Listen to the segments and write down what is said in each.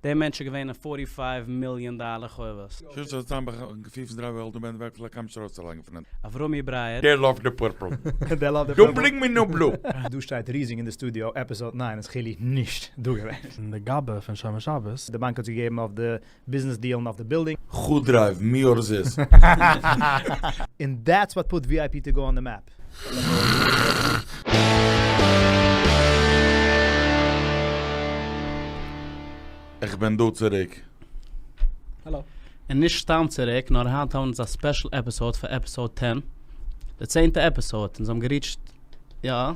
דער מענטש איז געווען אין פארטי פייוו מיליאן דאלער חובות. אברומי ברייער. דעי לאוו די פורפל. דאנט ברינג מי נאו בלו. דא שטייט ריזיג אין די סטודיאו episode 9 איז חילי נישט דא געווען. און די גבאי פון שומר שבת. די באנק האט זיי געגעבן אויף די ביזנעס דיעל און אויף די בילדינג. חו דרייוו מי אר זיס. און that's what put VIP to go on the map. איך בין דא צוריק. האלא. און נישט סתם צוריק, נאר היינט האבן אונז א special episode פאר episode ten. די צענטע episode. אונז האבן געריטשט, יא. און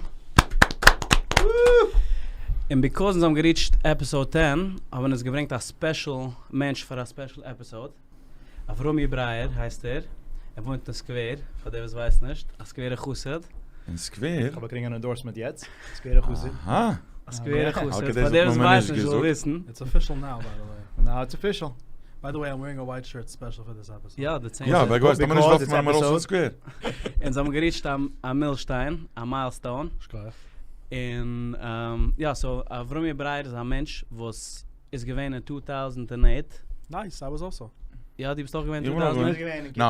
because אונז האבן געריטשט episode ten, האבן אונז געברענגט א special מענטש פאר א special episode. אברומי ברייער הייסט ער, ער וואוינט אין סקווער, פאר די וואס ווייסן נישט, א סקווערע חסיד. אין סקווער? כ'האב באקריגן אן endorsement יעצט, סקווערע חסיד. אהא. א סקווערע חסיד, פאר די וואס ווייסן נישט זאל וויסן. It's official now by the way. Now it's official. By the way I'm wearing a white shirt special for this episode. יא, די צענטע. יא, ווער געווייסט, לאמיר נישט ווארפן ארויס פון סקווער. אונז האבן געריטשט א מילשטיין, א milestone. שכוח. און יא, so אברומי ברייער איז א מענטש וואס איז געווען אין two thousand and eight. Nice, I was also. יא, דו ביסט אויך געווען אין two thousand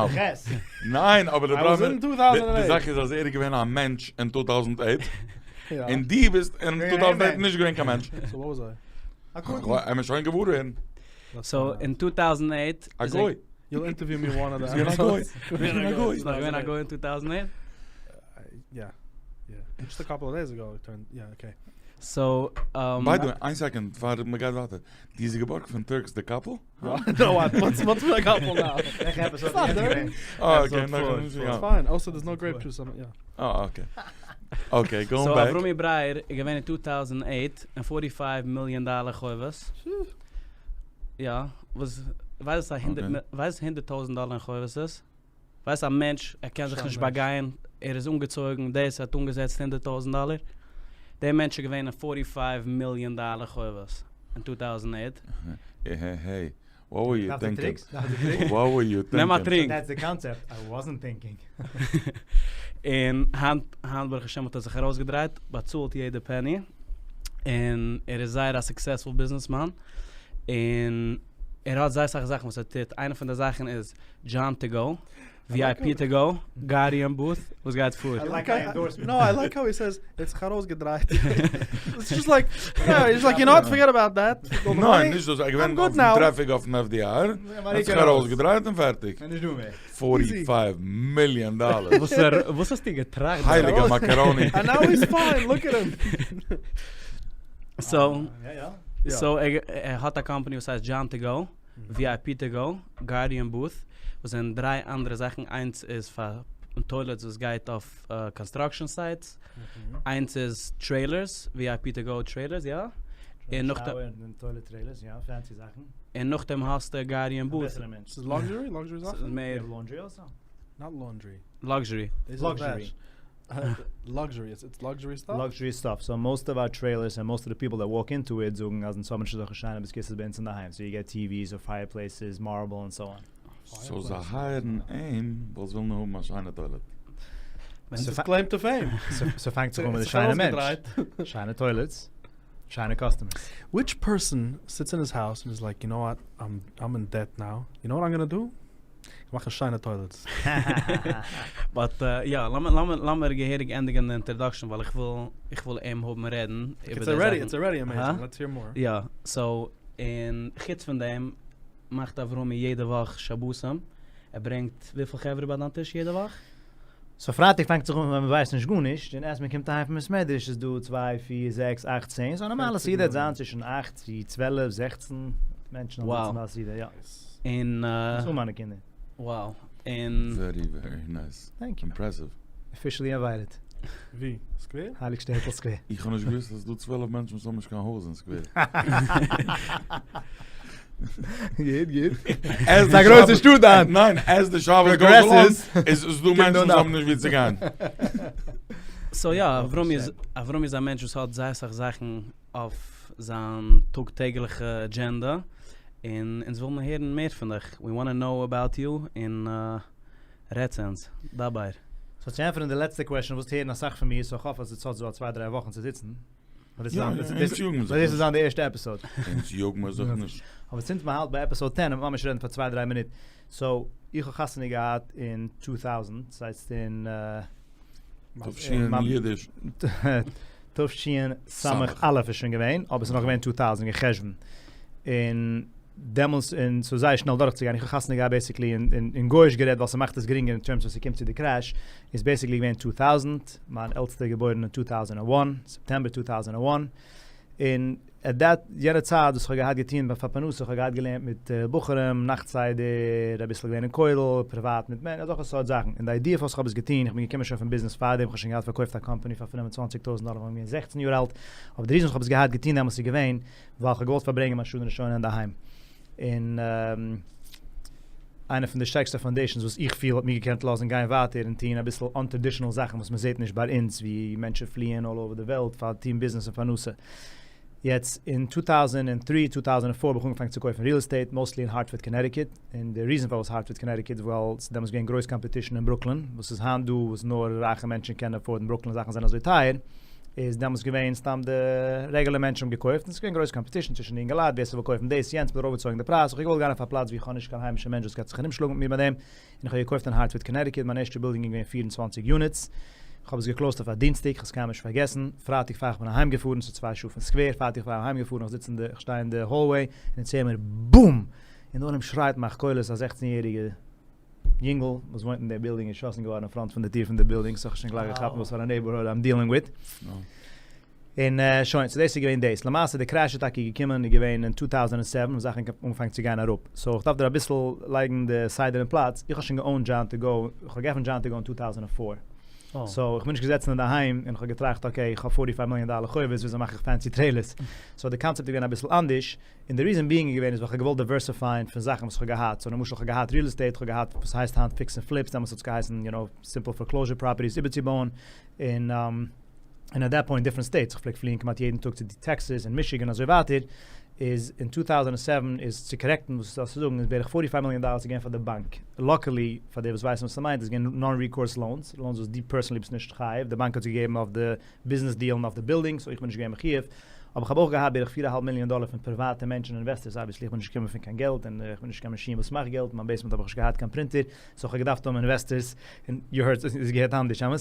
eight? ניין, אבער די פראבלעם, די זאך איז אז ער איז געווען א מענטש אין two thousand eight, און דו ביסט אין two thousand eight נישט געווען קיין מענטש. So what was I? עמער שוין געוואר ווערן. So אין two thousand eight. א גוי. You'll interview me one of the ביסט געווען א גוי. ביסט געווען א גוי. ביסט נאך געווען א גוי אין two thousand eight? יא. יא. Just a couple of days ago turned, יא okay. So. By the way, איין סעקונד פאר מ'גייט ווייטער. די איז געבארגט פון טורקס די קאפל? No what? What's with די קאפל now? וועלכע episode איז יענץ געווען? אה okay, נאכנישט It's fine, also there's no grape juice, יא. אה okay. Okay, going back. So אברומי ברייער איז געווען אין two thousand eight אין forty five מיליאן דאלער חובות. יא, וואס, ווייסט וואס א הונדערט, ווייסט הונדערט טויזנט דאלער אין חובות איז? ווייסט א מענטש ער קען זיך נישט באגיין, ער איז אנגעצויגן, דאס האט אנגעזעצט הונדערט טויזנט דאלער, דער מענטש איז געווען אין forty five מיליאן דאלער חובות אין two thousand eight. העי העי, what were you thinking? What were you thinking? נעם א טרינק. That's the concept, I wasn't thinking. און היינט, היינט ברוך השם האט ער זיך ארויסגעדרייט, באצאלט יעדע פעני, און ער איז זייער א successful ביזנעסמאן, און ער האט זייער אסאך זאכן וואס ער טוט, איינע פון די זאכן איז John to go, VIP to go, Guardian booth, וואס גייט פאר? No, I like how he says, ער האט זיך ארויסגעדרייט. It's just like, he's like, you know what, forget about that. ניין, נישט דאס, ער איז געווען אויפן טרעפיק אויפן FDR, ער האט זיך ארויסגעדרייט און פערטיג. Forty five מיליאן דאלער. וואס האסטו געטראכט? הייליגע מאקאראני. And now he's fine, look at him. So, so ער האט א קאמפאני וואס הייסט John to go. VIP to go, Guardian booth, וואס זענען דריי אנדערע זאכן, איינס איז פאר toilets וואס גייט אויף construction sites, איינס איז trailers, VIP to go trailers, יא? און נאכדעם. און נאכדעם האסטו Guardian booth. ס'איז luxury? Luxury זאכן? ס'איז מער. Laundry also? Not laundry. Luxury. Luxury. Luxury, it's luxury stuff? Luxury stuff, so most of our trailers and most of the people that walk into it זאגן אז אונז האבן נישט אזעלכע שיינע בית הכסא'ס ביי אונז אינדערהיים, so you get TVs or fireplaces, marble and so on. So זיי הייערן אים ווייל זיי ווילן האבן א שיינע toilet. ס'איז claim to fame. ס'פאנגט זיך אן מיט די שיינע מענטש, שיינע toilets, שיינע customers. Which person sits in his house and is like, you know what, I'm in debt now, you know what I'm gonna do? מאכן שיינע toilets. But יא, לאמיר געהעריג ענדיגן די introduction ווייל איך וויל איך וויל אים האבן רעדן איבער די זאכן. It's already amazing, let's hear more. יא, so און חוץ פון דעם מאכט אברומי יעדע וואך שבתים, ער ברענגט וויפיל חברה ביי דיין טיש יעדע וואך? So פרייטאג פאנגט זיך אן ווען מ'ווייסט נישט גארנישט, און אז מ'קומט אהיים פון בית מדרש איז דא צוויי, פיר, זעקס, אכט, צען, so א נארמאלע סעודה וועט זיין צווישן אכט צו צוועלף, זעכצן מענטשן אויף די סעודה, יא. און. דאס האבן מיינע קינדער. Wow. און. Very very nice. Thank you. Impressive. Officially invited. ווי? סקווער? הייליג שטעטל סקווער. איך האב נישט געוואוסט אז ס'דא 12 מענטשן וואס האבן נישט קיין הויז אין סקווער. גוט גוט. ס'איז א גרויסע שטאט דאן. ניין, as די שבת goes along איז דא מענטשן וואס האבן נישט ווי צו גיין. So יא, אברומי איז, אברומי איז א מענטש וואס האט זייער אסאך זאכן אויף זיין טאג טעגליכע אדזשענדע, און אונז וויל מיר הערן מער פון דיך, we wanna know about you, און רעד צו אונז, דבר. So צו ענטפערן די לעצטע question, ווילסט הערן אסאך פון מיר, so כ'האף אז עטס האטס דא א צוויי דריי וואכן צו זיצן. יא, אונז יאגן זיך נישט. דאס איז זיין די ערשטע episode. אונז יאגן מיר זיך נישט. אבער since מ'האלט ביי episode ten, וועט ממש רעדן פאר צוויי דריי מינוט. so, איך האב חתונה געהאט אין 2000, ס'הייסט אין... תש"ן אידיש. תשס"א איז שוין געווען, אבער ס'איז נאך געווען 2000 אין חשוון. און דעמאלס, און ס'איז זייער שנעל דורכצוגיין, איך האב חתונה געהאט basically אין גוי'איש גערעדט ווייל ס'מאכט עס גרינגער אין terms ווען ס'קומט צו די crash, איז basically געווען 2000, מיין עלטסטער געבוירן אין 2001, September 2001, און at that יענע צייט וואס איך האב געהאט געטון פאר פרנסה, איך האב געהאט געלערנט מיט בחורים, נאכט סדר, אביסל געווען אין כולל, פריוואט מיט מענ, אזעלכע סארט זאכן, און די idea פארוואס איך האב עס געטון, איך בין געקומען שוין פון ביזנעס פארדעם, איך האב שוין געהאט פארקויפט א קאמפאני פאר 25,000 דאלער ווען איך בין געווען 16 יאר אלט, אבער די reason וואס איך האב עס געהאט געטון דעמאלטס איז געווען, ווייל איך האב געוואלט פארברענגען מיין שנה ראשונה אינדערהיים. און איינע פון די שטערקסטע foundations וואס איך פיל האט מיר געקענט לאזן גיין ווייטער און טון אביסל untraditional זאכן וואס מען זעט נישט ביי אונז ווי מענטשן פליען all over די וועלט פאר טון ביזנעס און פרנסה. יעצט אין 2003, 2004 האב איך אנגעפאנגען צו קויפן real estate, mostly אין הארטפארד קאנעטיקוט, און די reason פארוואס הארטפארד קאנעטיקוט ווייל ס'איז דעמאלטס געווען גרויס competition אין ברוקלין, וואס איז היינט דא וואס נאר רייכע מענטשן קענען afford ן ברוקלין זאכן זענען אזוי טייער, איז דעמאלטס געווען סתם די רעגולער מענטשן האבן געקויפט, און ס'איז געווען גרויס competition צווישן די אינגעלייט ווער ס'וויל קויפן דאס יענץ, מ'האט ארויפגעצויגן די פרייז, איך האב געוואלט גיין אויף א פלאץ ווי איך האב נישט קיין היימישע מענטש וואס גייט זיך ארומשלאגן מיט מיר ביי דעם, און איך האב געקויפט אין הארטפארד קאנעטיקוט, מיין ערשטע בילדינג איז געווען 24 units, איך האב עס גע closed אויף א דינסטאג, איך האב עס קיינמאל נישט פארגעסן, פרייטאג פאר איך בין אהיים געפארן, ס'איז צוויי שעה פון סקווער, פרייטאג פאר איך אהיים געפארן, איך זיץ אין די, איך שטיי אין די hallway, און אין צימער, בום! און די עולם שרייט מאכט קולות, א 16 יעריגע יונגל וואס וואוינט אין די בילדינג איז געשאסן געווארן אין front פון די טיר פון די בילדינג, so איך האב שוין גלייך געכאפט וואס פאר א neighborhood I'm dealing with. און שוין, so דאס איז געווען דאס. למעשה די crash איז טאקע געקומען איז געווען אין 2007 ווען זאכן האבן אנגעפאנגען צו גיין אראפ. so איך דארף דיר אביסל לייגן די סדר אין פלאץ. איך האב שוין גע owned דזשאן טו גאו, איך האב געעפנט דזשאן טו גאו אין 2004. so איך בין נישט געזעצן אינדערהיים און איך האב געטראכט okay איך האב 45 מיליאן דאלער חובות וויאזוי מאך איך fancy trailers. so די קאנצעפט איז געווען אביסל אנדערש. און די reason being איז געווען איז ווייל איך האב געוואלט diversify ען פון זאכן וואס איך האב געהאט. so למשל איך האב געהאט real estate, איך האב געהאט וואס הייסט היינט fix and flips, דעמאלטס האט עס געהייסן you know simple foreclosure properties איבערצובויען. און און at that point different states, איך פלעג פליען כמעט יעדן טאג צו טעקסעס און מישיגען אזוי ווייטער, איז אין 2007 איז צו correct ן וואס דו האסט צו זאגן איז בערך 45 מיליאן דאלער איז געווען פאר די באנק, luckily פאר די וואס ווייסן וואס ס'מיינט איז געווען non recourse loans, loans וואס דו personally ביסט נישט חייב, די באנק האט זיי געגעבן אויף די ביזנעס deal און אויף די בילדינג, so איך בין נישט געווען מחויב, אבער איך האב אויך געהאט בערך 4.5 מיליאן דאלער פון פריוואטע מענטשן און investors, obviously איך בין נישט געקומען פון קיין געלט און איך בין נישט קיין מאשין וואס מאכט געלט, אין מיין basement האב איך נישט געהאט קיין printer, so איך האב געדארפט האבן investors, און you heard, איז געהערט אנדערש, אמת?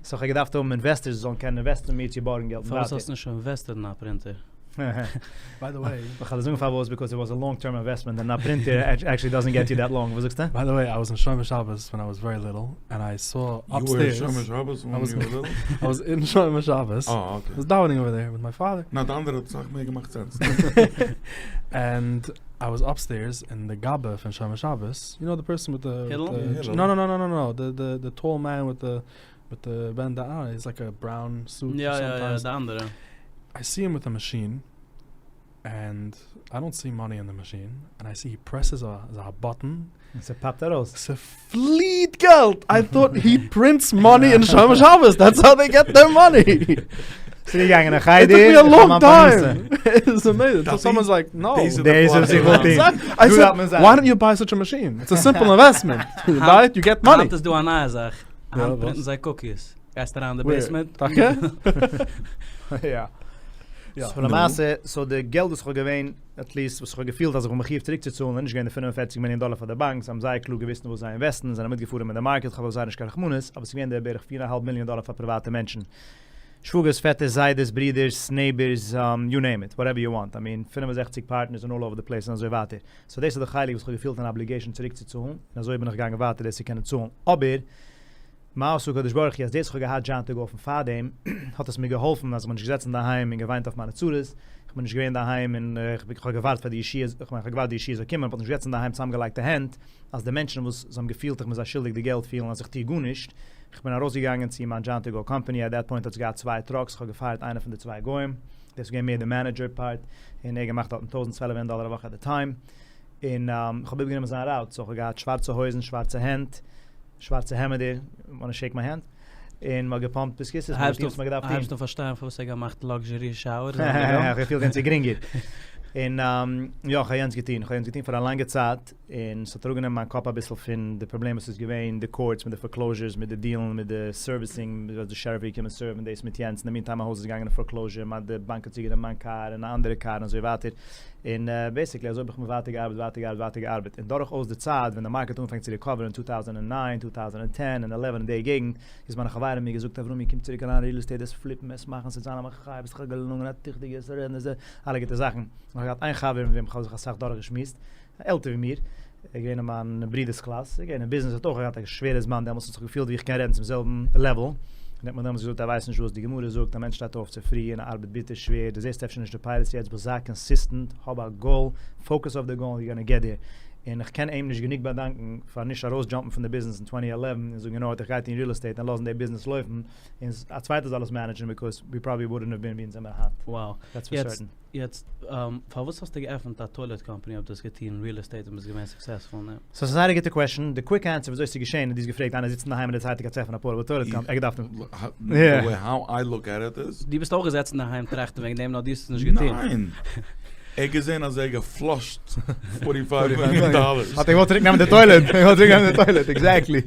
so איך האב געדארפט האבן investors וואס זאלן קענען invest ן מיר צו בארגן געלט און פארוואס האסטו נישט invested אין א printer? By the way. איך וועל דיר זאגן פארוואס, because it was a long term investment, און א printer actually doesn't get you that long, וואס זאגסטו? By the way, I was in Shomer Shabbos when I was very little, and I saw upstairs. You were in Shomer Shabbos when you were little? I was in Shomer Shabbos. Oh, okay. I was davening over there with my father. נא, די אנדערע האט אסאך מער געמאכט sense. And I was upstairs in the גבאי פון Shomer Shabbos, you know the person with the... Hillel? The, no, no, no, no, no, no, the, the, the tall man with the, with the bandana, he's like a brown suit יא, יא, יא, די אנדערע. I see him with a machine, and I don't see money in the machine, and I see he presses a, a button. און ס'פאפט ארויס. ס'פליעט געלט! I thought he prints money in Shomer Shabbos, that's how they get their money! צוריקגעגאנגען אין חדר. It took me a long time! It's amazing. So someone's like, no. דאס איז וואס איך וויל טון. I said, why don't you buy such a machine? It's a simple investment. You buy it, you get money. היינט איז דא א נייע זאך. היינט print ן זיי cookies. גייסט אריין אין די basement. טאקע? יא. so למעשה, so די געלט וואס איך האב געווען, at least וואס איך האב געפילט אז איך בין מחויב צוריקצוצאלן, איז נישט געווען די 45 מיליאן דאלער פאר די באנק, זיי האבן זייער קלוג געוואוסט אין וואס זיי invest ן, זענען מיטגעפארן מיט די market, איך האב אויף זיי נישט קיין רחמנות, אבער ס'איז געווען די בערך 4.5 מיליאן דאלער פאר פריוואטע מענטשן. שוואגערס, פעטערס, זיידעס, ברידערס, neighbors, you name it, whatever you want, I mean, 65 partners און all over the place און אזוי ווייטער. so דאס איז די חלק וואס איך האב געפילט אן obligation צוריקצוצאלן, און אזוי בין איך געגאנגען ווייטער דאס צו קענען צאלן. אבער, מה עשה הקדוש ברוך הוא, אז דאס איך האב געהאט דזשאן טו גאו פון פארדעם, האט עס מיר געהאלפן אז איך בין נישט געזעצן אינדערהיים און געוויינט אויף מיינע צרות, איך בין נישט געווען אינדערהיים און איך האב געווארט פאר די ישועה, איך מיין איך האב געווארט די ישועה זאל קומען, איך בין נישט געזעצן אינדערהיים צוזאמגעלייגטע הענט, אז די מענטשן וואס זיי האבן געפילט איך בין זיי שולדיג די געלט פילן אז איך טו גארנישט, איך בין ארויסגעגאנגען צו מיין דזשאן טו גאו קאמפאני, at that point האט עס געהאט צוויי trucks, איך האב גע fire ט איינע פון די צוויי גוים, דאס איז געווען מער די manager part, און ער האט געמאכט דארטן טויזנט צוועלף הונדערט דאלער א וואך at the time, און איך האב איבערגענומען זיין route, so איך האב געהאט שווארצע הויזן, שווארצע הענט, שווארצע העמעדער, wanna shake my hand, און מ'האט געפאמפט בית הכסא'ס, מ'האט געטון וואס מ'האט געדארפט טון. הייבסט אן פארשטיין פארוואס ער האט געמאכט luxury showers? איך האב געפילט ווען ס'איז גרינגער. און יא, כ'האב יענץ געטון, כ'האב יענץ געטון פאר א לאנגע צייט, און ס'האט אראפגענומען מיין קאפ אביסל פון די פראבלעם וואס איז געווען, די קאורטס מיט די פארקלאוזשערס, מיט די דיעלן, מיט די סערוויסינג, וואס די שעריף איז געקומען סערוון דאס מיט יענץ, אין די מין טיים מיין הויז איז געגאנגען אין פארקלאוזשער, מיין די באנק האט צוגענומען מיין קאר און א אנדערע קאר און אזוי ווייטער, און בעיסיקלי אזוי האב איך מיר ווייטער געארבעט ווייטער געארבעט ווייטער געארבעט, און דורכאויס די צייט ווען די מארקעט האט אנגעפאנגען צו ריקאווערן אין טו טאוזענד און ניין, טו טאוזענד און טען און עלעווען אין די געגנט, איז מיינע חברים מיר געזאגט אברומי קום צוריק אריין ריעל עסטעיט עס פליפן עס מאכן ס'וועט זיין א מחיה ביסט דאך א געלונגענע א טיכטיגע עס רעדן עס אלע גוטע זאכן, איך האב געהאט איין חבר מיט וועם איך האב זיך אסאך דורכגעשמועסט, עלטער ווי מיר, ער איז געווען אין מיין ברודער'ס קלאס, ער איז געווען אין ביזנעס, האט אויך געהאט א שווערע זמן דעמאלטס, האט זיך געפילט ווי איך קען רעדן צום זעלבן לעוועל, און ער האט מיר דעמאלטס געזאגט ער ווייסט נישט וואס די גמרא זאגט, א מענטש שטייט אויף צופרי און ער ארבעט ביטער שווער, דו זעסט אפשר נישט די פירות יעצט, באט זיי קאנסיסטענט, האב א גאול, פאוקעס אויף די גאול, יו גאנא געט דעיר. און איך קען אים נישט גענוג באדאנקן פאר נישט ארויסדזשאמפן פון די ביזנעס אין טווענטי עלעווען און זאגן יו נאו וואט איך גיי טון ריעל עסטעיט און לאזן די ביזנעס לויפן, און א צווייטער זאל עס מענעדזשן ביקאוז ווי פראבעלי וואלדנט האוו בין ווי אונז זעמער היינט. Wow. דעטס פאר סערטען. יעצט פארוואס האסטו געעפנט א טוילעט קאמפאני אויב דו האסט געטון ריעל עסטעיט און ביסט געווען סוקסעספול אין דעם? סאו ס'איז זייער א גוטע קוועשאן, די קוויק ענסער וויאזוי ס'איז געשען איז דו האסט געפרעגט איינער זיצט אינדערהיים און דערציילט ער גייט עפענען א פארטעבל טוילעט קאמפאני, ער געדארפט די וועי האו איי לוק עט איט איז. דו ביסט אויך געזעצן אינדערהיים טראכטן וועגן דעם נאר דו האסט עס נישט געטון. ניין! ער האט געזען אז ער האט געפלאשט פארטי פייוו מיליאן דאלערס. האט ער געוואלט צוריק נעמען די טוילעט, ער געוואלט צוריק נעמען די טוילעט, עקזעקטלי.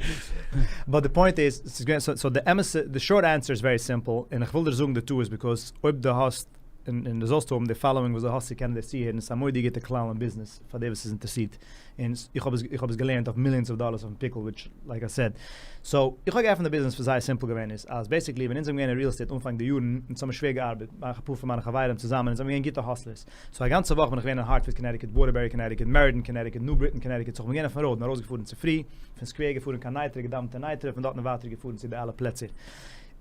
באט די פוינט איז, ס'איז געווען, סאו די אמת'ע, די שארט ענסער איז ווערי סימפל, און איך וויל דיר זאגן די טעות ביקאוז אויב דו האסט, און דו זאלסט האבן די פאלאווינג וואס דו האסט צו קענען דאס צוהערן, ס'איז א מורא'דיגע גוטע כלל אין ביזנעס פאר דער וואס איז אינטערעסירט, און איך האב עס, איך האב עס געלערנט אויף מיליאנס אוו דאלערס אויפן פיקל וויטש לייק איי סעד. סאו, איך האב געעפנט די ביזנעס פאר זייער סימפל געווען איז אז בעסיקלי ווען אונז זענען געווען אין ריעל עסטעיט אנפאנג די יארן, אונז האבן שווער געארבעט, אפאר פון מיינע חברים צוזאמען, אונז זענען געווען גוטע האסלערס, סאו א גאנצע וואך בין איך געווען אין הארטפארד קאנעטיקוט, וואטערבערי קאנעטיקוט, מערידען קאנעטיקוט, ניו בריטען קאנעטיקוט, סאו איך בין געווען אויפן ראוד און ארויסגעפארן צופרי, פון סקווער געפארן קיין נייטרא, געדאווענט אין נייטרא, פון דארטן ווייטער געפארן צו די אלע פלעצער.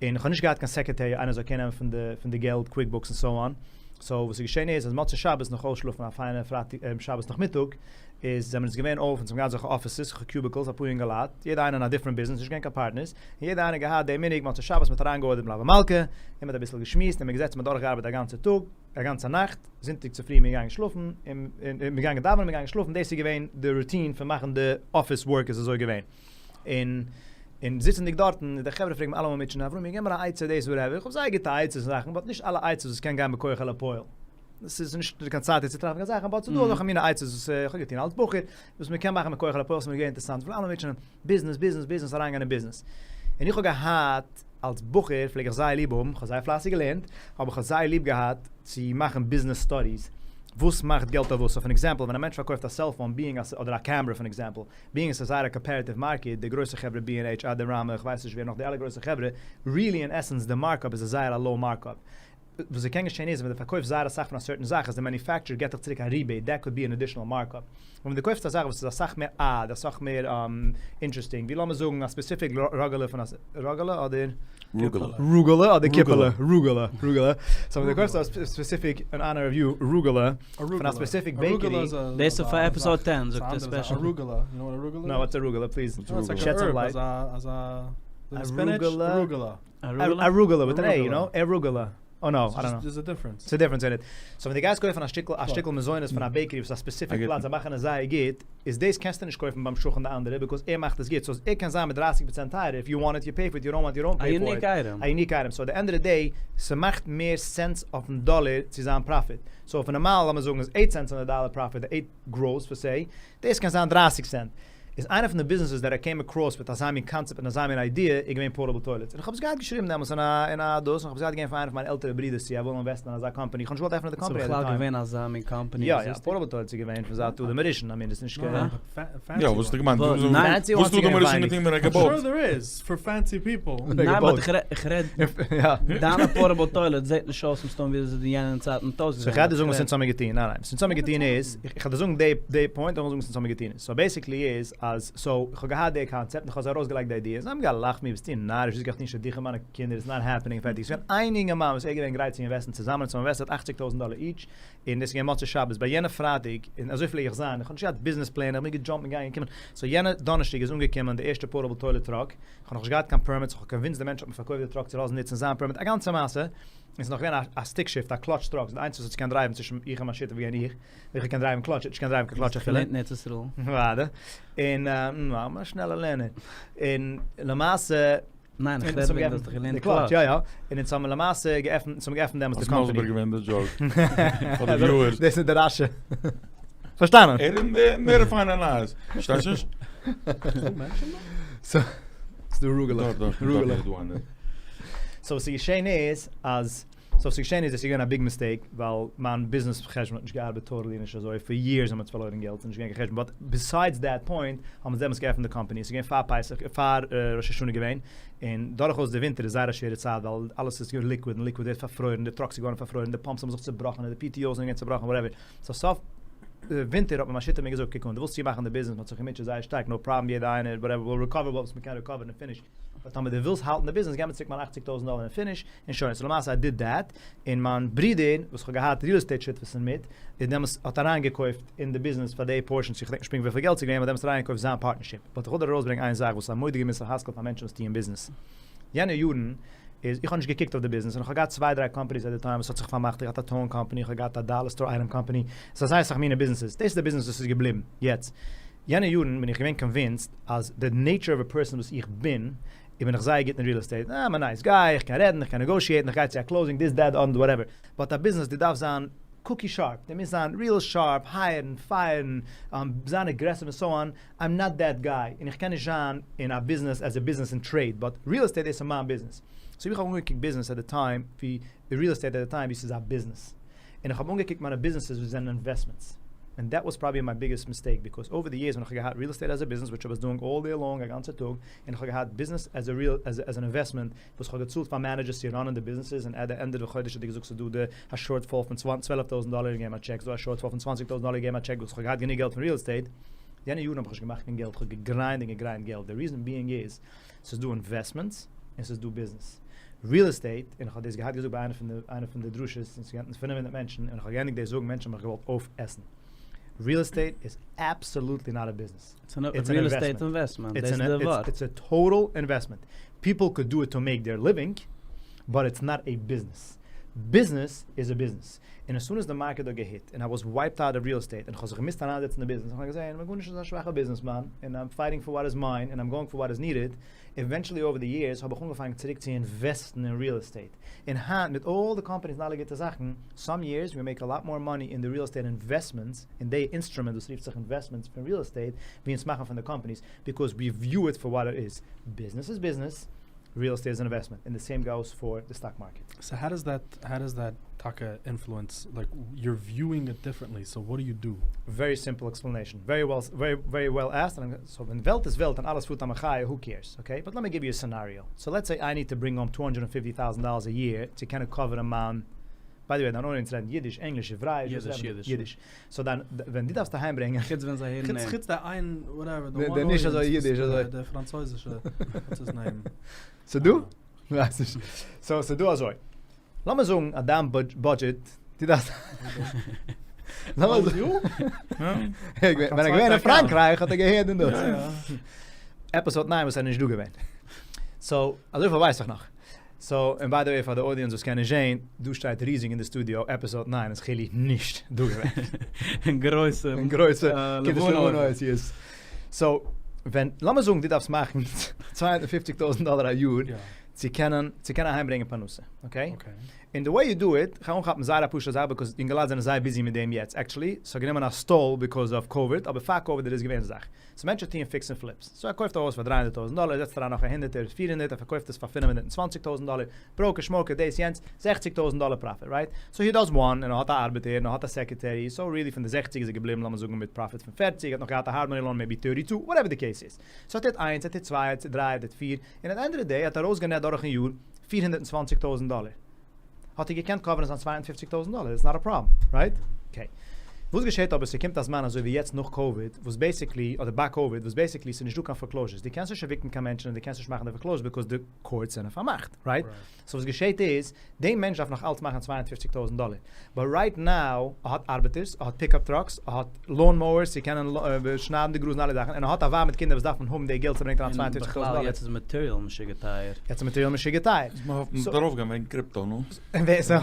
און איך האב נישט געהאט קיין סעקרעטערי איינער זאל קעיר נעמען פון די פון די געלט, קוויק בוקס און סאו אן. סאו וואס איז געשען איז אז מוצאי שבת נאך אויסשלאפן א פיינע פרייטאג שבת נאכמיטאג, איז זעמיר אונז געווען אויף, אונז האבן געהאט אזעלכע אפיסעס, קיוביקלס, אפאר יונגעלייט, יעדער איינער אין א דיפרענט ביזנעס, נישט געווען קיין פארטנערס, און יעדער איינער געהאט די מנהג מוצאי שבת מ'האט אריינגעארדערט מלוה מלכה, און מ'האט אביסל געשמועסט און מ'איז געזעצן מ'האט דורכגעארבעט א גאנצע טאג, א גאנצע נאכט, זונטאג צופרי איז מען געגאנגען שלאפן, און מ'איז געגאנגען דאווענען, מ'איז געגאנגען שלאפן, דאס איז געווען די רוטין פון מאכן די אפיס ווארק איז אזוי געווען. און און זיצענדיג דארטן, די חברה פלעגן מיר אלעמאל מוטשען, אברומי געב מיר א עצה דאס וואטעווער, איך האב זייער גוטע עצות און זאכן, באט נישט אלע עצות וואס קען גיין מכח אל הפועל. עס איז נישט קיין צייט יעצט צו טראכטן קיין זאכן, באט ס'איז דא אזעלכע מיני עצות וואס איך האב געטון אלס בחור, וואס מען קען מאכן מכח אל הפועל, ס'איז מיר געווען אינטערעסאנט, פלעגן אלעמאל מוטשענען, ביזנעס, ביזנעס, ביזנעס, אריינגיין אין ביזנעס. און איך האב געהאט, אלס בחור פלעג איך זייער ליב האבן, איך האב זייער פלייסיג געלערנט, אבער איך האב זייער ליב געהאט צו מאכן ביזנעס סטאדיס, וואס מאכט געלט אויף וואס, סאו פאר עקזעמפל ווען א מענטש פארקויפט א סעלפאון ביאינג א, אדער א קעמרע פאר עקזעמפל, ביאינג עס איז זייער א קאמפערעטיוו מארקעט, די גרויסע חברה בי ענד עיטש, אדאראמא, איך ווייס נישט ווער נאך, די אלע גרויסע חברה, ריעלי אין עסענס די מארקאפ איז א זייער א לאו מארקאפ. וואס ס'קען געשען איז ווען דו פארקויפסט זייער אסאך פון א סערטען זאך אז די מעניפעקטשער געט דיך צוריק א ריבעיט דעט קאוד בי אן אדישענעל מארקאפ. און ווען דו קויפסט א זאך וואס איז אסאך מער אד אסאך מער אינטערעסטינג ווי לאמיר זאגן א ספעסיפיק ראגעלע פון א ראגעלע אדער רוגעלע. רוגעלע אדער קיפעלע רוגעלע רוגעלע סאו ווען דו קויפסט א ספעסיפיק אין אנער אוו יו רוגעלע פון א ספעסיפיק בעיקערי. דאס איז פאר עפיסאוד טען זאגט ער ספעשל. ארוגעלע, יו נאו וואט ארוגעלע איז? נאו וואטס ארוגעלע פליז שעד סאם לייט. ארוגעלע. ארוגעלע וויט אן עי, יו נאו, ארוגעלע. או נאו, איי דאנט נאו. דערס א דיפרענס. ס'איז א דיפרענס אין איט. סאו ווען דו גייסט קויפן א שטיקל, א שטיקל מזונות פון א בעיקערי וואס איז א ספעסיפיק פלאץ, זיי מאכן עס זייער גוט, איז דאס קענסטו נישט קויפן ביים שכן די אנדערע, ביקאוז ער מאכט עס גוט. סאו ער קען זיין מיט דרייסיג פראצענט טייערער, איף יו וואנט איט יו פעי פאר איט, יו דאנט וואנט יו דאנט פעי פאר איט. א יוניק אייטעם. א יוניק אייטעם. סאו עט די ענד אוו די דעי, ס'מאכט מער סענס אויפן דאלער צו זיין פראפיט. סאו אויף נארמאל לאמיר זאגן איז עיט סענטס אן די דאלער פראפיט, די עיט גראס פער סעי, דאס קען זיין דרייסיג סענט. איז איינע פון די ביזנעסעס דעט איי קעים אקראס מיט אזא מין קאנצעפט און אזא מין איידיע איז געווען פארטעבל טוילעטס און איך האב עס געהאט געשריבן דעמאלטס אין א אין א דאס און איך האב עס געהאט געגעבן פאר איינע פון מיינע עלטערע ברידערס צו ער וויל אינוועסטן אין אזא קאמפאני איך האב נישט געוואלט עפענען די קאמפאני ס'איז בכלל געווען אזא מין קאמפאני יא יא פארטעבל טוילעטס איז געווען פון זייט אדם הראשון איי מין דאס איז נישט קיין יא וואס האסטו געמיינט וואס האט אדם הראשון געטון ווען ער האט געבויט? sure there is for fancy people. ניין באט איך רעד דיינע פארטעבל טוילעטס זעט נישט אויס מסתם ווי אזוי די יענע צייטן האט אויסגעזען. סאו איך גיי דיר זאגן וואס אונז האמיר געטון ניין ניין וואס אונז האמיר געטון איז איך וועל דיר זאגן די די פוינט און נאכדעם זאגן וואס אונז האמיר געטון איז סאו בעסיקלי איז אז סאו איך האב געהאט די קאנצעפט און איך האב זיי ארויסגעלייגט די איידיע זיי האבן געלאכט מיר ביסטו נאריש וויאזוי גיי איך טון שידוכים מיינע קינדער איטס נאט העפענינג פערטיג ס'איז געווען איין אינגערמאן וואס ער איז געווען גרייט צו אינוועסטן צוזאמען אונז האבן אינוועסטעט אכציג טויזנט דאלער איטש און דאס איז געווען מוצאי שבת ביי יענע פרייטאג און אזוי פלעג איך זיין איך האב נישט געהאט ביזנעס פלענער איך בין געדזשאמפט און געגאנגען און געקומען סאו יענע דאנערשטאג איז אנגעקומען די ערשטע פארטעבל טוילעט טראק איך האב נאכנישט געהאט קיין פערמיטס איך האב קאנווינסט די מענטש האט מיר פארקויפט די טראק צו לאזן נוצן זיין פערמיט א גאנצע מעשה און ס'איז נאך געווען א סטיק שיפט, א קלאטש טראק, די איינציגסטע וואס האט געקענט דרייוון צווישן איך און מיין שותף איז געווען איך, איך האב געקענט דרייוון קלאטש, ער האט נישט געקענט דרייוון קיין קלאטש אפילו. געלערנט אין ארץ ישראל. אוודאי. און א שנעלע לערנער. און למעשה. ניין, איך רעד וועגן דו האסט דיך געלערנט די קלאטש. יא יא, און אונז האבן למעשה געעפנט, אונז האבן געעפנט דעמאלטס די קאמפאני. האסט מסביר געווען די joke פאר די viewers. דאס איז די רשע. פארשטאנען? ער איז מער פיינע נייעס. פארשטייסט נישט? ס'איז דא רוגעלעך. רוגעלעך. So וואס איז געשען איז אז. So וואס איז געשען איז עס איז געווען א big mistake ווייל מיין ביזנעס חשבון האט נישט געארבעט totally נישט אזוי פאר years האבן אונז פארלוירן געלט ס'איז נישט געווען קיין חשבון but besides that point האבן אונז דעמאלטס געעפנט די קאמפאני עס איז געווען פאר פסח פאר ראש השנה געווען און דורכאויס די ווינטער איז זייער א שווערע צייט ווייל אלעס איז געווען liquid און liquid ווערט פארפרוירן די trucks איז געווארן פארפרוירן די pumps האבן זיך צובראכן און די PTOs זענען געווען צובראכן whatever so סוף ווינטער האט מיר מיין שותף מיר געזאגט קוק אן דו ווילסט צומאכן די ביזנעס מען האט זיך געמוטשעט זייער שטארק no problem יעדער איינער whatever we'll recover וואס מען קען recover ן און finish but טאמער דו ווילסט האלטן די ביזנעס געב מיר צוריק מיין אכציג טויזנט דאלער און finish און שוין, so למעשה I did that, און מיין ברודער וואס כ'האב געהאט real estate שותפות'ן מיט, איז דעמאלס האט אריינגעקויפט אין די ביזנעס פאר די portion, צו כ'דענק נישט פונקט וויפיל געלט ס'איז געווען, אבער דעמאלס אריינגעקויפט זיין partnership. But איך וויל דיר ארויסברענגען איין זאך וואס איז א מורא'דיגע מוסר השכל פאר מענטשן וואס טוען ביזנעס. יענע יארן איז, איך האב נישט געקוקט אויף די ביזנעס, און איך האב געהאט צוויי דריי companies at the time וואס האט זיך פארמאכט, איך האב געהאט א towing company, איך האב געהאט א dollar store item company, ס'איז אזוי אסאך מיני ביזנעסעס, דאס איז די ביזנעס וואס איז געבליבן. יעצט, יענע יארן בין איך געווען convinced אז די nature of a person וואס איך בין, איך בין נאך זייער גוט אין real estate, I'm a nice guy, איך קען רעדן, איך קען negotiate ן, איך גיי צו א closing, this that and whatever, but א ביזנעס דו דארפסט זיין cookie sharp, דו מוזט זיין real sharp, hire ן, fire ן, זיין aggressive און so on, I'm not that guy, און איך קען נישט זיין אין א ביזנעס as a ביזנעס אין trade, but real estate דאס איז מיין ביזנעס. So איך האב אנגעקוקט ביזנעס at the time ווי real estate at the time ווי ס'איז א ביזנעס. און איך האב אנגעקוקט מיינע ביזנעסעס וואס זענען investments, and that was probably my biggest mistake, because over the years ווען איך האב געהאט real estate as a business which I was doing all day long א גאנצע טאג, און איך האב געהאט ביזנעס as a real as an investment וואס איך האב געצאלט פאר managers צו run ען די ביזנעסעס און at the end of the חודש האט ער געזאגט ס'איז דא די א shortfall פון צוועלף טויזנט דאלער געבן א טשעק, ס'איז דא א shortfall פון צוואנציג טויזנט דאלער געבן א טשעק וואס איך האב געהאט גענוג געלט פון real estate, יענע יארן האב איך נישט געמאכט קיין געלט, איך האב גע grind און גע grind געלט, די reason being איז ס'איז דא investments און ס'איז דא ביזנעס. Real estate, און איך האב דאס געהאט געזאגט ביי איינע פון די איינע פון די דרשות, און ס'איז געווען 500 מענטשן, און איך האב געענדיגט דאס זאגן, מענטשן האבן מיך געוואלט אויפעסן. Real estate איז absolutely not a business. It's an real estate investment. דאס איז די ווארט. It's a total investment. People could do it to make their living, but it's not a business. ביזנעס איז א ביזנעס. און as soon as די market האט גע hit, און I was wiped out of real estate, און איך האב זיך געמוזט אריינזעצן אין די ביזנעס, איך האב געזען, איך בין גארנישט אזא שוואכע ביזנעסמאן, און I'm fighting for what is mine, און I'm going for what is needed, Eventually over the years האב איך אנגעפאנגען צוריק צו invest ן אין real estate, און היינט מיט all די companies און אלע גוטע זאכן, some years we make a lot more money אין די real estate investments, אין די instrument וואס רופט זיך investments פון real estate, ווי אונז מאכן פון די companies, because we view it for what it is, ביזנעס איז ביזנעס, real estate איז אן investment, און די same goes for די stock market. So how does that how does that טאקע influence like you're viewing it differently so what do you do? Very simple explanation, very well very well asked, so ווען וועלט איז וועלט און אלעס פארט א מחיה who cares, okay, but לאמיר give you a scenario, so let's say I need to bring home two hundred and fifty thousand dollars א year צו קענען cover ן מיין, by the way דיין audience רעדן אידיש, ענגליש, העברעיש, וואס רעדן אידיש. אידיש, so דיין ווען דו דארפסט אהיים ברענגען. חוץ ווען זיי הערן אים. חוץ די איין whatever די one audience די פראנצויזישע what's his name. ס'דא? ווייס נישט. So ס'דא אזוי. לאמיר זאגן אז דיין budget, דו דארפסט. לאמיר זאגן. ווען ער איז געווען אין פראנקרייך האט ער געהערט דעם דאס. Episode 9 וואס ער איז נישט דא געווען. So אזויפיל ווייס איך נאך. So און by the way פאר די audience וואס קען נישט זעהן, דא שטייט ריזיג אין די studio episode 9 איז חילי נישט דא געווען. אין גרויסע. אין גרויסע לבנה אותיות. So ווען, לאמיר זאגן דו דארפסט מאכן 250 טויזנט דאלער א יאר צו קענען צו קענען אהיימברענגען פרנסה, okay? און the way you do it, כ'גיי אנכאפן זייער א פשוט'ע זאך because אינגעלייט זענען זייער busy מיט דעם יעצט, actually ס'האט גענומען א stall because of COVID, אבער פאר COVID איז דאס געווען די זאך. So מענטשן טוען fix און flips. So ער קויפט א הויז פאר 300 טויזנט דאלער, זעצט אריין נאך א הונדערטער, 400, ער פארקויפט עס פאר 520 טויזנט דאלער, broker שמאוקער דאס יענץ, 60 טויזנט דאלער profit, right? So he does one, און ער האט א ארבעטער, און ער האט א secretary, so really פון די 60 איז ער געבליבן לאמיר זאגן מיט profit פון 40, ער האט נאך געהאט א hard money loan maybe 32, whatever די case איז. So ער טוט איינס, ער טוט צוויי, ער טוט דריי, ער טוט פיר, און at end of the day האט ער ארויסגענעט דורכן יאר 420 טויזנט דאלער. האט ער געקענט cover ן זיין 52 טויזנט דאלער, it's not a problem, right? Okay. וואס געשעט אבער ס'קומט א זמן אזוי ווי יעצט נאך COVID, וואס basically, אדער ביי COVID, וואס basically ס'איז נישטא קיין foreclosures, דו קענסט נישט evict ן קיין מענטשן און דו קענסט נישט מאכן די foreclosures because די courts זענען פארמאכט, right? So וואס געשעט איז, די מענטש דארף נאך אלץ מאכן 52 טויזנט דאלער, but right now, ער האט ארבעטערס, ער האט pickup trucks, ער האט lawn mowers צו קענען שניידן די גראז און אלע זאכן, און ער האט א ווייב מיט קינדער וואס דארפן האבן די געלט ס'ברענגט אריין 52 טויזנט דאלער. יעצט איז material משוגע טייער. יעצט איז material משוגע טייער. איז מ'האפט מ'וועט ארויפגיין וועגן crypto, נו. So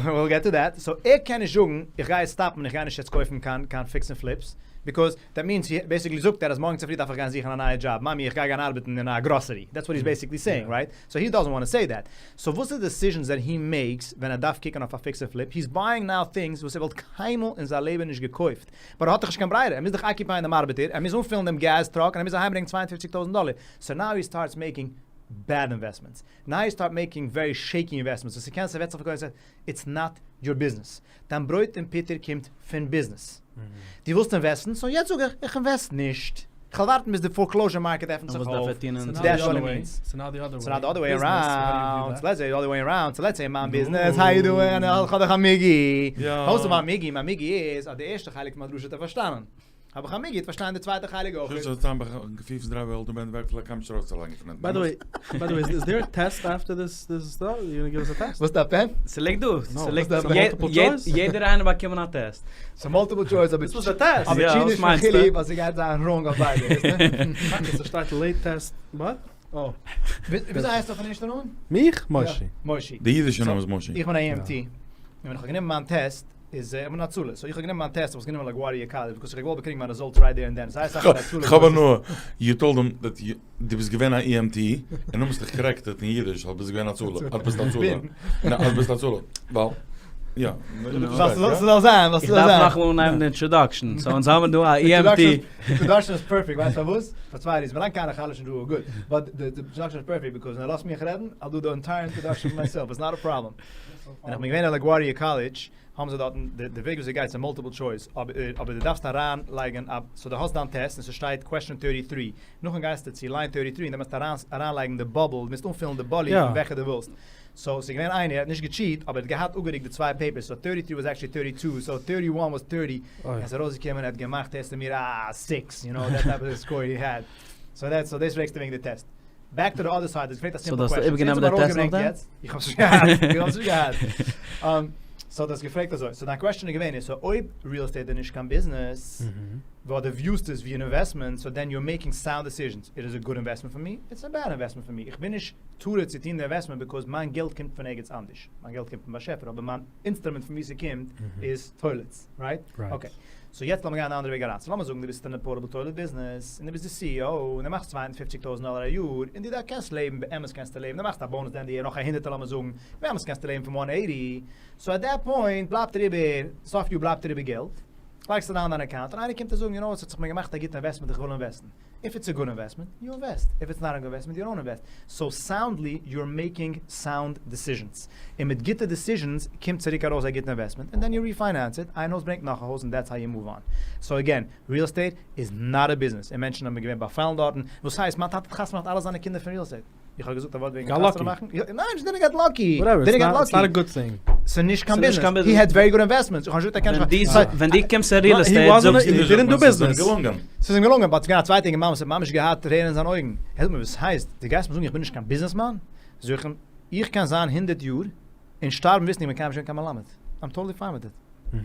we'll get to that. So ער קען נישט זאגן, איך גיי יעצט stop ן, איך גיי נישט יעצט קויפן קיין. קיין קיין fix and flips, because that means he basically זאגט ער אז מארגן צופרי דארף איך גיין זוכן א נייע דזשאב, מאמי איך גיי גיין ארבעטן אין א grocery, that's what he's basically saying right? So he doesn't want to say that. So וואס איז די decisions that he makes ווען ער דארף קוקן אויף א fix and flip? He's buying now things וואס ער וואלט קיינמאל אין זיין לעבן נישט געקויפט. But ער האט דאך נישט קיין ברירה, ער מוז דאך occupy ען דעם ארבעטער, ער מוז אנפילן דעם gas truck און ער מוז אהיימברענגען 52,000 דאלער. So now he starts making bad investments. Now he start making very shaky investments וואס ס'קען ס'וועט זיך פארקויפן it's not your business. דיין ברויט און פוטער קומט פון ביזנעס. דו ווילסט invest ן, so יעצט זאג איך, איך invest נישט. כ'וועל ווארטן ביז די foreclosure market עפנט זיך אויף. That's what it means. So now the other way. So now the other way around. So let's say the other way around. So let's say מיין ביזנעס, how you doing? איך האב דאך א מיגי. וואס איז מיין מיגי? מיין מיגי איז אז די ערשטע חלק פון מיין דרשה האט ער פארשטאנען. האב איך א מיגי האט פארשטאנען די צווייטע חלק אויך. By the way, by the way, is there a test after this this stuff? You gonna give us a test? וואס דארף מען? ס'ליגט דא. ס'ליגט דא. יעדער איינער באקומען א test. ס'איז multiple choice אבער דאס איז די test. אבער טשי נישט פון חילי ווייל ס'גייט זיין wrong אויף ביידע, ווייסטו? ס'שטייט late test, what? Oh. וויאזוי הייסטו אויפן ערשטע נאמען? מיך? מושי. מושי. די אידישע נאמען איז מושי. איך בין א EMT. און ווען איך האב גענומען מיין test איז איך בין הצלה, so איך האב גענומען מיין test, איך האב עס גענומען LaGuardia College, because איך האב געוואלט באקריגן מיין results right there and then, זייער אסאך פון הצלה. כ'האב הנאה, you told him that you, דו ביסט געווען א EMT, און דו האסט דיך corrected אין אידיש אז ביסט געווען הצלה, אז ביסט הצלה. ניין, אז ביסט הצלה, ווייל, יא. ס'זאל זיין, וואס ס'זאל זיין. איך דארף נאכאמאל אנהייבן די introduction, so אונז האבן דא א EMT. Introduction איז perfect, ווייסט פארוואס? פאר צוויי reasons, ווילאנג קיינער חלש'ט נישט דא איז גוט, but די introduction איז perfect because ווען ער לאזט מיך רעדן, I'll do the entire introduction myself, it's not a problem. ווען איך בין געווען אין LaGuardia College האבן זיי דארטן די וועג וויאזוי גייט ס'איז multiple choice אבער דו דארפסט אריין לייגן א so דו האסט דיין test און ס'שטייט question 33 נאכדעם גייסטו צו line 33 און דו מוזט אריין אריין לייגן די bubble דו מוזט אנפילן די באלי פון וועלכע דו ווילסט so ס'איז געווען איינער ער האט נישט גע cheat אבער ער האט געהאט אפגערוקט די צוויי papers so 33 was actually 32 so 31 was 30 און ס'איז ארויסגעקומען ער האט געמאכט הערסטו מיר א six you know that type of score he had so that's so דאס פרעגסטו וועגן די test. Back to the other side, האסט געפרעגט א simple question. So דו האסט איבערגענומען די test נאכדעם? איך האב עס נישט געהאט, איך האב עס נישט געהאט. So דו האסט געפרעגט אזוי, so דיין question איז געווען, so אויב real estate איז נישט קיין ביזנעס, ווייל דו view סט עס ווי אן investment, so then you are making sound decisions, it is a good investment for me, it's a bad investment for me, איך בין נישט טרוד צו טון די investment because מיין געלט קומט פון ערגעץ אנדערש, מיין געלט קומט פון באשעפער, אבער מיין instrument פון וואו ס'קומט איז toilets, right? Okay. So יעצט לאמיר גיין די אנדערע וועג אריין. So לאמיר זאגן דו ביסט אין די portable toilet ביזנעס, און דו ביסט די CEO, און דו מאכסט 250,000 דאלער א יאר, און דו קענסט לעבן, באמת קענסטו לעבן, דו מאכסט א bonus דעם די יאר נאך א הונדערטער לאמיר זאגן, באמת קענסטו לעבן פון 180, so at that point בלייבט דיר איבער, סוף יאר בלייבט דיר איבער געלט, לייגסט אריין דיין account, און איינער קומט דיר זאגן, you know וואט, ס'האט זיך מיר געמאכט א גוטע investment, איך וויל invest ן. If it's a good investment, you invest. If it's not a good investment, you don't invest. So soundly, you're making sound decisions. און מיט גוטע decisions קומט צוריק ארויס א גוטע investment, and then you refinance it, איין הויז ברענגט נאך א הויז, and that's how you move on. So again, real estate איז not a business. און מענטשן האבן געווען באפאלן דארטן, וואס הייסט, מיין טאטע האט חתונה געמאכט אלע זיינע קינדער פון real estate. איך האב געזאגט א ווארט וועגן חתונה מאכן? ניין, נישט didn't get lucky. Didn't get lucky. It's not a good thing. ס'איז נישט קיין ביזנעס. He had very good investments. איך האב נישט געזאגט ער קען נישט מאכן. ווען דו קומסט צו real estate זאגסטו. He didn't do business. ס'איז אים געלונגען, but ס'איז געווען א צווייטע אינגערמאן וואס האט ממש געהאט טרערן אין זיין אויגן. ער זאגט מיר, וואס הייסט? דו גייסט מיר זאגן איך בין נישט קיין ביזנעסמאן? זאג איך אים, איך קען זיין הונדערט יאר און שטארבן וויסנדיג איך בין קיינמאל נישט געווען קיין מלמד. I'm totally fine with it.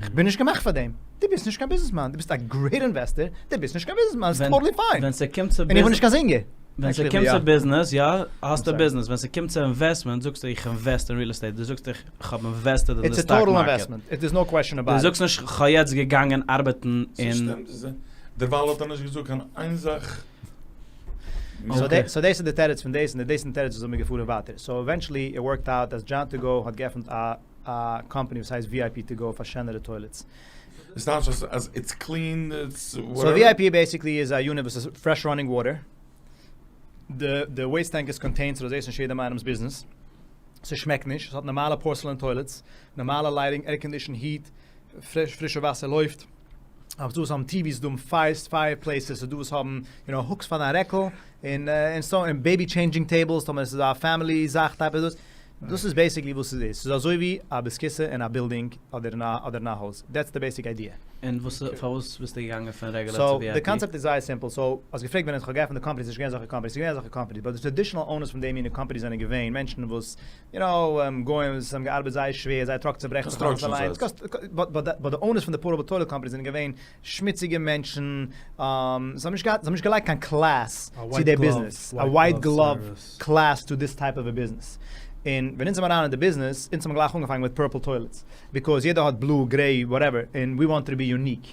איך בין נישט געמאכט פאר דעם. דו ביסט נישט קיין ביזנעסמאן. דו ביסט א great investor. דו ביסט נישט קיין ביזנעסמאן. It's totally fine. ווען ס'קומט צו און איך בין נישט קיין זינגער. ווען ס'קומט צו ביזנעס, יא, האסטו ביזנעס. ווען ס'קומט צו investment זאגסטו איך invest אין real estate. דו זאגסט איך האב invested אין די stock market. דו זאגסט נישט כ'האב יעצט געגאנגען ארבעטן אין. דערווייל האט ער נישט געזאגט קיין איין זאך. So דאס איז די תירוץ פון דאס, און דאס איז די תירוץ וואס האט מיר געפארן ווייטער. So eventually it worked out אז John To Go האט געעפנט א קאמפאני וואס הייסט VIP To Go פאר שענערע toilets. עס טייטש אז אז it's clean it's whatever. So VIP basically איז א unit וואס איז fresh running water, די די waste tank איז contained so דו זעסט נישט יעדעם איינעמס ביזנעס, ס'שמעקט נישט, עס האט נארמאלע porcelain toilets, נארמאלע lighting, air condition, heat, פרישע וואסער לויפט, ס'דא וואס האבן TVs, ס'דא fire places, ס'דא וואס האבן you know hooks פאר דיין רעקל, און און so און baby changing tables טאמער עס איז א family זאך type דאס, דאס איז basically וואס עס איז, ס'איז אזוי ווי א בית כסא אין א בילדינג אדער אין א אדער אין א הויז, that's the basic idea. און וואס פארוואס ביסטו געגאנגען פון רעגולער צו VIP? So די קאנצעפט איז זייער simple, so האסט געפרעגט ווען איך האב געעפנט די קאמפאני, ס'איז נישט געווען אזעלכע קאמפאניס, ס'איז געווען אזעלכע קאמפאניס, but די traditional owners פון די מינע קאמפאניס זענען געווען מענטשן וואס you know גוים וואס האבן געארבעט זייער שווער, זייער truck צוברעכט זיך אלעס אליינס, but די owners פון די portable toilet companies זענען געווען שמוציגע מענטשן, זיי האבן נישט געהאט, זיי האבן נישט געלייגט קיין class צו די ביזנעס, א white glove class to this type of a business. און ווען אונז זעמער אריין אין די ביזנעס, אונז האבן גלייך אנגעפאנגען מיט purple toilets, because יעדער האט blue, gray, whatever, און we wanted to be unique.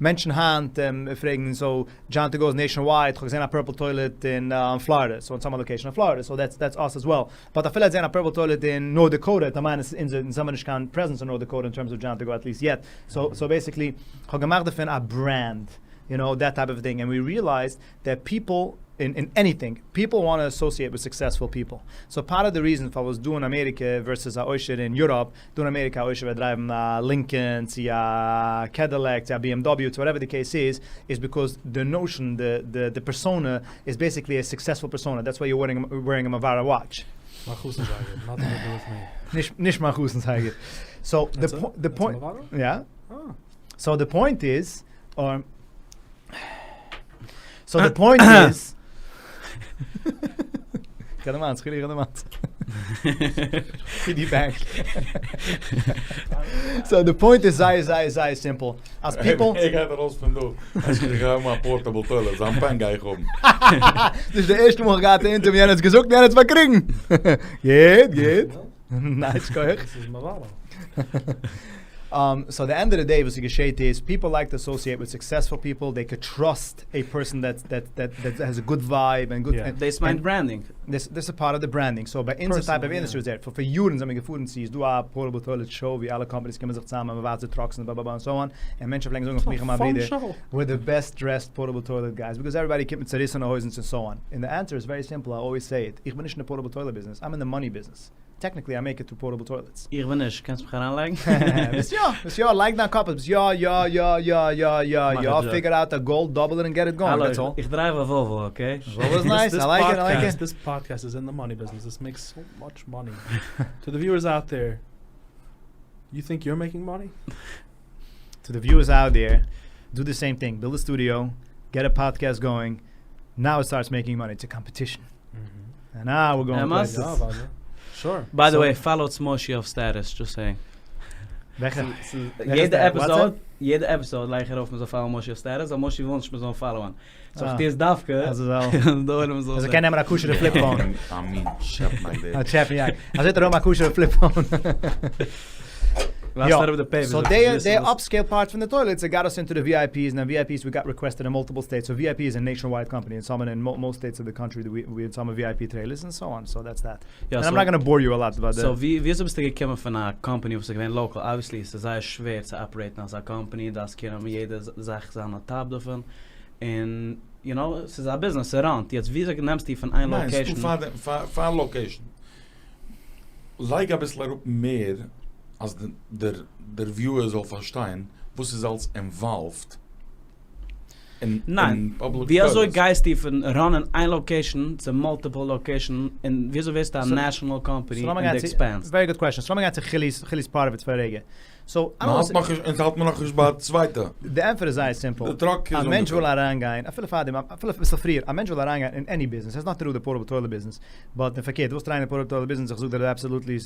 מענטשן היינט פרעגן, so John to Go איז nationwide, כ'האב געזען א purple toilet אין Florida, so אונז האבן א location אין Florida, so that's that's us as well. But אפילו ער האט געזען א purple toilet אין North Dakota, וועט ער מיינען עס איז אונזער, אונז האבן נישט קיין presence אין North Dakota in terms of John to Go at least yet. So so basically, כ'האב געמאכט דערפון א brand, you know, that type of thing, and we realized that people in in anything, people want to associate with successful people. So part of the reason פארוואס דא אין אמעריקע versus א עושר אין Europe, דא אין אמעריקע א עושר וועט דרייוון א Lincoln צו א Cadillac צו א BMW צו whatever the case איז, איז because די notion, די די די persona איז basically א successful persona, that's why you wearing a Movado watch. מיין חתן זייגער, nothing to do with me. נישט נישט מיין חתן זייגער. So די די point, יא. So די point איז, so די point איז, איך האב דערמאנט, איך האב דערמאנט. פיגי בענק. So די point איז זייער זייער זייער simple, אז people. ער גייט ארויס פון דא, אז איך גיי האבן א portable toilet, זיין פען גיי איך האבן. דאס איז די ערשטע מאל איך געהאט א אינטערוויו, יענער האט עס געזאגט און יענער האט עס באקריגן. גוט גוט. Nice שכוח. דאס איז Movado. So the end of the day וואס איז געשעהט איז, people like to associate with successful people, they could trust a person that that that that has a good vibe and good. דאס מיינט branding. דאס איז part of the branding, so ביי אונזער type of industry איז ער, פאר יארן זענען מיר געפארן צו, איז דא א portable toilet show ווי אלע companies קומען זיך צוזאם און מ'ווייזט די trucks און blah blah blah און so on, און מענטשן פלעגן זאגן אויף מיך און מיין ברודער, we're the best dressed portable toilet guys, because everybody קומט מיט צעריסענע הויזן און so on, און די answer איז very simple, I always say it, איך בין נישט אין די portable toilet business, I'm in the money business. Technically I make it through portable toilets. איך בין נישט, קענסט מיך אריינלייגן? ביסט יא, ביסט יא, לייג דיין קאפ, ביסט יא יא יא יא יא יא יא, figure out a goal, double it and get it going, that's all. איך drive א Volvo, okay? Volvo איז nice, I like it, I like it. This podcast is in the money business, this makes so much money. To the viewers out there, you think you're making money? To the viewers out there, do the same thing, build a studio, get a podcast going, now it starts making money, it's a competition. אמת? By the way, follow טס מושי אויף status, just saying. וועלכע? יעדע episode, יעדע episode לייג איך ארויף מ'זאל follow ען מושי אויף status, ווייל מושי וויל נישט מ'זאל אים follow ען. So איך טו עס דווקא. אז ער זאל קענען נעמען א כשר'ע flip phone. א מין טשעפעניק דער. א טשעפעניאק. אזוי האט ער אויך א כשר'ע flip phone. יא, so די upscale part פון די toilets got us into the VIPs, און VIPs we got requested אין multiple states, so VIP איז א nationwide company, אונז האבן אין most states of the country ווי אונז האבן VIP trailers און so on, so that's that. און I'm not gonna bore you a lot about די. So ווי אזוי ביסטו געקומען פון א קאמפאני וואס איז געווען local, obviously עס איז זייער שווער צו operate ן אזא קאמפאני, דארפסט קענען יעדע זאך זיין on top דערפון, און you know, ס'איז א ביזנעס, ס'ראנט, יעצט וויאזוי נעמסטו פון איין location. ניין, ס'דא פאר location. לייג אביסל אראפ מער אז דער viewer זאל פארשטיין וואס איז אלס involved אין ניין, פובליק ווי אזוי טוילעטס. גייסטו פון run ען איין location צו multiple location און ווי אזוי ווערסטו א national company און דו expand סט? Very good question. So לאמיר גיין צו חילי'ס חילי'ס part of it פאר א רגע. So מען האלט נאך נישט, אונז האלט מען נאך נישט ביי א צווייטע. די ענטפער איז זייער simple. די truck איז א מענטש וויל אריינגיין, אפילו פאר דעם, אפילו אביסל פריער, א מענטש וויל אריינגיין אין any business, has nothing to do די portable toilet business, but און פארקערט, דו ווילסט אריין אין portable toilet business, איך זאג דיר absolutely,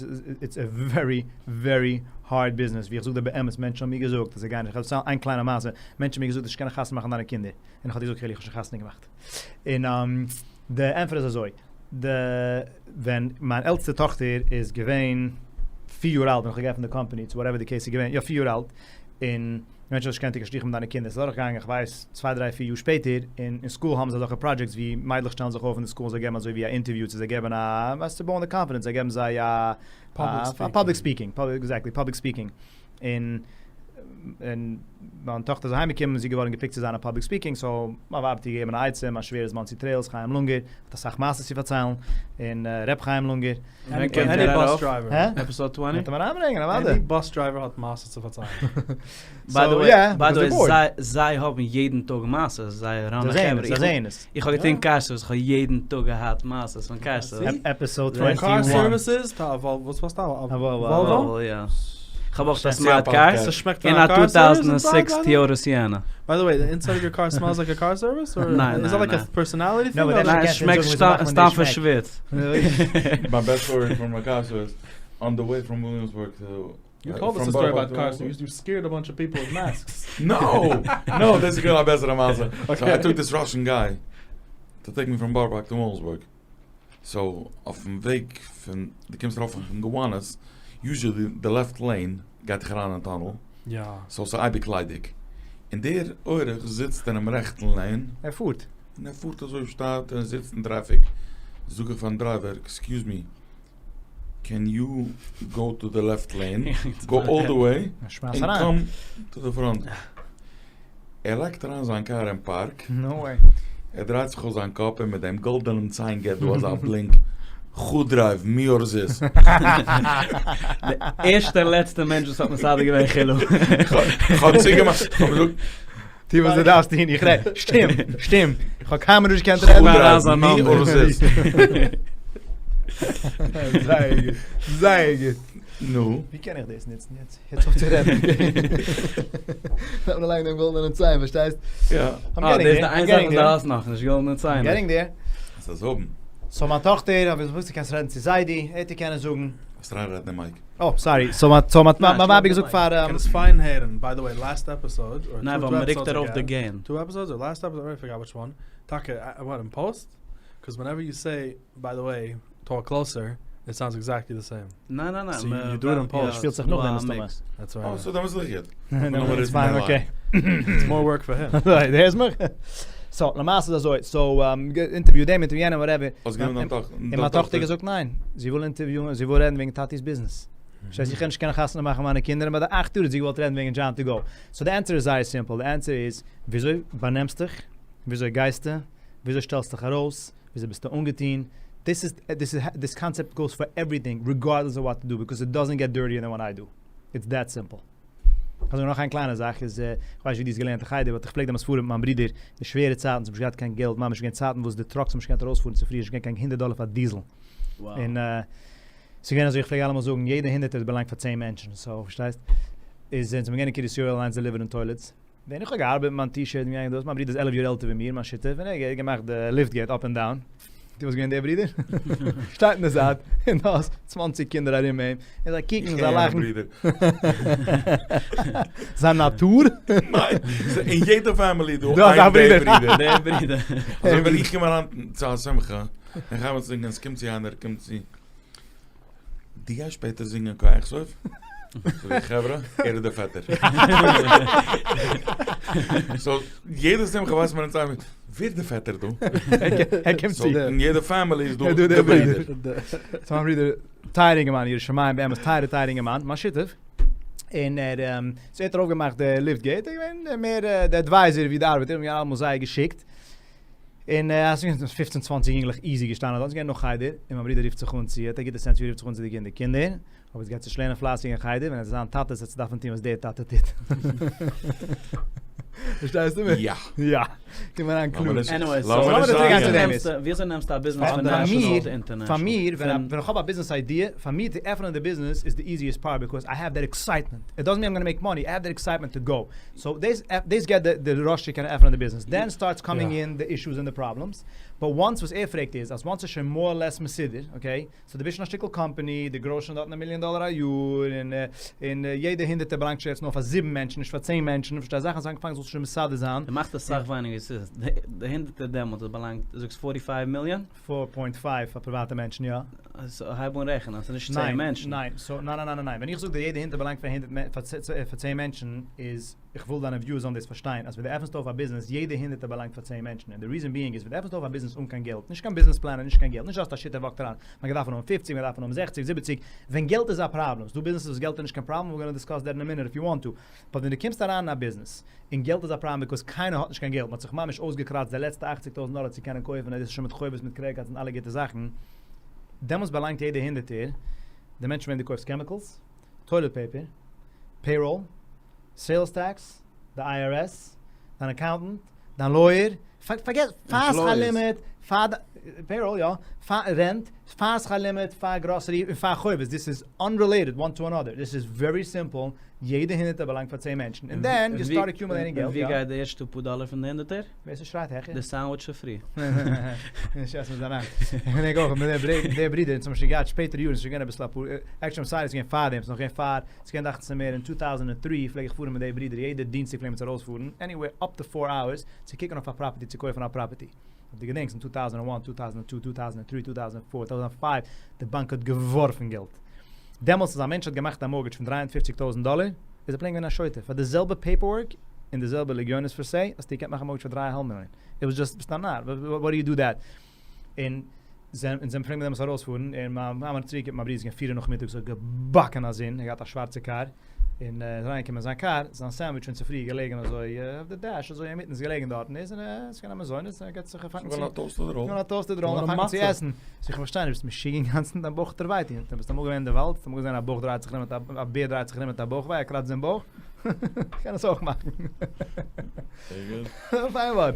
it's a very very hard business, ווי איך זאג דיר באמת, מענטשן האבן מיר געזאגט אז זיי גייען נישט, איך וועל דערציילן איין קליינע מעשה, מענטשן האבן מיר געזאגט אז נישט קענען חתונה מאכן דיינע קינדער, און איך האב דיר געזאגט חילי איך האב שוין חתונה געמאכט. און די ענטפער איז אזוי, די ווען מיין עלטסטע טאכטער איז געווען פיר יאר אלט ווען איך האב געעפנט די קאמפאני צו whatever די case איז געווען, יא פיר יאר אלט, און מענטשן האבן נישט געקענט טון קיין שידוכים מיט דיינע קינדער, ס'איז אדורכגעגאנגען איך ווייס צוויי דריי פיר יאר שפעטער, און אין school האבן זיי אזעלכע projects ווי מיידלעך שטעלן זיך אויף אין די school און זיי געבן אזוי ווי א אינטערוויו צו זיי געבן א ווייסט צו בויען די confidence זיי געבן זיי א public speaking, exactly public speaking, און און מיין טאכטער איז אהיים געקומען זי איז געווארן געפיקט צו זיין א public speaking so מיין ווייב האט איר געגעבן א עצה, מיין שווער איז Monsey Trails חיים לונגער האט אסאך מעשות צו פארציילן, און ר' חיים לונגער. ווען קומט ער ארויף? Episode twenty? וועט ער מיר אריינברענגען אוודאי. Any bus driver האט מעשות צו פארציילן. By the way, זיי האבן יעדן טאג מעשות, זיי run ען חברה. זיי זעען עס. איך האב געטון car service, איך האב יעדן טאג געהאט מעשות פון car service. Episode twenty one. Car services? וואס וואס Volvo? יא. איך האב אויך א smart car. און א 2006 Toyota Sienna. By the way, the inside of your car smells like a car service? ניין ניין. Is that like a personality thing? ניין, עס שמעקט סתם פון שוויץ. מיין best story from a car service, on the way from Williamsburg to You told us a story about car service, you scared a bunch of people with masks. No! No, דאס איז געווען א בעסערע מעשה. So I took this Russian guy to take me from Boro Park to Williamsburg. So אויפן וועג פון, דו קומסט ארויף פון Gowanus, usually די left lane גייט דיך אריין אין tunnel. יא. So ס'איז אייביג ליידיג. און דער אורח זיצט אינעם רעכטן lane. ער פארט. און ער פארט אזוי שטאט און זיצט אין traffic. זאג איך פארן driver, excuse me, can you go to the left lane, go all the way, און come to the front. ער לייגט אריין זיין קאר אין park, ער דרייט זיך אויס זיין קאפ און מיט דעם גאלדענעם ציין געט דא אזא בלינק, חו drive, מי אור זיס. די ערשטע און לעצטע מענטש וואס האט מסדר געווען חילו. כ'האב צוגעמאכט, כ'האב געזאגט. טו וואס דו דארפסט טון, איך רעד, שטים, שטים, איך האב קיינמאל נישט געקענט רעדן. חו drive, מי אור זיס. זייער גוט, זייער גוט. נו. ווי קען איך דאס נוצן יעצט? הערטס אויף צו רעדן. דארף מען לייגן דעם גאלדענעם ציין, פארשטייסט? יא. אה, דאס איז די איין זאך וואס דו האסט נאכנישט, גאלדענע ציינער. Getting there. וועסט עס האבן. So מיין טאכטער, האב איך געוואוסט דו קענסט רעדן צו זיידי, ער וועט דיר קענען זאגן. וועסט אריינרעדן אין mic. אה, sorry. So מיין so מיין ווייב האט געזאגט פאר. קען עס פיין הערן. By the way, last episode, or ניין, ווייל מ'רוקט ארויף די gain. Two episodes, or last episode, I forgot which one. טאקע, what, אין post? Cause whenever you say, by the way, talk closer, it sounds exactly the same. ניין ניין ניין. So you do it in post. שפילט זיך נאכדעם מסתמא. That's right. אה, so דעמאלטס איז גוט. איז פיין, okay. It's more work for him. דו הערסט מיך? So, למעשה איז אזוי, so, interview דעם, interview יענעם, whatever. האסט גענומען דיין טאכטער? און מיין טאכטער האט געזאגט ניין, זי וויל אינטערוויוען, זי וויל רעדן וועגן טאטי'ס ביזנעס. פארשטייסט, איך קען נישט קענען חתונה מאכן מיינע קינדער, און ביי די אכט יאר האט זי געוואלט רעדן וועגן דזשאן טו גאו. So די ענטפער איז זייער simple, די ענטפער איז, וויאזוי באנעמסט דיך, וויאזוי גייסטו, וויאזוי שטעלסט דיך ארויס, וויאזוי ביסטו אנגעטון, דאס איז, דאס איז, this concept goes for everything, regardless of what to do, because it doesn't get dirtier than what I do. It's that simple. אזוי נאך איין קליינע זאך איז, איך ווייס נישט ווי דו האסט געלערנט אין חדר, but איך פלעג דעמאלטס פארן מיט מיין ברודער די שווערע צייטן, ס'האט נישט געהאט קיין געלט, ממש געווען צייטן וואס די trucks האבן נישט געקענט ארויספארן צופרי, נישט געווען קיין הונדערט דאלער פאר דיזל. און ס'איז געווען אזוי, איך פלעג אלעמאל זאגן, יעדע הונדערטער באלאנגט פאר צען מענטשן, so פארשטייסט? איז אונז זענען געווען אין קרית יואל אליינס דעליווערן toilets, ווען איך האב געארבעט מיט מיין T-shirt און געגאנגען דאס, מיין ברודער איז 11 יאר עלטער ווי מיר, מיין שותף, און ער האט געמאכט די lift gate up and down. דו וואלסט געווען דער ברודער? שטייט אין די זייט, און דו האסט 20 קינדער ארום אים, און זיי קוקן און זיי לאכן. זיין נאטור? ניין, אין יעדע family איז דא איין דער ברודער. דער ברודער. אזוי ווען איך קום אריין צו א שמחה, און כ'הייב אן צו זינגען, עס קומט צו איינער, קומט צו. דו גייסט שפעטער זינגען קה אכסוף? זאג איך חברה, ער איז דער פעטער. So יעדע שמחה ווייסט מען אונז איינער, ווער איז דער פעטער דא? ער קומט צו. אין יעדע family איז דא דער ברודער. So מיין ברודער, טייערע אינגערמאן, ירא שמים באמת, טייערע טייערע אינגערמאן, מיין שותף, און ער, so ער האט ארויפגעמאכט די lift gate, ער איז געווען מער די advisor ווי די ארבעטער, מיר האבן אלעמאל זייער געשיקט. און עס איז געווען פופצן צוואנציג יונגלעך easy געשטאנען דארט, עס איז געווען נאך חדר, און מיין ברודער רופט זיך אן צו, ער האט א גוטע sense ווי ער רופט זיך אן צו די קינדער, קינדער, אויב עטס גייטס נישט לערנען פלייסיג אין חדר, ווען עטס זיין טאטעס עטס דארפן טון וואס דער טאטע טוט. פארשטייסטו מיר? יא. יא. קום אריין קלאר. Anyway, so לאמיר צוריק גיין צו דעם איז. וויאזוי נעמסטו א ביזנעס פון national צו international? פאר מיר, ווען איך האב א ביזנעס idea, פאר מיר צו עפענען די ביזנעס איז די easiest part, because I have that excitement. It doesn't mean I'm gonna make money, I have that excitement to go. So דאס דאס געט די rush צו קענען עפענען די ביזנעס, then starts coming in די issues און די problems, but once וואס ער פרעגט איז אז once ס'איז שוין more or less מסודר, okay, so דו ביסט שוין א שטיקל קאמפאני, דו גראוסט שוין דארטן א מיליאן דאלער א יאר, און און יעדע הונדערטער באלאנגט שוין יעצט נאר פאר זיבן מענטשן נישט פאר צען מענטשן, פארשטייסט זאכן זענען אנגעפאנגען זאלסטו שוין מסדר זיין. דו מאכסט אסאך ווייניגער, ס'איז די הונדערטער דעמאלטס האט באלאנגט, דו זאגסט forty five מיליאן? Four point five פאר פריוואטע מענטשן יא. So הייב אן רעכענען, ס'איז נישט צען מענטשן. ניין, ניין, so ניין ניין ניין ניין, ווען איך זאג דיר יעדע הונדערט באלאנגט פאר הונדערט פאר צען מענטשן איז, איך וויל דיינע viewers זאלן דאס פארשטיין, אז ווען דו עפענסט אויף א ביזנעס יעדע הונדערטער באלאנגט פאר צען מענטשן, און די reason being איז ווען דו עפענסט אויף א ביזנעס אן קיין געלט, נישט קיין ביזנעס פלאן און נישט קיין געלט, נישט אז האסט א שותף וואקט אריין, מען גייט דארפן האבן פופציג, מען גייט דארפן האבן זעכציג, זיבעציג, ווען געלט איז א פראבלעם, ס'דא ביזנעסעס וואס געלט איז נישט קיין פראבלעם, we're gonna discuss that in a minute if you want to, but ווען דו קומסט אריין אין א ביזנעס און געלט איז א פראבלעם because קיינער האט נישט קיין געלט, מען האט זיך ממש אויסגעקראצט די לעצטע אכציג טויזנט דאלער צו קענען קויפן און דאס איז שוין מיט חובות מיט credit cards און אלע גוטע זאכן, דעמאלטס באלאנגט יעדע הונדערטער די מענטשן וועם דו קויפסט chemicals, toilet paper, payroll, sales tax, די IRS, דיין accountant, דיין lawyer, forget, פאר שכר לימוד, פאר payroll יא, פאר rent, פאר שכר לימוד, פאר גראסערי, און פאר חובות, דאס איז unrelated one to another, דאס איז very simple, יעדע הונדערטער באלאנגט פאר צען מענטשן, און then you start accumulating געלט. און ווי גייט די ערשטע פאר דאלער פון די הונדערטער? ווער ס'שרייט העכער. די sandwich צופרי. נישט עסן מיט זיין האנט. איך געדענק אויך מיט דער ברודער, אונז האבן שוין געהאט שפעטערע יארן, ס'איז שוין געווען אביסל אפאר, actually I'm sorry ס'איז געווען פארדעם, ס'איז נאך געווען פאר, ס'איז געווען דאכט זיך מיר אין 2003 פלעג איך פארן מיט דער ברודער, יעדע דינסטאג פלעגן מיר אונז ארויספארן, anywhere up to four hours, צו קוקן אויף א property, צו קויפן א property. אויב דו געדענקסט אין 2001, 2002, 2003, 2004, 2005, די באנק האט געווארפן געלט. דעמאלטס אז א מענטש האט געמאכט א mortgage פון 350 טויזנט דאלער, איז ער plain געווען א שוטה. פאר די זעלבע paperwork. און די זעלבע לגיונות per se, האסטו געקענט מאכן א mortgage פאר דריי א האלב מיליאן. It was just, ביסט א נאר, why do you do that? און זענען אונז פלעגן מיר דעמאלטס ארויספארן, און מיין מאמע האט צוריק מיין ברודער איז געווען פיר נאכמיטאג ס'האט געבאקן א זון, ער האט געהאט א שווארצע קאר, און ער איז אריינגעקומען אין זיין קאר, זיין sandwich שוין צופרי געלעגן אזוי אויף די dash אזוי אינמיטן איז געלעגן דארטן, איז און עס איז געווען א מזונות, און ער געט זיך א פאנג צו, געווען א toasted roll. געווען א toasted roll, און א פאנג צו עסן. זאג איך פארשטיי נישט, ביסט משוגע אינגאנצן, דיין בויך טוט דיר וויי טון, ביסט אמאל געווען אין די וואלד, האסט אמאל געזען א בויך דרייט זיך ארום מיט א, א בער דרייט זיך ארום מיט א בויך וויי, ער קראצט זיין בויך? כ'קען עס אויך מאכן. פיין ווארט.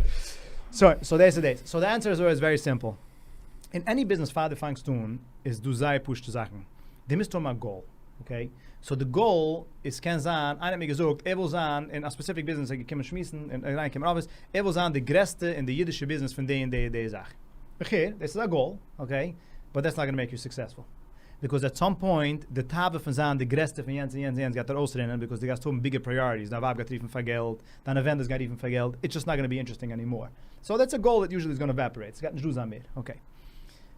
So, so דאס איז דאס. So the answer איז always very simple. אין any business פאר דו פאנגסט אן איז דא זייער פשוטע זאכן. דו מוזט האבן א goal. Okay? So די goal איז קען זיין, איינער האט מיר געזאגט ער וויל זיין אין א specific business, ער איז געקומען שמועסן און אריינגעקומען אין אפיס, ער וויל זיין די גרעסטע אין די אידישע ביזנעס פון די און די און די זאך. Okay, דאס איז א goal, okay? But that's not gonna make you successful. Because at some point, די תאווה פון זיין די גרעסטע פון יענץ און יענץ און יענץ גייט ארויסרינען because דו גייסט האבן bigger priorities, דיין ווייב גייט רופן פאר געלט, דיינע vendors גייען רופן פאר געלט, it's just not gonna be interesting anymore. So that's a goal that usually is gonna evaporate, ס'גייט נישט דא זיין מער. Okay.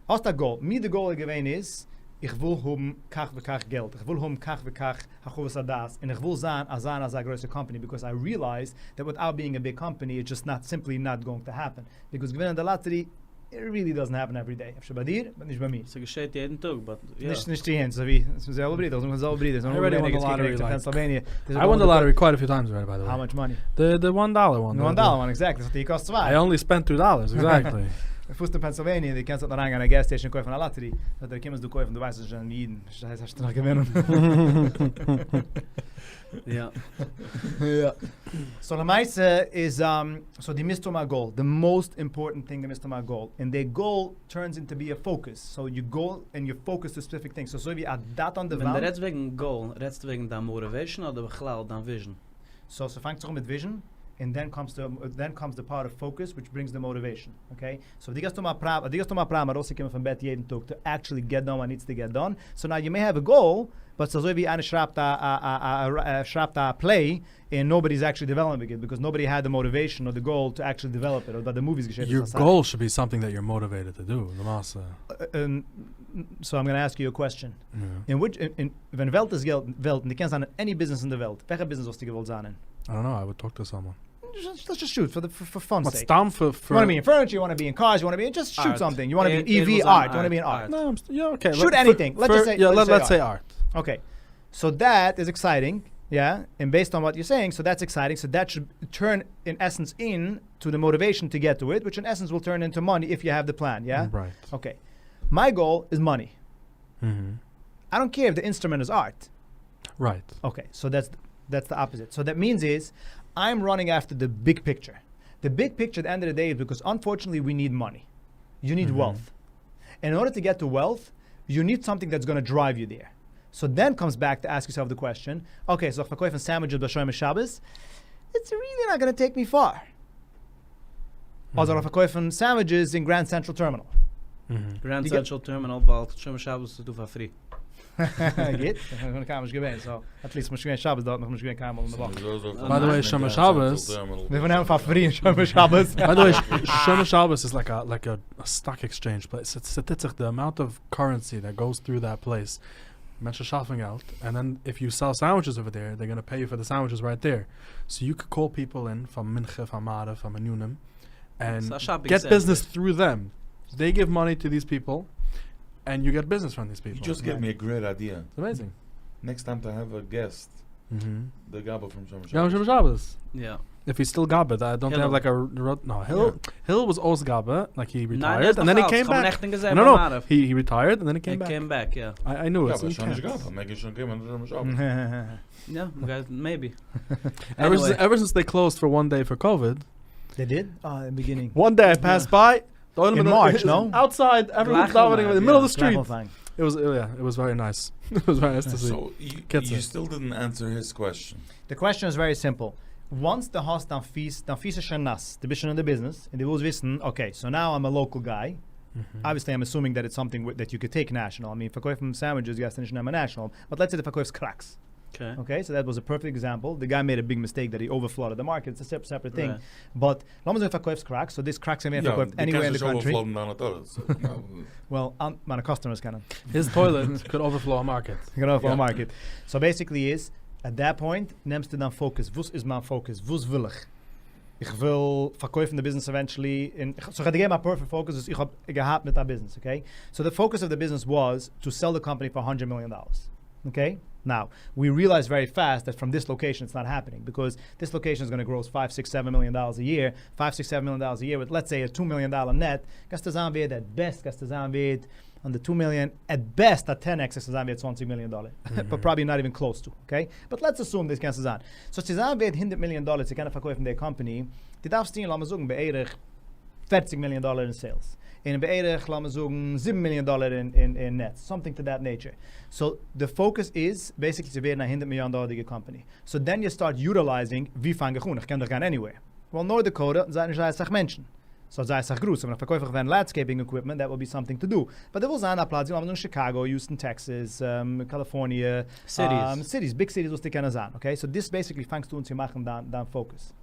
האסט א goal. מיר די goal איז געווען איז, איך וויל האבן כך וכך געלט, איך וויל האבן כך וכך הרחבת הדעת, און איך וויל זיין אזא און אזא גרויסע company, because I realize that without being a big company it's just not simply not going to happen. Because געווינען די lottery, it really doesn't happen every day. אפשר ביי דיר, but נישט ביי מיר. ס'געשעט יעדן טאג, but יא. נישט נישט צו אונז, אזוי ווי ס'איז זעלבע ברידער, איך זאג זעלבע ברידער, זיי I already won the lottery like Pennsylvania. I won the lottery quite a few times already by the way. How much money? The the one dollar one. The one dollar one, exactly. ס'האט דיר געקאסט צוויי. I only spent 2 dollars, exactly. דו פארסט אין Pennsylvania, דו קענסט דארט אריינגיין אין א gas station און קויפן א lottery. זאגט ער, קומסט דא קויפן, דו ווייסט נישט זענען אידן. שטייסט האסטו נאך געווינען. יא. יא. So למעשה איז so דו מוזט האבן א goal. The most important thing, דו מוזט האבן א goal. און די goal turns into be a focus. So your goal and your focus to specific things. So אזוי ווי א dot on the ווען וואנט. דו רעדסט וועגן goal, רעדסטו וועגן דיין motivation אדער בכלל דיין vision? So ס'פאנגט זיך אן מיט vision, און then comes the then comes the part of focus which brings the motivation. Okay? So דו גייסט האבן א פראב דו גייסט האבן א פראבלעם ארויסצוקומען פון בעט יעדן טאג to actually get done what needs to get done. So now you may have a goal, but ס'איז אזוי ווי איינער שרייבט א א א א שרייבט א play, און nobody is actually developing it, because nobody had the motivation or the goal to actually develop it, אדער ביי די movies געשעט Your עס אסאך. goal should be something that you're motivated to do, למעשה. So I'm gonna ask you a question. אין which אין ווען וועלט איז געלט וועלט און דו קענסט זיין אין any business אין די וועלט, וועלכע ביזנעס וואלסטו געוואלט זיין אין? I don't know, I would talk to someone. Let's just shoot for the for fun But sake. סתם for You for wanna be in furniture, you wanna be in cars, you wanna be in just shoot Art. something. You wanna be in It EV was on art, you wanna be in art. art. No, I'm yeah, okay. Shoot anything. Let's just say yeah, let's let, say let's art. say art. Okay. So that is exciting, yeah? And based on what you're saying, so that's exciting. So that should turn in essence in to the motivation to get to it, which in essence will turn into money if you have the plan, yeah? Right. Okay. My goal is money. I don't care if the instrument is art. Right. Okay, so that's that's the opposite. So that means is I'm running after the big picture. The big picture at the end of the day is because unfortunately we need money. You need wealth. And in order to get to wealth, you need something that's going to drive you there. So then comes back to ask yourself the question, okay, so איך פארקויפן sandwiches ביי שומר שבת, it's really not going to take me far. אדער איך פארקויפן sandwiches אין Grand Central Terminal. Grand You get- Central Terminal, ווייל שומר שבת איז דא פאר free. גוט, איך בין קיינמאל נישט געווען, so at least מ'איז געווען שבת דארט, נאך נישט געווען קיינמאל אין די וואך. By the way, שומר שבת- מיר פון פאר free שומר שבת. By the way, שומר שבת is like a like a, a stock exchange place. It's ס'טוט the amount of currency that goes through that place. מענטשן שאפן געלט, and then if you sell sandwiches over there, they're gonna pay you for the sandwiches right there. So you could call people in from Mincha, from Maariv, from Minyanim, and It's a shopping get center. business through them. They give money to these people, and you get business from these people. You just gave me a great idea. It's amazing. Next time to have a guest, the gabbai from Shomer Yeah, Shabbos. Shomer Shabbos. Yeah. If he's still gabbai, I don't they have Hillel. like a no. Hill Hill was always gabbai, like he Nein, retired, er איז and then he נאך אלץ. came איך האב back. נעכטן געזען No, ביי no, מעריב. he he retired and then he He came back. came back, yeah. I I knew Ja, it. aber You שוין נישט can't. gabbai. מעג שוין קומען שומר שבת. Yeah, guys, maybe. Ever, Anyway. since, ever since they closed for one day for COVID, They did? Oh, in the beginning. one day I passed by. The In March, no? Outside, everyone's Gleich davening in the middle of the street. Gleich It was yeah, it was very nice. it was very nice to see. So you, Kitzer. you still didn't answer his question. The question is very simple. Once דו האסט דיין פיס, דיין פיס איז שוין נאס, דו ביסט שוין אין the business, און דו ווילסט וויסן, okay, so now I'm a local guy. Obviously, I'm assuming that it's something that you could take national. I mean, פארקויפן sandwiches, גייסטו נישט נעמען national. But let's say דו פארקויפסט Crocs. Okay. Okay, so that was a perfect example. The guy made a big mistake that he overflooded the market. It's a separate thing. Right. But לאמיר זאגן פארקויפסט Crocs, so this Crocs קען ווערן Ja, פארקויפט דו anywhere in קענסט the נישט country. overfloaden דיינע toilet. So, no. Well, מיינע customers קענען. His toilet could overflow a market. Can overflow a Yeah. market. So basically is, At that point נעמסטו דיין focus, וואס איז מיין focus? וואס וויל איך? איך וויל פארקויפן די ביזנעס eventually, און so איך האב דיר געגעבן א perfect focus וואס איך האב געהאט מיט א ביזנעס, okay? So די focus of די ביזנעס was to sell די קאמפאני פאר הונדרעט מיליאן dollars, okay? Now, we realized very fast that from this location it's not happening, because this location is gonna gross five six seven million dollars א year, five six seven million dollars א year with let's say a two million dollar net, גייסטו זיין ווערד at best גייסטו זיין ווערד אן די two million, at best א ten x גייסטו זיין ווערד 20 מיליאן דאלער, but probably not even close to, okay? But let's assume דאס קענסטו זיין. So צו זיין ווערד 100 מיליאן דאלער צו קענען פארקויפן די קאמפאני, דו דארפסט טון לאמיר זאגן בערך 40 מיליאן דאלער אין sales, און בערך לאמיר זאגן 7 מיליאן דאלער אין net, something to that nature. So די focus איז basically צו ווערן א 100 מיליאן דאלערדיגע קאמפאני. So then you start utilizing ווי פאנג איך אן? איך קען דאך גיין anywhere. ווייל North Dakota זענען נישט זייער אסאך מענטשן. ס'האט זייער אסאך גראז, so ווען איך פארקויף איך ווען landscaping equipment, that will be something to do. But דו ווילסט זיין א פלאץ ווי לאמיר זאגן שיקאגא, יוסטן, טעקסעס, קאליפארניע, Cities. Cities, big cities וואס דו קענען זיין, okay? So דאס basically פאנגסטו אן צו מאכן דיין דיין focus.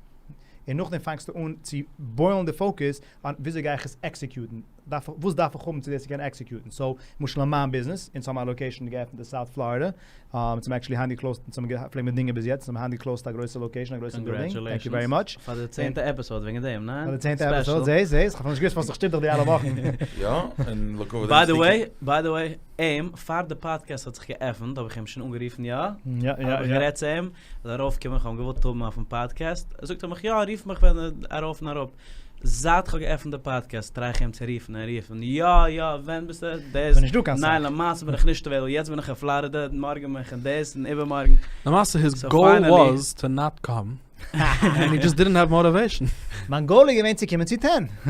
און נאכדעם פאנגסטו אן צו boil ן די focus אן וויאזוי גיי איך עס execute ן, דארף איך, וואס דארף איך האבן צו דאס צו קענען execute ן. So, למשל אין מיין ביזנעס, אונז האבן א location געעפנט אין South Florida, אונז האבן actually היינט גע closed, אונז האבן געפלעגט מיט דינגען ביז יעצט, אונז האבן היינט גע closed א גרויסע location, א גרויסע בילדינג, thank you very much. פאר די צענטע episode וועגן דעם, ניין? פאר די צענטע episode, זעהסט, זעהסט, כ'האב נישט געוואוסט פארוואס איך שטופ דיך די אלע וואכן. יא, און look over by the way, by the way, אים, פאר די פאדקעסט האט זיך געעפנט, האב איך אים שוין אנגערופן, יא? יא, יא, יא. האב איך גערעדט צו אים, זאל ארויפקומען, איך האב אים געוואלט האבן אויפן פאדקעסט, זאגט ער מיך, יא, רוף מיך ווען ארויף און אראפ. זייט כ'האב געעפנט די פאדקעסט try איך אים צו רופן און רופן, יא יא ווען ביסטו דאס, ניין למעשה בין איך נישט available, יעצט בין איך אין פלארידע, מארגן בין איך אין דאס און איבערמארגן. למעשה his goal was to not come, and he just didn't have motivation. מיין goal איז געווען צו קומען צו ten.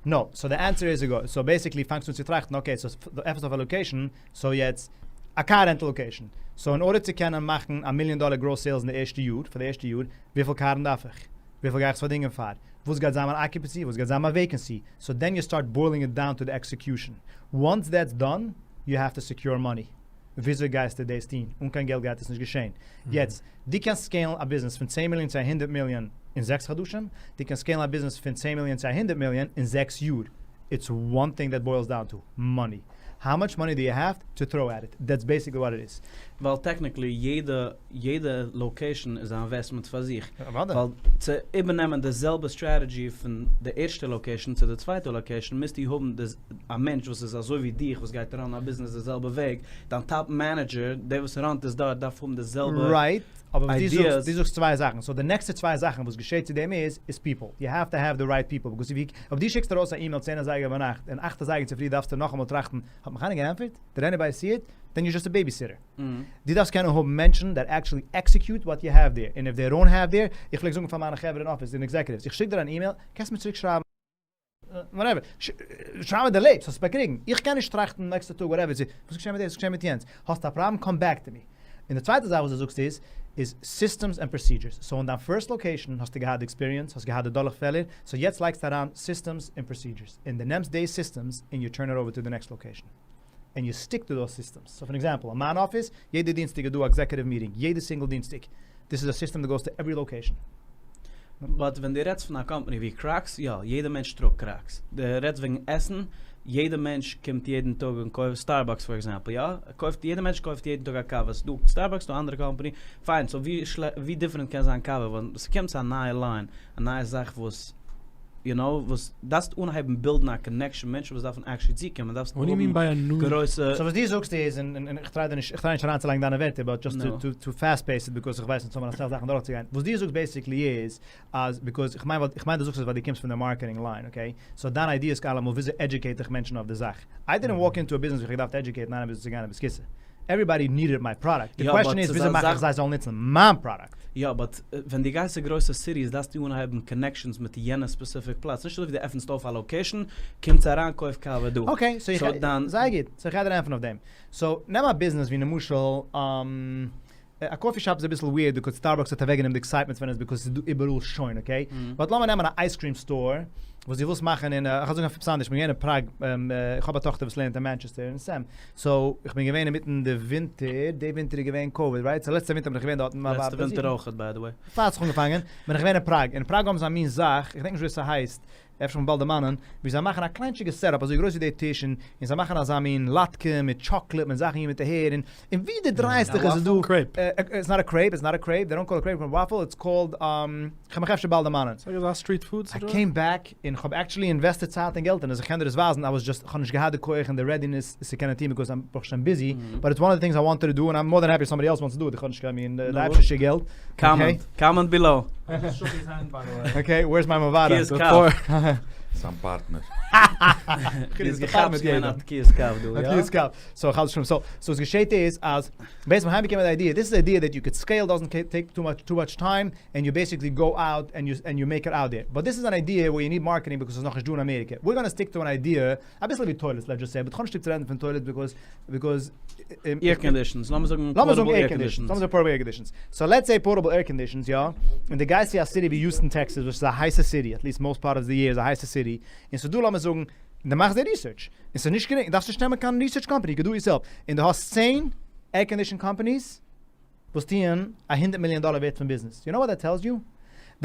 No, so די answer איז, so basically פאנגסטו אן צו טראכטן, okay, so דו עפנסט אויף א location, so יעצט א car rental location, so in order צו קענען מאכן א מיליאן דאלער gross sales אין די ערשטע יאר, פאר די ערשטע יאר, וויפיל קארן דארף איך? וויפיל גיי איך עס פארדינגען פאר? וואס גייט זיין מיין occupancy? וואס גייט זיין מיין vacancy? So then you start boiling it down to די execution. Once that's done, you have to secure money. וויאזוי גייסטו דאס טון? אן קיין געלט גייט עס נישט געשען. יעצט, דו קענסט scale ן א ביזנעס פון 10 מיליאן צו 100 מיליאן אין 6 חדשים, דו קענסט scale ן א ביזנעס פון 10 מיליאן צו 100 מיליאן אין 6 יאר. It's one thing that boils down to, money. How much money do you have to throw at it? That's basically what it is. ווייל technically יעדע יעדע location איז א investment פאר זיך. אוודאי. ווייל צו איבערנעמען די זעלבע strategy פון די ערשטע location צו די צווייטע location מוזטו האבן די א מענטש וואס איז אזוי ווי דיך וואס גייט run ן א ביזנעס די זעלבע וועג, דיין top manager דער וואס run ט עס דארט דארף האבן די זעלבע Right, אבער וואס דו זאגסט, דו זאגסט צוויי זאכן, so די נעקסטע צוויי זאכן וואס געשעט צו דעם איז, איז people, you have to have the right people, because אויב דו שיקסט ארויס א אימעיל 10 אזייגער ביינאכט און 8 אזייגער צופרי דארפסטו נאכאמאל טראכטן, האט מיך איינער געענטפערט? Did anybody see it? Then you're just a babysitter. דו דארפסט קענען האבן מענטשן that actually execute what you have there, און if they don't have there, איך פלעג זאגן פאר מיינע חברה אין אפיס, און executives, איך שיק דיר אן אימעיל, קענסט מיר צוריק שרייבן, whatever, שרייב מיר די לעבסט, האסט עס באקריגן, איך קען נישט טראכטן נעקסטע טאג whatever, צו וואס איז געשען מיט דאס, וואס איז געשען מיט יענץ, האסט א פראבלעם come back to me. און די צווייטע זאך וואס דו זאגסט איז, איז systems and procedures, so אין דיין first location האסטו געהאט די experience, האסט געהאט די דורכפעלער, so יעצט לייגסטו אריין systems און procedures, און דו נעמסט די systems און you turn it over to די next location. און you stick to those systems. So for example, אין מיין אפיס, יעדע דינסטאג איז דא א executive meeting, יעדע single דינסטאג. דאס איז א system that goes to every location. But ווען דו רעדסט פון א קאמפאני ווי Crocs, יא, יעדע מענטש טראגט Crocs. דו רעדסט וועגן עסן, יעדע מענטש קומט יעדן טאג און קויפט Starbucks for example, יא? קויפט, יעדע מענטש קויפט יעדן טאג א קאווע. ס'דא Starbucks, ס'דא אנדערע קאמפאני, fine, so ווי ווי different קען זיין קאווע ווען ס'קומט צו א נייע line, א נייע זאך וואס you know וואס דארפסט אנהייבן build ן א connection מענטשן וואס דארפן actually צוקומען דארפסט האבן גרויסע. So וואס דו זאגסט איז, און איך try דיר נישט, איך try נישט אריינצולייגן דיינע ווערטער, but just to fast pace it because איך ווייס אונז האבן אסאך זאכן דורכצוגיין, וואס דו זאגסט basically איז אז because איך מיין איך מיין דו זאגסט עס ווייל דו קומסט פון די marketing line okay, so דיין idea איז אלעמאל וויאזוי educate איך מענטשן אויף די זאך, I didn't walk into a business ווי איך האב געדארפט educate ן איינעם וויאזוי צו גיין אין בית כסא. Everybody needed my product, די question איז וויאזוי מאך איך זיי זאלן נוצן מיין product. יא but ווען דו גייסט צו גרויסע cities דארפסטו אנהייבן connections מיט יענע specific פלאץ, נישט אזוי ווי דו עפענסט אויף א location, קומטס אריין קויף קאווע דא. Okay, so איך, זייער גוט, so איך גיי דיר ענטפערן אויף דעם. So נעם א ביזנעס ווי למשל א coffee shop איז אביסל weird because Starbucks האט אוועקגענומען די excitement פון עס because ס'איז דא איבעראל שוין okay, but לאמיר נעמען א ice cream store וואס דו ווילסט מאכן אין, איך וועל זאגן עפעס אנדערש, כ'בין געווען אין פראג, איך האב א טאכטער וואס לערנט אין מאנטשעסטער אין סעם, so איך בין געווען אינמיטן די ווינטער, די ווינטער איז געווען קאוויד right? So לעצטע ווינטער בין איך געווען דארטן מיט מיין ווייב. לעצטע ווינטער אויכעט by the way. פאר האט זיך אנגעפאנגען, בין איך געווען אין פראג, אין פראג האבן זיי א מין זאך, איך געדענק נישט ווי עס הייסט. אפשר מ'וועט באלד דערמאנען, ווי זיי מאכן א קליינטשיגע setup אזוי גרויס ווי די טיש און און זיי מאכן אזא מין לאטקע מיט chocolate מיט זאכן אהין מיט אהער און און ווי די דרייסט דיך איז עס דא Crepe. It's not a crepe, it's not a crepe, they don't call it crepe, waffle, it's called כ'וועל מיך אפשר באלד דערמאנען. ס'איז אזא street food I came back און כ'האב actually invested צייט און געלט אין עס, איך קען דיר עס ווייזן, I was just, כ'האב נישט געהאט די כח און די readiness עס צו קענען טון because I'm ברוך השם busy, but it's one of the things I wanted to do and I'm more than happy somebody else wants to do it, איך האב נישט קיין מין די אייבערשטער שיקט געלט. Comment, comment below. Okay, where's my מברר? תקיעת כף. זיין פארטנער. איז געכאפט געווען א תקיעת כף דא, יא? א תקיעת כף. So איך האלט שוין, so וואס געשעט איז אז בעצם אהיים געקומען מיט די idea, this is די idea that you could scale doesn't take too much too much time and you basically go out and you and you make it out there. But this is an idea where you need marketing because ס'איז נאכנישט דא אין אמעריקע. We're gonna stick to an idea, אביסל ווי toilets let's just say, but כ'האב נישט ליב צו רעדן פון toilets because because Air conditions, לאמיר זאגן portable air conditions. לאמיר זאגן portable air conditions. So let's say portable air conditions יא, און דו גייסט צו א city ווי Houston Texas וואס איז א הייסע city, at least most part of the year איז א הייסע city, און ס'איז דא לאמיר זאגן, דו מאכסט די research, און ס'איז נישט גרינג, דארפסט נישט נעמען קיין research company, you can do it yourself, און דו האסט 10 air condition companies וואס טוען א הונדערט מיליאן דאלער ווערט פון ביזנעס, you know what that tells you?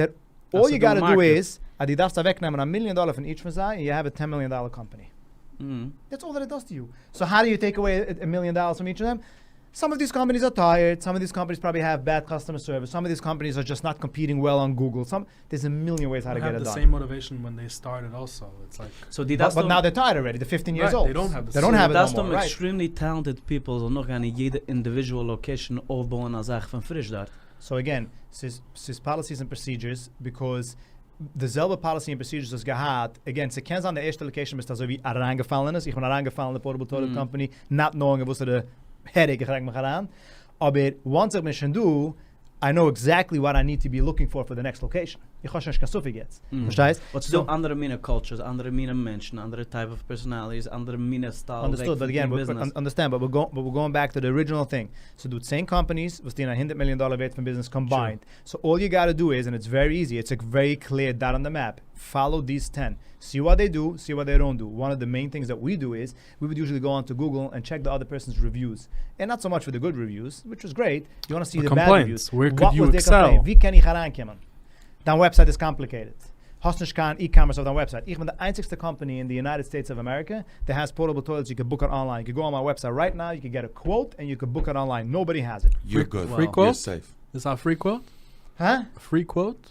That all you gotta do איז אז דו דארפסט אוועקנעמען א מיליאן דאלער פון each פון זיי און you have a ten million dollar company. That's all that it does to you. So how do you take away a million dollars from each of them? Some of these companies are tired, some of these companies probably have bad customer service, some of these companies are just not competing well on Google, some, there's a million ways how to get it the done. Same motivation when they started also, it's like So די דארפסט But now they're tired already, they're 15 years Right, old. they don't have the They don't same- have it no דארפסט more, האבן right. Extremely talented people זאלן נאכגיין אין יעדע individual location אויפבויען א זאך פון פריש דארט. So again, ס'איז ס'איז policies and procedures because די זעלבע policy און procedures האסט געהאט, again ס'קען זיין די ערשטע location ביסטו אזוי ווי אריינגעפאלן אין עס, איך בין אריינגעפאלן אין די portable toilet company not knowing אין וואסערע headache איך לייג מיך אריין, אבער once איך בין שוין דא, I know exactly what I need to be looking for for the next location, איך האב שוין נישט קיין ספק יעצט, פארשטייסט? But ס'דא אנדערע מינע cultures, אנדערע מינע מענטשן, אנדערע type of personalities, אנדערע מינע style וועג פון טון ביזנעס. Understand, but we're going back to the original thing, ס'דא 10 companies וואס טוען א הונדערט מיליאן דאלער ווערט פון ביזנעס combined, So all you gotta do is, and it's very easy, it's a very clear dot on the map, follow these 10, see what they do, see what they don't do. One of the main things that we do is, we would usually go onto Google and check the other person's reviews. And not so much for the good reviews, which was great, you wanna see The the bad complaints. Reviews. Where could What you was their excel? complaint? ווי קען איך אריינקומען? דיין website איז complicated. האסט נישט קיין e-commerce אויף דיין website. איך בין די איינציגסטע company אין די United States of America that has portable toilets you can book it online. You can go on my website right now, you can get a quote and you can book it online. Nobody has it. You're good. Free You're quote? safe. איז א free quote? הא? A free quote?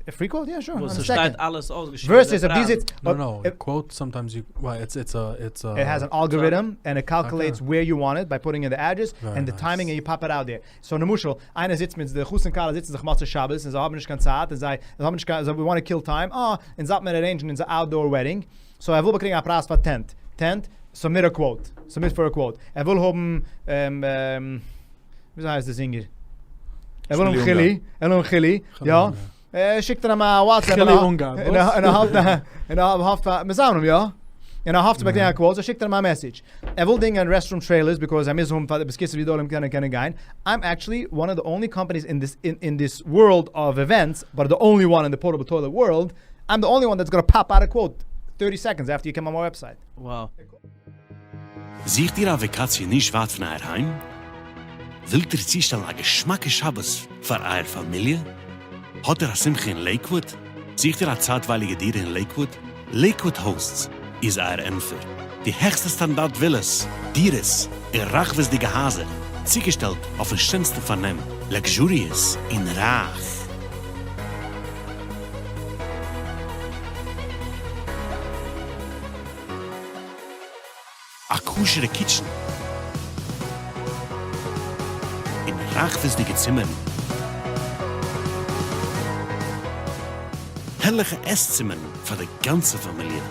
A free quote? Yeah, sure. וואס On a ס'שטייט second. אלעס אויסגעשריבן, Versus די if these פרייזן. it's No, no, a quote sometimes you, well, it's, it's a, it's a It has an algorithm and it calculates Okay. where you want it by putting in the address Very and the nice. timing and you pop it out there. So למשל, איינער זיצט מיט די חתן כלה זיצן זיך מוצאי שבת און זיי האבן נישט קיין צייט און זיי זיי האבן נישט קיין זיי we want to kill time, אה, אונז דארף מען arrange ן אונזער outdoor wedding, so ער וויל באקריגן א פרייז פאר tent, tent, submit a quote, submit for a quote, ער וויל האבן וויאזוי הייסט די זינגער? ער וויל האבן חילי, ער וויל האבן חילי, יא, שיקט ער אים א WhatsApp, חילי אונגאר, וואס? און ער האלט, און ער האפט פאר, מיר זענען יא, און ער האפט צו באקומען א quote, so שיקט ער אים א message. ער וויל דינגען restroom trailers, because ער מוז האבן פאר די בית הכסא ווי די עולם קענען קענען גיין. I'm actually one of the only companies in this in this world of events, but the only one in the portable toilet world, I'm the only one that's gonna pop out a quote 30 seconds after you come on my website. Wow. זוכט איר א וואקאציע נישט ווייט פון אייער היים? ווילט איר צושטעלן א געשמאקע שבת פאר אייער פאמיליע? האט איר א שמחה אין לעיקוואוד? זוכט איר א צייטווייליגע דירה אין לעיקוואוד? Lakewood Hosts איז אייער ענטפער. די העכסטע סטאנדארט ווילעס, דירות, און רחבות'דיגע הייזער, צוגעשטעלט אויפ'ן שענסטן פארנעם, luxurious און רייך. א כשר'ע kitchen און רחבות'דיגע צימערן, הערליכע עס-צימערן פאר די גאנצע פאמיליע.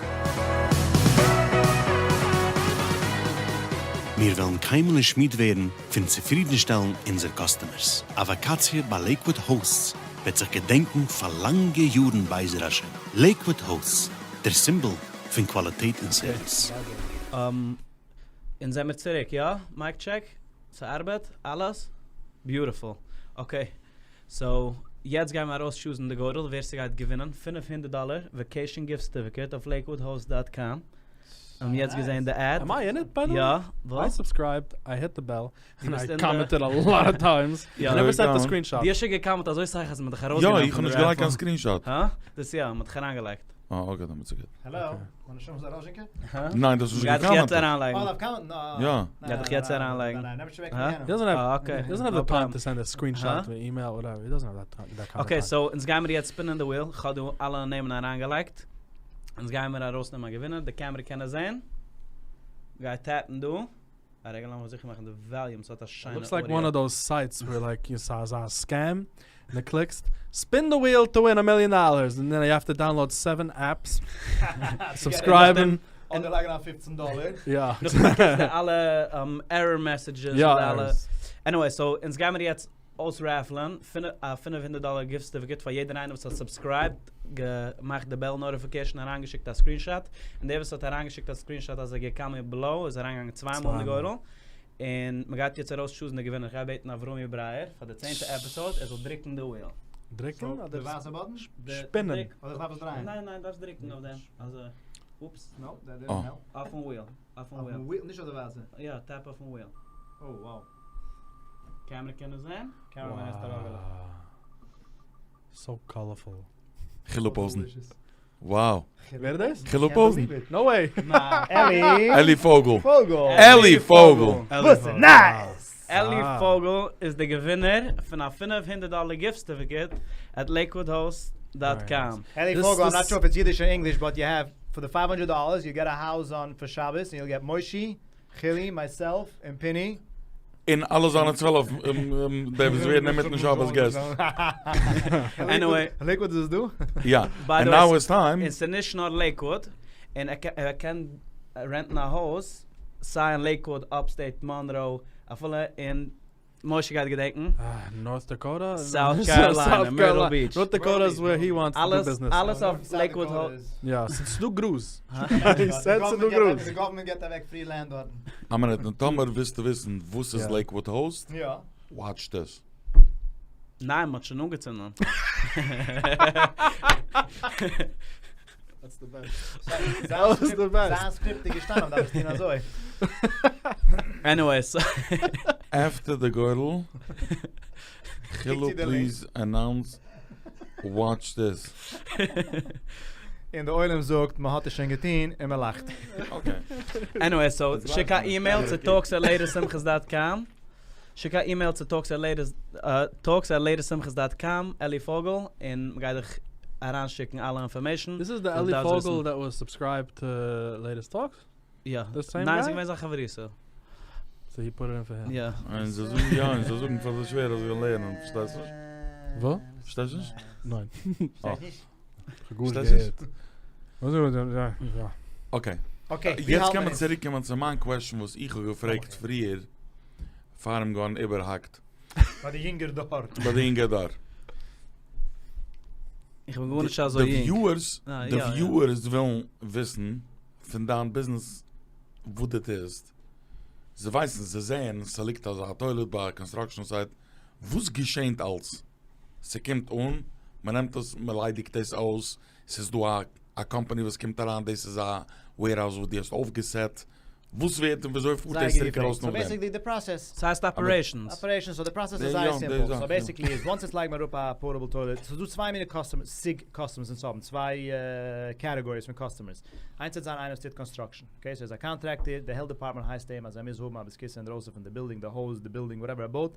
מיר וועלן קיינמאל נישט מיד ווערן פון צופרידנשטעלן אונזער customers. א וואקאציע ביי Lakewood Hosts וועט זיך געדענקן פאר לאנגע יארן בעזר השם. Lakewood Hosts, דער סימבאל פון קוואליטעט און סערוויס. אונז זעמיר צוריק, יא? Mic check? ס'ארבעט? אלעס? Beautiful. Okay. So, יעצט גיימער ארויס choose ן די גורל ווער ס'גייט געווינען 500 דאלער vacation gift certificate אויף LakewoodHost dot com. האבן יעצט געזען די ad. Am I in it by the way? יא. וואס? I subscribed, I hit the bell, דו ביסט and I אין די commented a lot of times. יא. I never sent the screenshot. דו האסט שוין גע comment ט אזוי סאך אז מ'האט דיך יא, ארויסגענומען איך האב פון די נישט געלייגט קיין raffle. Screenshot. הא? דאס יא, מ'האט דיך אריינגעלייגט. אה okay דעמאלטס איז גוט. העלא, מיין נשמה איז א ראזשינקע? ניין דאס איז שוין גייט דיך יעצט געקאמענטעד. אריינלייגן. אה דארף קאמענטן? אה. יא. גייט דיך יעצט אריינלייגן. ניין ניין נעם נישט אוועק פון יענעם. He doesn't have אה okay. he doesn't have the time to send a screenshot to email whatever he doesn't have that that kind of okay time. So אונז גיימיר יעצט spin ען די wheel, כ'האב דא אלע נעמען אריינגעלייגט, אונז גיימיר ארויסנעמען א געווינער, די קעמרע קען עס זעהן, גיי tap ן דא, א רגע לאמיר זיכער מאכן די volume ס'האט א שיינע Looks like audio. one of those sites where like you saw אזא scam, און דו click סט spin the wheel to win a million dollars and then you have to download seven apps, subscribe ן. אדער לייגן אריין פופצן דאלער. יא. נאכדעם באקומסטו אלע error messages יא און אלע. errors. Anyway so אונז גיימיר יעצט אויסרעפלען א 500 דאלער gift certificate פאר יעדער איינער וואס האט subscribed, געמאכט די bell notification, אריינגעשיקט א screenshot, און דער וואס האט אריינגעשיקט א screenshot אז ער געקאמענט below איז אריינגעגאנגען צוויי מאל אין די גורל, און מ'גייט יעצט ארויס choose ן די געווינער, כ'גיי בעטן אברומי ברייער פאר די צענטע episode ער זאל דריקן די wheel. דריקן די אדער ווייסע button? spin ען? אדער איך דארף עס דרייען? ניין ניין דארפסט דריקן אויף דעם, אזוי, oops. No, that didn't help. אויפן wheel, אויפן wheel. אויפן wheel, נישט אויף די ווייסע? יא, tap אויפן wheel. Oh wow. Camera קען עס זען? Cameraman האט אראפגעלייגט. So colorful. חילו פאוזן. Wow. ווער איז דאס? חילו פאוזן. No way! אלי. אלי פאגל. פאגל. אלי פאגל. וואס איז nice! אלי פאגל איז די געווינער פון א 500 דאלער gift certificate at lakewoodhost dot com. אלי פאגל, I'm not sure if it's Yiddish or English, but you have, for the 500 dollars, you get a house on for Shabbos, and you'll get Moshe, Chili, myself, and Pini. און אלע זיינע 12 די וואס ווערן אינמיטן שבת guests. Anyway. Lakewood איז דא? יא. And now it's time. און ס'איז נישט נאר Lakewood, און ער קען rent ן א הויז, סיי אין Lakewood, upstate, Monroe, אפילו אין, משה גייט געדענקן. North Dakota? South Carolina, Myrtle Beach. North Dakota איז where he wants to do business. אלעס אויף Lakewood הויז. יא, ס'איז דא גראז. He said ס'איז דא גראז. די government געט אוועק free land דארטן. א מינוט, און טאמער ווילסטו וויסן וואס איז Lakewood Host? יא. Watch this. ניין, מ'האט שוין אנגעצינדן. That's the best. That was the best. זיין script איז געשטאנען, דארף עס טון אזוי. Anyways. After the גורל, חילו please announce, watch this. און די עולם זאגט, מ'האט עס שוין געטון און מ'לאכט. Okay. Anyway, so שיק א אימעיל צו talks at latestsimchas dot com. שיק א אימעיל צו talks at latest, talks at latestsimchas dot com, אלי פאגל, און מ'גייט דיך אריינשיקן אלע information. This is the אלי פאגל that was subscribed to latest talks? יא. The same guy? ניין, ס'איז געווען זיין חברותא. So he put it in for him. יא. און זיי זאגן יא, און זיי זאגן פאר די שווער אז זיי ווילן לערנען, פארשטייסט נישט? וואס? פארשטייסט נישט? ניין. פארשטייסט נישט? פארשטייסט נישט? יא. Okay. Okay, יעצט קען מען צוריק קומען צו מיין question וואס איך האב געפרעגט פריער פארן גאן איבערהאקט. ביי די יונגער דור. ביי די יונגער דור. איך בין גארנישט אזוי יונג. די viewers, די viewers ווילן וויסן פון דיין ביזנעס וואס דו טוסט. זיי ווייסן, זיי זעען ס'ליגט אזא toilet ביי א construction site. וואס געשענט אלס? ס'קומט אן, מ'נעמט עס, מ'ליידיגט עס אויס, ס'איז דא א א קאמפאני וואס קומט אריין, דאס איז א warehouse וואס דו האסט אויפגעסעט, וואס ווערט און וויאזוי פארט דאס צוריק ארויס נאכדעם? So basically די process. ס'הייסט operations. Operations, so די process איז זייער simple. So basically איז once עס לייגט מען אראפ א portable toilet, ס'איז דא צוויי מיני customers, סוג customers אונז האבן, צוויי categories פון customers. איינס וועט זיין איינער וואס טוט construction, okay, so ער איז א contractor, די health department הייסט אים אז ער מוז האבן א בית הכסא אינדרויסן פון די בילדינג, די הויז, די בילדינג, whatever ער בויט,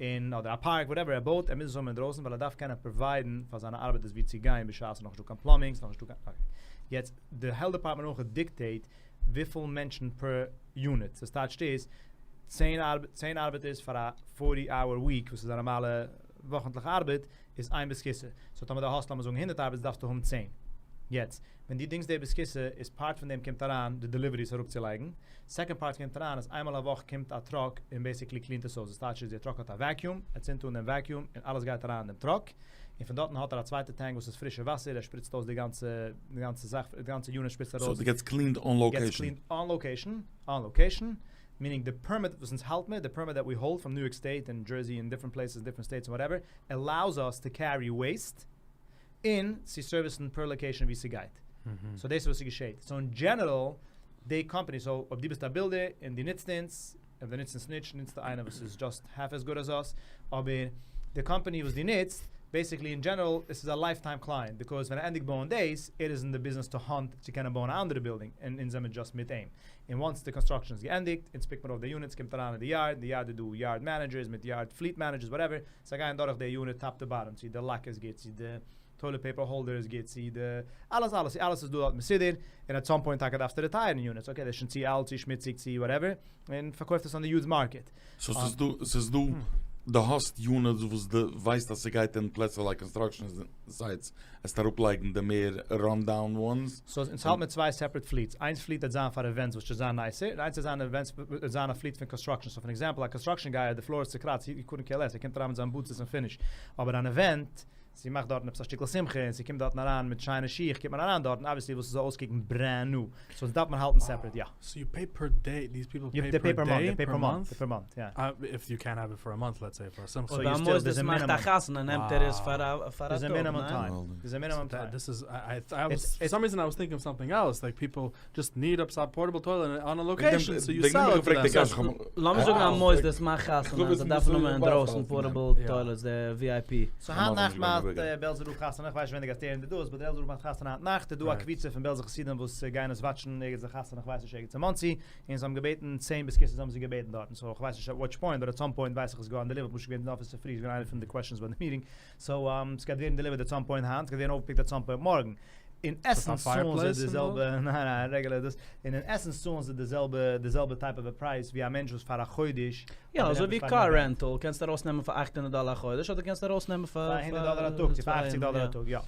און אדער א פארק whatever ער בויט, ער מוז עס האבן אינדרויסן ווייל ער דארף קענען provide ן פאר זיינע ארבעטערס ווי צו גיין בשעת ס'איז נאכנישט דא קיין plumbing, ס'איז נאכנישט דא קיין, okay. יעצט די health department אויך dictate וויפיל מענטשן per unit, סאו ס'טייטשט איז 10 ארבעטערס פאר א 40 hour week וואס איז א נארמאלע וואכנטליכע ארבעט איז איין בית הכסא, so טאמער דו האסט לאמיר זאגן הונדערט ארבעטערס דארפסטו האבן 10. יעצט ווען דו דינגסט די בית הכסא איז part פון דעם קומט אריין די deliveries אראפצולייגן, second part קומט אריין אז איינמאל א וואך קומט א truck און basically clean ט עס אויס, דאס טייטש איז די truck האט א vacuum, ער צינדט אן דעם vacuum און אלעס גייט אריין אין דעם truck, און פון דארטן האט ער א צווייטע tank וואס איז פרישע וואסער, ער שפריצט אויס די גאנצע די גאנצע זאך, די גאנצע unit שפריצט ארויס. So it gets cleaned on location. Gets cleaned on location, on location, meaning די permit וואס אונז האלט מיר, די permit that we hold from New York State און Jersey און different places, different states און whatever, allows us to carry waste און צו service ן per location ווי ס'גייט. So דאס איז וואס ס'געשעט. So אין general, די קאמפאני, so אויב דו ביסט א builder און דו נוצט אונז, אויב דו נוצט אונז נישט, נוצטו איינער וואס איז just half as good as us, אבער די קאמפאני וואס דו נוצט, Basically in general עס איז א life time client because ווען ער ענדיגט בויען דאס, ער איז אין די ביזנעס to hunt צו קענען בויען א אנדערע בילדינג און אונז זעמיר just מיט אים. און once די construction איז געענדיגט, אונז pick מיר אויף די units קומט אריין אין די yard, אין די yard איז דא yard managers מיט yard fleet managers whatever, זיי גייען דורך די unit top to bottom צו די lock איז גוט צו די toilet paper holder איז גוט צו די אלעס אלעס צו אלעס איז דא דארט מסודר, און at some point טאקע דארפסטו retire ן units, okay דאס איז שוין צו אלט צו שמוציג צו whatever, און פארקויפט עס אן די used market. So ס'איז דא, ס'איז דא, דו האסט units וואס דו ווייסט אז ס'גייט אין פלעצער like construction sites, עסט אראפלייגן די מער run down ones. So אונז האלט מיר צוויי separate fleets, איינס fleet וועט זיין פאר events וואס שוין זיין nicer, און איינס וועט זיין events וועט זיין א fleet פון construction, so for example א construction guy אז די floor איז צוקראצט he couldn't care less ער קומט אריין מיט זיין boots און finish, אבער אן event זי מאכט דארטן עפעס א שטיקל שמחה און ס'קומט דארטן אריין מיט שיינע שיך קומט מען אריין דארטן obviously וואס ס'זאל אויסקוקן brand new so עס דארף מען האלטן separate יא. So you pay per day, these people pay per day, per month? Per month יא. If you can't have it for a month let's say for א שמחה. אויב א מוסדות מאכט א חתונה נעמט ער עס פאר א טאג, ניין? Minimum time. There's a minimum time. This is I was for some reason I was thinking of something else like people just need a portable toilet on a location so you sell it to them. לאמיר זאגן א מוסדות מאכט חתונה זיי דארפן האבן אינדרויסן portable toilets די VIP. So היינט נאכט מאכט בעלזער רב חתונה, כ'ווייס נישט ווען די גייסט הערן די דאס, but בעלזער רב מאכט חתונה היינט נאכט, איז דא א קבוצה פון בעלזער חסידים וואס גייען עס watch ן ערגעץ די חתונה כ'ווייס נישט ערגעץ אין מאנסי, און זיי האבן געבעטן צען בית הכסא'ס האבן זיי געבעטן דארטן, so כ'ווייס נישט at which point, but at some point ווייס איך איז געווארן delivered, פשוט געווען אין אפיס צופרי איז געווען איינע פון די questions ביי די meeting, so ס'גייט ווערן delivered at some point היינט, ס'גייט ווערן אויפגע picked at some point מארגן. אין essence צאלן זיי די זעלבע, ניין ניין רעגולער דאס, און אין essence צאלן זיי די זעלבע די זעלבע type of א price ווי א מענטש וואס פאר א חודש. יא אזוי ווי car rental קענסטו ארויסנעמען פאר 800 דאלער א חודש אדער קענסטו ארויסנעמען פאר פאר הונדערט דאלער א טאג צו פאר אכציג דאלער א טאג יא.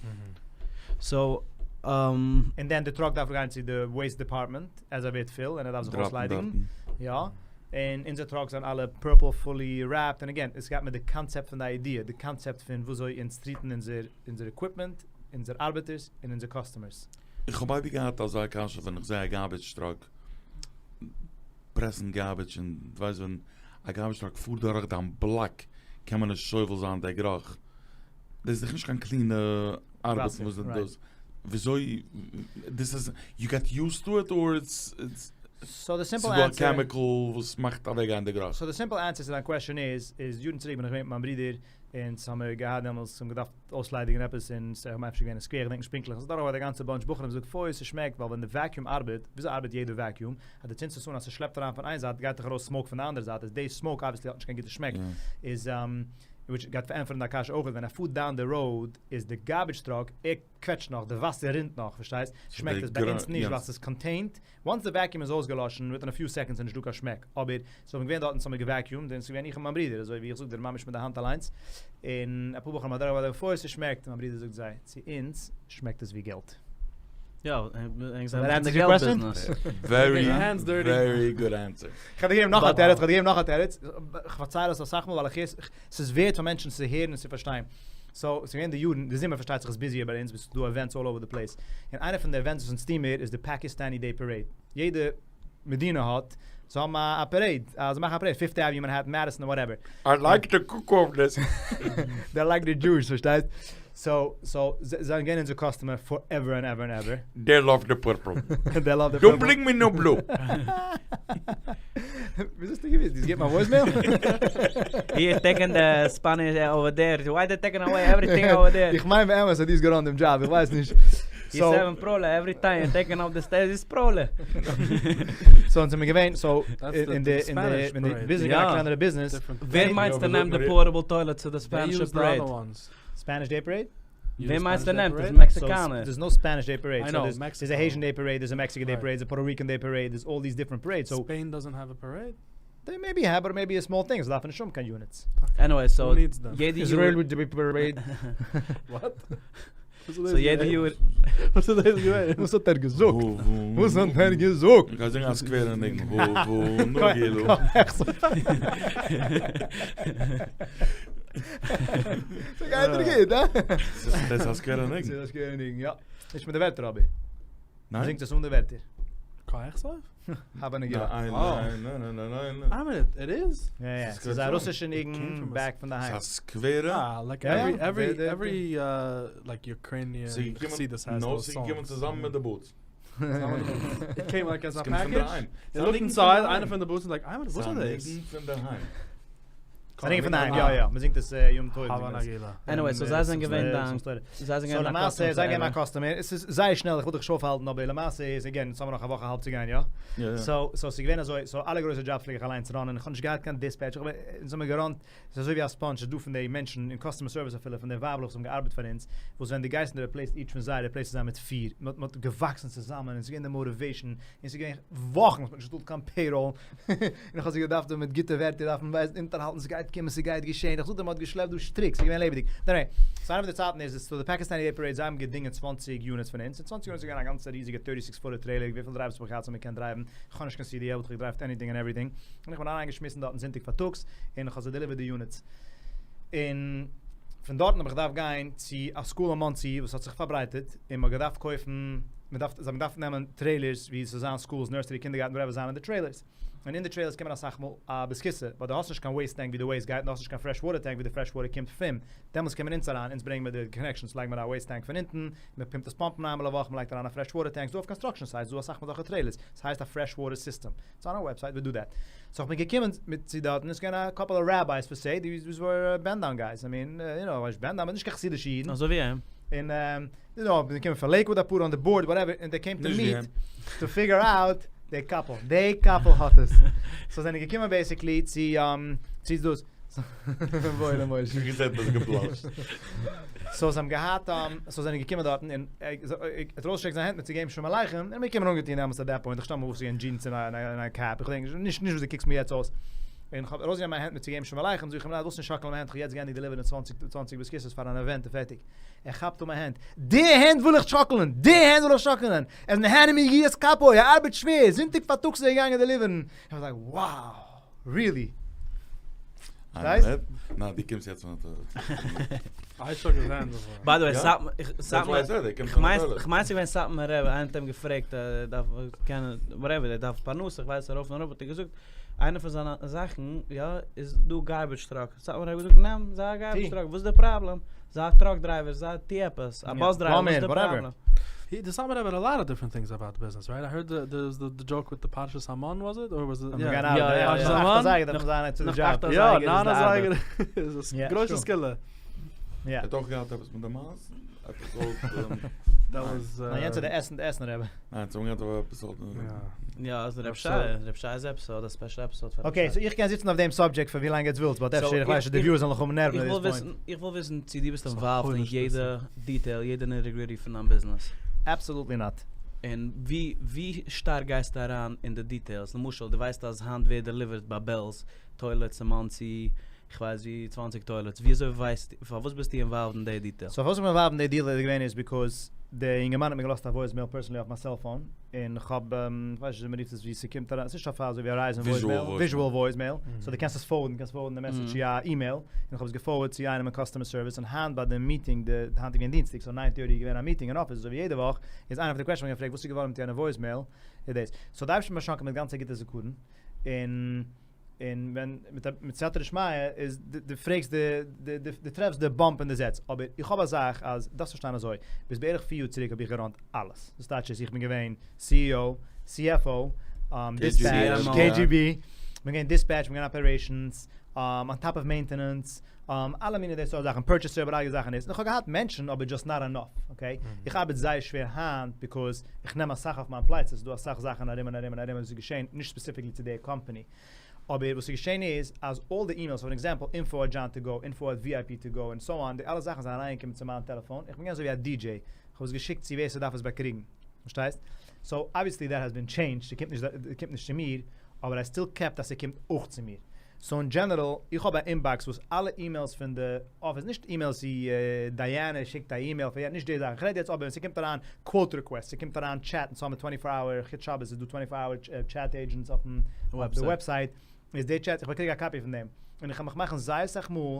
So. און then די truck דארף גיין צו די waste department אז ער ווערט פול און ער דארף זיך אויסליידיגן יא. און אונזער trucks זענען אלע purple fully wrapped און again עס גייט מיט די קאנצעפט פון די idea די קאנצעפט פון וואזוי אונז treat ן אונזער אונזער equipment אונזער ארבעטערס און אונזער customers. איך האב אייביג געהאט אזא קשיא ווען איך זעה א garbage truck press ן garbage און דו ווייסט ווען א garbage truck פארט דורך דיין בלאק קען מען נישט סובל זיין דער גערוך דאס איז דאך נישט קיין clean ע ארבעט וואס איז דאס וויאזוי דאס איז you got used to it or it's So די simple ס'איז דא א answer. chemical וואס מאכט אוועקגיין די גערוך. So די simple answer צו דיין question איז איז יארן צוריק בין איך געווען מיט מיין ברודער אונז האמיר געהאט דעמאלטס האבן געדארפט אויסליידיגן עפעס און ס'איז אפשר געווען אין סקווער כ'דענק נישט פונקטליך ס'איז דורך די גאנצע bunch בחורים זאגט פוי ס'שמעקט ווייל ווען די vacuum ארבעט וויאזוי ארבעט יעדע vacuum אז די צינדסט עס אן אז ס'שלעפט אריין פון איין זייט גייט דאך ארויס smoke פון די אנדערע זייט איז די smoke obviously האט נישט קיין גוטע שמעק איז which גייט פארענטפערן דיין קשיא אויך ווען ער פארט down די road איז די garbage truck ער קוועטשט נאך די וואסער רינט נאך פארשטייסט שמעקט עס ביי אונז נישט ווייל ס'איז contained once די vacuum איז אויסגעלאשן within a few seconds איז נישטא קיין שמעק, אבער סאו כ'בין געווען דארט און ס'האמיר גע vacuum ט און ס'איז געווען איך און מיין ברודער אזוי ווי איך זאג דיר ממש מיט די האנט אליינס, און אפאר בחורים אדורך ביי די פוי ס'שמעקט, און מיין ברודער זאגט זיי צו אונז שמעקט עס ווי געלט. יא, ענק זענען אין די געלט ביזנעס. Very very good answer. כ'האב דיר געגעבן נאך א תירוץ, כ'האב דיר געגעבן נאך א תירוץ, כ'פארצייל עס אסאך מאל ווייל איך הער ס'איז ווערט פאר מענטשן צו הערן און צו פארשטיין. So, ס'איז געווען די יארן, די זומער פארשטייט זיך איז busier ביי אונז, ס'איז דא events all over the place, און איינע פון די events וואס אונז טוהן מיר איז די Pakistani Day Parade, יעדע מדינה האט, זיי האבן א parade, זיי מאכן א parade, Fifth Avenue, Manhattan, Madison, whatever. I like the קוקובנעס. They like the Jews, פארשטייסט? So, so, זיי זענען געווען אונזער customer forever and ever and ever. They love the purple. They love the purple. Don't bring me no blue. וויאזוי האסטו געוואוסט? דו האסט געהערט מיין voicemail? He is taking the Spanish over there. Why they taking away everything over there? איך מיין באמת אז דו האסט גע run דעם דזשאב, איך ווייס נישט. He's having problem every time taking off the stairs is problem. So אונז זעמיר געווען, so אין די אין די אין די ביזנעס געווען א קלענערע ביזנעס. ווער מיינסטו נעמט די portable toilet צו די Spanish parade? Spanish Day Parade? ווער מיינסטו נעמט עס? מעקסיקאנער? There's no Spanish Day Parade. So there's a Haitian Day Parade, there's a Mexican Day Parade, there's a Puerto Rican Day Parade, there's all these different parades. So Spain doesn't have a parade? They maybe have, but maybe a small thing. זיי דארפן נישט האבן קיין units. Anyway, so יעדע יאר. Israel Day Parade. What? So יעדע יאר. וואס איז דאס געווען? וואס האט ער געזאגט? וואס האט ער געזאגט? איך גיי זינגען א סקווערע ניגון. הובו נגילו. ס'גייט דיר גוט, הא? דאס איז א סקווערע ניגון. ס'איז א סקווערע ניגון, יא. נישט מיט די ווערטער אבער. ניין? מ'זינגט עס אן די ווערטער. קה אכסוף? הבה נגילה. ניין ניין ניין ניין ניין. I mean it is. יא יא. ס'איז א רוסישע ניגון back פון די היים. ס'איז א סקווערע? אה, like every every every like Ukrainian חסידות has those songs. נו, ס'איז געקומען צוזאמען מיט די boots. It came like as a package. They looked inside, איינער פון די boots like, וואס איז דאס? ס'איז א ניגון פון דערהיים. זיי זינגען פון דערהיים, יא יא, מען זינגט עס יום טוב. הבה נגילה. Anyway, so זיי זענען געווען דיין, זיי זענען געווען דיין customer. זיי געווען מיין customer, עס איז זייער שנעל, איך וויל דיך נישט אויפהאלטן, אבער למעשה איז, again, אונז האבן נאך א וואך א האלב צו גיין, יא? So, so ס'איז געווען אזוי, so אלע גרויסע jobs פלעג איך אליינס run ען, איך האב נישט געהאט קיין dispatch, איך האב, אונז האבן גע run ט, ס'איז אזוי ווי א sponge, ס'איז דא פון די מענטשן אין customer service אפילו, פון די ווייבלעך וואס האבן געארבעט פאר אונז, וואס ווען דו גייסט און דו replace סט each פון זיי, replace סטו זיי מיט פיר, מ'האט מ'האט געוואקסן צוזאמען, און ס'איז געווען די motivation, און ס'איז געווען וואכן וואס מ'האט נישט געצאלט קיין payroll, און איך האב זיי געדארפט מיט גוטע ווערטער דארפן ווייסן אונטערהאלטן ס'גייט קומען ס'גייט געשען, איך זאג דיר מ'האט געשלעפט דא שטריק, ס'איז געווען לעבעדיג. Anyway, so איינע פון די צייטן איז עס, so די Pakistani Day Parade זיי האבן געדינגען 20 units פון אונז, און 20 units איז געווען א גאנצע ריזיגע 36 פוטער trailer, וויפיל drivers האב איך געהאט so מ'קען drive ן, איך האב נישט קיין CDL וואלט איך גע drive ט anything and everything, און איך בין אריינגעשמיסן דארטן זונטאג פארטאגס, און איך האב זיי delivered די units. און פון דארטן האב איך געדארפט גיין צו א school אין מאנסי וואס האט זיך פארברייטערט, און מ'האט געדארפט קויפן, מ'דארף, זיי האבן געדארפט נעמען trailers ווי ס'זאל זיין schools, nursery, kindergarten, whatever זיין אין די trailers. און אין די trailers קומען אסאך מאל א בית הכסא, ווייל דו האסט נישט קיין waste tank ווי די waste גייט, און דו האסט נישט קיין fresh water tank ווי די fresh water קומט פון. דעמאלטס קומען אונז אריין, אונז ברענגען מיר די connections, לייגן מיר א waste tank פון אונטן, מ'פומפט עס פאמפן איינמאל א וואך, מ'לייגט אריין א fresh water tank, ס'דא אויף construction sites, ס'דא אסאך מאל אזעלכע trailers, ס'הייסט א fresh water system, it's on our website, we do that. So כ'בין געקומען מיט צו דארטן, איז געווען א couple of rabbis per se, these were bend down guys, I mean, you know, נישט bend down, אבער נישט קיין חסידישע אידן. אזוי ווי אים. און, you know, זיי קומען פון לעיקוואד אפאר on the board, whatever, און they came to meet, to figure out, די couple, די couple האט עס. So זענען געקומען basically צו, צו דאס. וואוילע משה. געזען האט גע blush ט. So זיי האבן געהאט, so זענען געקומען דארטן און ער האט ארויסגעשטעקט זיין הענט מיר צו געבן שלום עליכם, און מיר קומען אנגעטון דעמאלטס at that point, איך שטעל מיר פאר ס'איז געווען jeans און א cap, איך געדענק נישט, נישט וואס דו קוקסט מיר יעצט אויס. און איך האב ארויסגענומען מיין הענט מיר צו געבן שלום עליכם, זאג איך אים ניין, ווילסט נישט שאקלען מיין הענט, איך האב יעצט געענדיגט deliver ן 20 בית הכסא'ס פאר אן event און פערטיג. ער כאפט אן מיין הענט, די הענט וויל איך שאקלען! די הענט וויל איך שאקלען! ער איז נהנה מיגיעת כפו, ער ארבעט שווער, זונטאג פארטאגס איז ער געגאנגען deliver ן, איך was like wow! Really? פארשטייסט? ניין, דו קומסט יעצט פון א toilet. I shook his hand before. By the way, סאטמאר, כ'מיין ס'געווען סאטמאר רבי, איינער האט אים געפרעגט ער דארף קענען, whatever, ער דארף פרנסה, כ'ווייס ארויף און אראפ, האט ער געזאגט, איינע פון זיינע זאכן, יא, איז דא garbage truck, סאטמאר רבי האט געזאגט, נעם, זיי א garbage truck, וואס איז די פראבלעם? זיי א truck driver, זיי, טו עפעס, א bus driver, וואס איז די פראבלעם? The Satmar Rebbe had a lot of different things about business, right? I heard the, the, the, the joke with the פרשת המן, was it? Or was it? Yeah, yeah, פרשת המן? יא, ניין אזייגער איז א גרויסע סגולה. ער האט אויך געהאט עפעס מיט די מייז? Episode. That was. ניין, יענץ איז די עסן, די עסן רבי. ניין, צו האבן געהאט א episode. יא, אז רב שי, רב שי איז episode, א special episode פאר okay, so איך קען זיצן אויף דעם subject פאר ווי לאנג עטס ווילטס, but אפשר, איך ווייס נישט, די viewers זאלן נאך האבן נערוון at this point. איך וויל וויסן צו דו ביסט involved אין יעדע detail, יעדע nitty gritty פון דיין ביזנעס. Absolutely not. און ווי ווי שטארק גייסטו אריין אין די details? למשל, דו ווייסט אז היינט ווערט delivered ביי בעלז toilets אין מאנסי, כ'ווייס ווי 20 toilets, ווי אזוי ווייסטו, פארוואס ביסטו involved אין די detail? So פארוואס איך בין involved אין די detail איז געווען איז because דער אינגערמאן האט מיר געלאזט א voicemail personally אויף מיין cellphone, און כ'האב, כ'ווייס נישט ווי מ'רופט עס ווי ס'קומט אריין, ס'נישט אויף אזוי ווי Verizon voicemail, visual voicemail, so דו קענסט עס forward ן, קענסט forward ן די message צו א אימעיל, און כ'האב עס גע forward ט צו איינעם אין customer service, און היינט ביי די meeting, די, היינט איז געווען דינסטאג, so 9:30 איז געווען א meeting אין אפיס אזוי ווי יעדע וואך, איז איינע פון די questions געפרעגט וואס איז געווארן מיט יענע voicemail, איז דאס. So די אייבערשטער האט מיר באשאנקען מיט גאנץ א גוטע זכרון, און. און ווען מיט א מיט סייעתא דשמיא איז דו פרעגסט די די דו טרעפסט די bump אין די זעץ, אבער איך האב א זאך אז דארפסט פארשטיין אזוי, ביז בערך 4 יאר צוריק האב איך גע run ט אלעס, דאס טייטש איז איך בין געווען CEO, CFO, dispatch, KGB, כ'בין געווען dispatch, כ'בין געווען operations, on top of maintenance, אלע מיני די סארט זאכן, purchaser, אלע זאכן איז, און איך האב געהאט מענטשן אבער just not enough, okay? איך ארבעט זייער שווער היינט because איך נעם אסאך אויף מיין פלייצע, ס'איז דא אסאך זאכן ארום און ארום און ארום וואס איז געשען, נישט specifically צו די קאמפאני, אבער וואס איז געשען איז אז all די emails, for example, info at John to go, info at VIP to go, און so on, די אלע זאכן זענען אריינגעקומען צו מיין טעלעפאן, איך בין געווען אזוי ווי א DJ, איך האב עס געשיקט צו ווער ס'דארף עס באקריגן, פארשטייסט? So obviously that has been changed, ס'קומט נישט, ס'קומט נישט צו מיר, אבער I still kept אז ס'קומט אויך צו מיר. So אין general, איך האב א inbox וואס אלע emails פון די אפיס, נישט emails ווי דייענע שיקט א אימעיל פאר יענעם, נישט די זאכן, כ'רעד יעצט אבער ווען ס'קומט אריין quote request, ס'קומט אריין chat, אונז האבן 24 hour, חוץ שבת איז דא 24 hour chat agents אויפן די website, איז די chat, איך באקריג א copy פון דעם, און איך קען מיך מאכן זייער סאך מאל,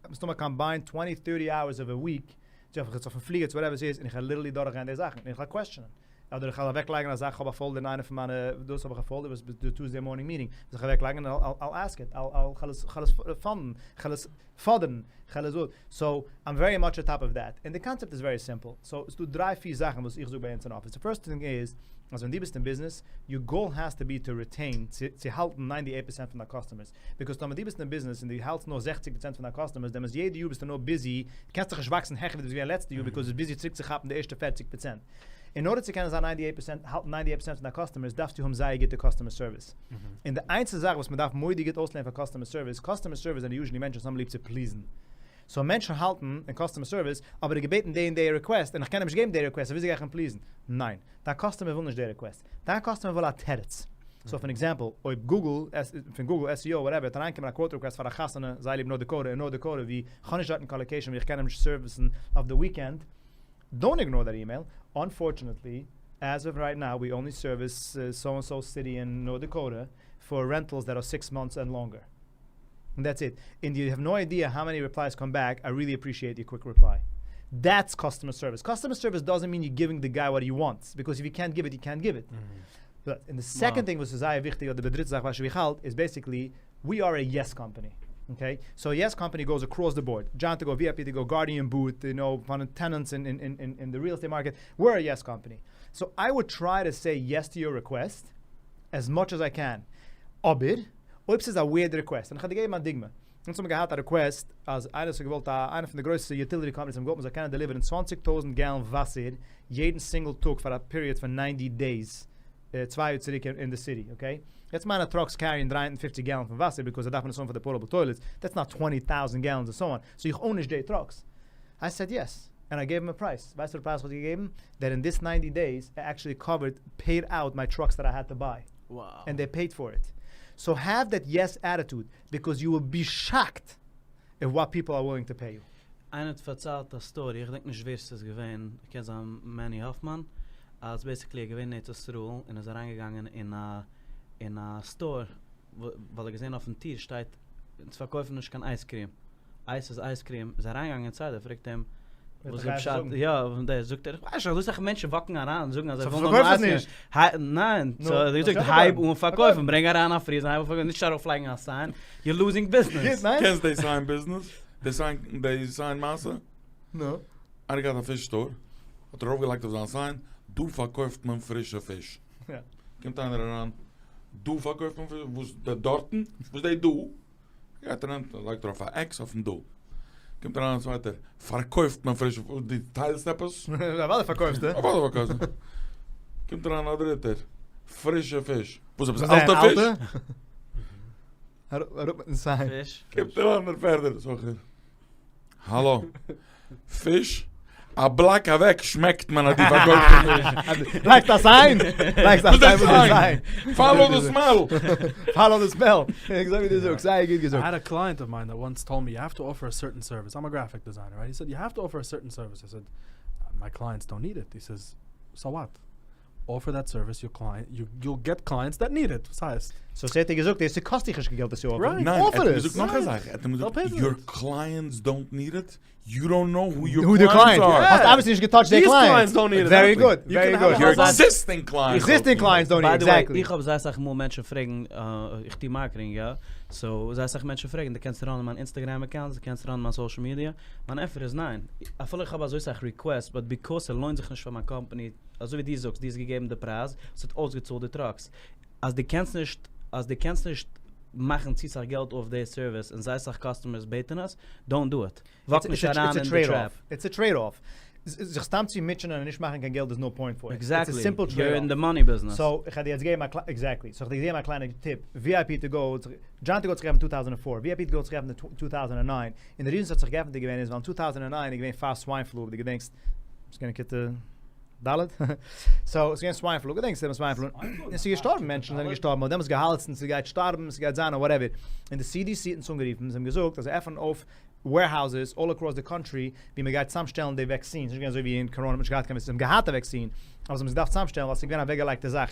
מסתמא combined 20 30 hours of a week, צו אויף אויפן פליגער צו whatever ס'איז, און איך וועל literally דורכגיין די זאכן, און איך וועל question ען. אדער איך וועל אוועקלייגן א זאך, איך האב א folder אין איינע פון מיינע, דאס האב איך א folder וואס די Tuesday morning meeting, וואס איך אוועקלייגן און I'll ask it, I'll כ'על עס fund ן, כ'על עס פאדערן, כ'על עס so, I'm very much on top of that. און די קאנצעפט איז very simple. So, ס'דא דריי פיר זאכן וואס איך זאג ביי אונז אין אפיס. די first thing איז, אז ווען דו ביסט אין ביזנעס, your goal has to be to retain, צו צו האלטן ninety eight percent פון דיין קאסטומערס. Because טאמער דו ביסט אין ביזנעס און דו האלטסט נאר זעכציג פראצענט פון דיין קאסטומערס, דעמאלטס יעדע יאר ביסטו נאר ביזי, דו קענסט זיך נישט וואקסן העכער ווי דו ביסט געווען לעצטע יאר because ביסט ביזי צוריק צו כאפן די ערשטע פערציג פראצענט. אין ארדער צו קענען זיין ninety eight percent, האלטן ninety eight percent פון דיין קאסטומערס דארפסטו האבן זייער גוטע קאסטומער סערוויס. און די איינציגסטע זאך וואס מען דארף מורא'דיג גוט אויסלערנען פאר קאסטומער סערוויס, קאסטומער סערוויס זענען usually מענטשן וואס האבן ליב צו please ן. So מענטשן האלטן אין קאסטומער סערוויס, אבער ער האט געבעטן די און די request און איך קען אים נישט געבן די request, so וויאזוי גיי איך אים please ן? ניין. דיין קאסטומער וויל נישט די request. דיין קאסטומער וויל א תירוץ. So פאר example, אויב Google, פון Google SEO whatever, וועט אריינקומען א quote request פאר א חתונה, זייער ליב North Dakota, אין North Dakota ווי כ'האב נישט דארטן קיין location ווי איך קען אים נישט service ן אויף די weekend, don't ignore that email, unfortunately, as of right now we only service so and so city in North Dakota for rentals that are six months and longer. און that's it. און you have no idea how many replies come back, I really appreciate your quick reply. That's customer service. Customer service doesn't mean you giving the guy what he wants, because if you קענט גיוו איט יו קענט גיוו איט. און די second thing וואס איז זייער וויכטיג אדער די דריטע זאך וואס איך האלט איז basically we are a yes company. Okay? So a yes company goes across the board. John to go, VIP to go, Guardian Booth, you know, פון tenants אין די real estate market. We're a yes company. So I would try to say yes to your request as much as I can. אבער אויב ס'איז א weird request, און איך האב דיר געגעבן א דוגמא, אונז האבן געהאט א request אז איינער האט געוואלט א איינע פון די גרויסע utility companies האבן געוואלט מ'זאל קענען deliver ן צוואנציג טויזנט gallon וואסער יעדן single טאג פאר א period פון ninety days צוויי יאר צוריק אין די city, okay? יעצט מיינע trucks carry ן 350 gallon פון וואסער because זיי דארפן עס האבן פאר די portable toilets, that's not twenty thousand gallons and so on, so איך own נישט די trucks. I said yes, and I gave him a price, ווייסט וואס די פרייז איך האב געגעבן? That in this ninety days I actually covered, paid out my trucks that I had to buy. And they paid for it. So have that yes attitude because you will be shocked at what people are willing to pay you. איינער האט פארציילט א story, איך געדענק נישט ווער ס'איז געווען, קען זיין Manny Hoffman, אז basically ער איז געווען אין ארץ ישראל און איז אריינגעגאנגען אין א אין א store ווייל ער האט געזען אויפן טיר שטייט אונז פארקויפן נישט קיין ice cream. אייז איז ice cream, איז אריינגעגאנגען inside ער פרעגט אים וואס איז פשט, יא פון דעס, זאגט ער איך ווייס נישט אזוי סאך מענטשן walk ן אריין און זאגן אז זיי ווילן האבן ice cream, ניין, so האט ער געזאגט הייב אן פארקויפן, ברענג אריין א freezer הייב אן פארקויפן, נישט ארויף לייגן א sign, you're losing business. קענסט די sign business? די sign די sign מעשה? נו. איינער געהאט א fish store, האט ער ארויף געלייגט אויף זיין sign, דא פארקויפט מען פרישע פיש. קומט איינער אריין, דא פארקויפט מען פרישע, וואס די דארטן? וואס די דא? גייט ער נעמט לייגט ארויף א X אויפן דא. קומט אריין א צווייטער, פארקויפט מען פריש, דו טיילסט עפעס? אוודאי פארקויפסטו. אוודאי פארקויפסטו. קומט אריין א דריטער, פרישע פיש. וואס עפעס אלטע פיש? אראפ מיטן sign. קומט אריין דער פערדער סוחר. האלא. פיש? א בלאק אוועק שמעקט מען אז דו פארקויפסט פיש. לייגסט א sign? לייגסט א sign וואס איז sign? Follow the smell! Follow the smell! אזוי ווי דו זאגסט, זייער גוט געזאגט. I had a client of mine that once told me you have to offer a certain service, I'm a graphic designer right, he said you have to offer a certain service, I said my clients don't need it, he says so what? Offer that service your client, you'll get clients that need it, וואס הייסט? So ס'האט ער געזאגט, דאס קאסט דיך נישט קיין געלט דאס צו offer ן, ניין, ער האט אים געזאגט נאך א זאך, ער האט אים געזאגט your clients don't need it, you don't know who your clients are. האסט obviously נישט גע touch ט די clients. Very good, very good. Your existing clients. Existing clients don't need it, exactly. איך האב זייער אסאך מאל מענטשן פרעגן, איך טו marketing יא, so זייער אסאך מענטשן פרעגן דו קענסט run ען מיין Instagram account, דו קענסט run ען מיין social media, מיין ענטפער איז ניין, אפילו איך האב אזוי סאך requests, but because ס'לוינט זיך נישט פאר מיין קאמפאני, אזוי ווי דו זאגסט, דו האסט געגעבן די פרייז, עס האט אויסגעצאלט די trucks. אז דו קענסט נישט, אז דו קענסט נישט מאכן צו סאך געלט אויף די service און זייער סאך customers בעטן עס, don't do it. Walk נישט אריין אין די trap. It's a trade off. זיך סתם צו מוטשענען און נישט מאכן קיין געלט איז no point for it. Exactly. You're in the money business. So איך האב דיר יעצט געגעבן א קליינע, exactly. So איך האב דיר געגעבן א קליינע tip. VIP to go, John to go האט זיך געעפנט אין 2004, VIP to go האט זיך געעפנט אין 2009. און די reason ס'האט זיך געעפנט איז געווען איז ווייל אין 2009 איז געווען פאר swine flu אויב דו געדענקסט. ביסט געווען אין כיתה ד'? So ס'איז געווען swine flu, געדענקסט דעם swine flu? און ס'איז געשטארבן, מענטשן זענען געשטארבן, מ'האט דעמאלטס געהאלטן ס'גייט שטארבן, ס'גייט זיין און whatever. און די CDC האט אונז אנגערופן, זיי האבן געזאגט אז זיי עפענען אויף warehouses all across the country ווי מ'גייט צוזאמשטעלן די vaccines, נישט געווען אזוי ווי אין קאראנע האט מען נישט געהאט קיין vaccine, זיי האבן געהאט א vaccine, אבער זיי האבן עס געדארפט צוזאמשטעלן ווייל ס'איז געווען א אוועקגעלייגטע זאך,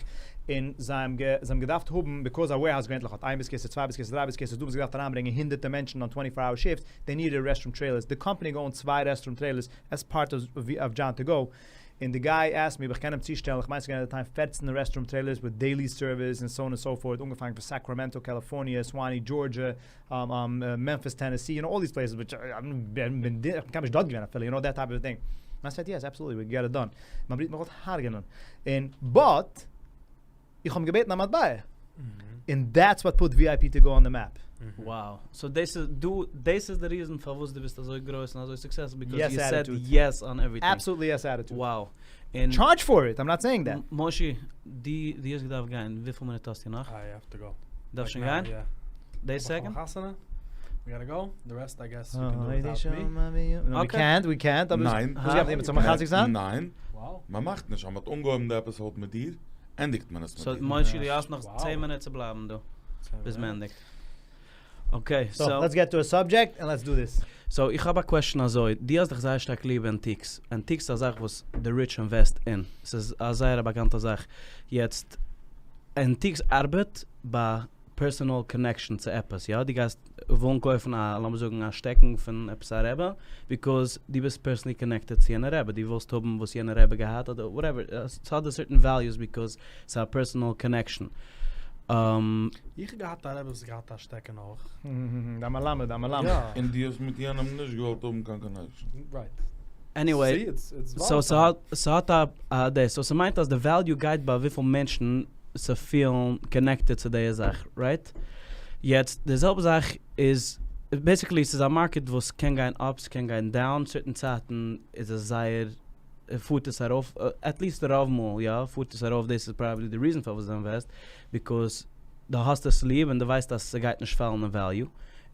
און זיי האבן זיי האבן געדארפט האבן, because א warehouse געווענטליך האט איין בית הכסא, צוויי בית הכסא, דריי בית הכסא'ס, דא האבן זיי געדארפט אריינברענגען הונדערטער מענטשן on twenty four hour shifts, they needed restroom trailers, די קאמפאני גע own ט צוויי restroom trailers as part of John to go, און די guy asked me אויב איך קען אים צושטעלן, איך מיין ס'איז געווען at the time פערצן restroom trailers with daily service און so on and so forth, אנגעפאנגען פון סאקראמענטא קאליפארניע, Suwanee Georgia, Memphis Tennessee, you know all these places, which איך בין קיינמאל נישט דארט געווען אפילו, you know that type of thing. I said yes, absolutely, we get it done. מיין ברודער האט מיך געוואלט הרג'נען. און but איך האב אים געבעטן א מטבע. און that's what put VIP to go on the map. Wow. So דאס איז דו דאס איז די reason פארוואס דו ביסט אזוי גרויס און אזוי successful because you said yes on everything. Absolutely yes attitude. Wow. און Charge for it, I'm not saying that. מושי, דו דו האסט געדארפט גיין, וויפיל מינוט האסטו נאך? I have to go. דארפסט שוין גיין? די second? חתונה. We gotta go. The rest I guess you can do without me. No, we can't, we can't. ניין. וואס גייט מיט מחזק זיין? ניין. Wow. מען מאכט נישט, אז מען האט אנגעהויבן די episode מיט דיר, ענדיגט מען עס מיט So דיר. מושי, דו האסט נאך Wow. 10 מינוט צו בלייבן דא, ביז מען ענדיגט. Okay, So, so let's get to a subject and let's do this. So איך האב א question אזוי, דו האסט דאך זייער שטארק ליב antiques. Antiques איז א זאך וואס the rich invest in. ס'איז א זייער א באקאנטע זאך. יעצט, antiques ארבעט ביי personal connection צו עפעס, יא? דו גייסט וואלן קויפן א, לאמיר זאגן א שטעקן פון עפעס א רבי, because דו ביסט personally connected צו יענע רבי, דו ווילסט האבן וואס יענע רבי געהאט אדער whatever. ס'האט א certain values because ס'איז א personal connection. איך האב געהאט א רבי וואס געהאט א שטעקן אויך. דער מלמד, דער מלמד. יא. און דו האסט מיט יענעם נישט געוואלט האבן קיין connection. Right. Anyway, See, it's so volatile. ס'האט ס'האט א א דאס, so ס'מיינט אז די value גייט ביי וויפיל מענטשן ס'פילן connected צו די זאך, right? יעצט, די זעלבע זאך איז, basically ס'איז א market וואס קען גיין up, ס'קען גיין down, certain צייטן איז עס זייער, פארט עס ארויף, at least רוב מאל, יא, פארט עס ארויף, דאס איז probably the reason פארוואס דו invest, because דו האסט עס ליב און דו ווייסט אז ס'גייט נישט פאלן אין value,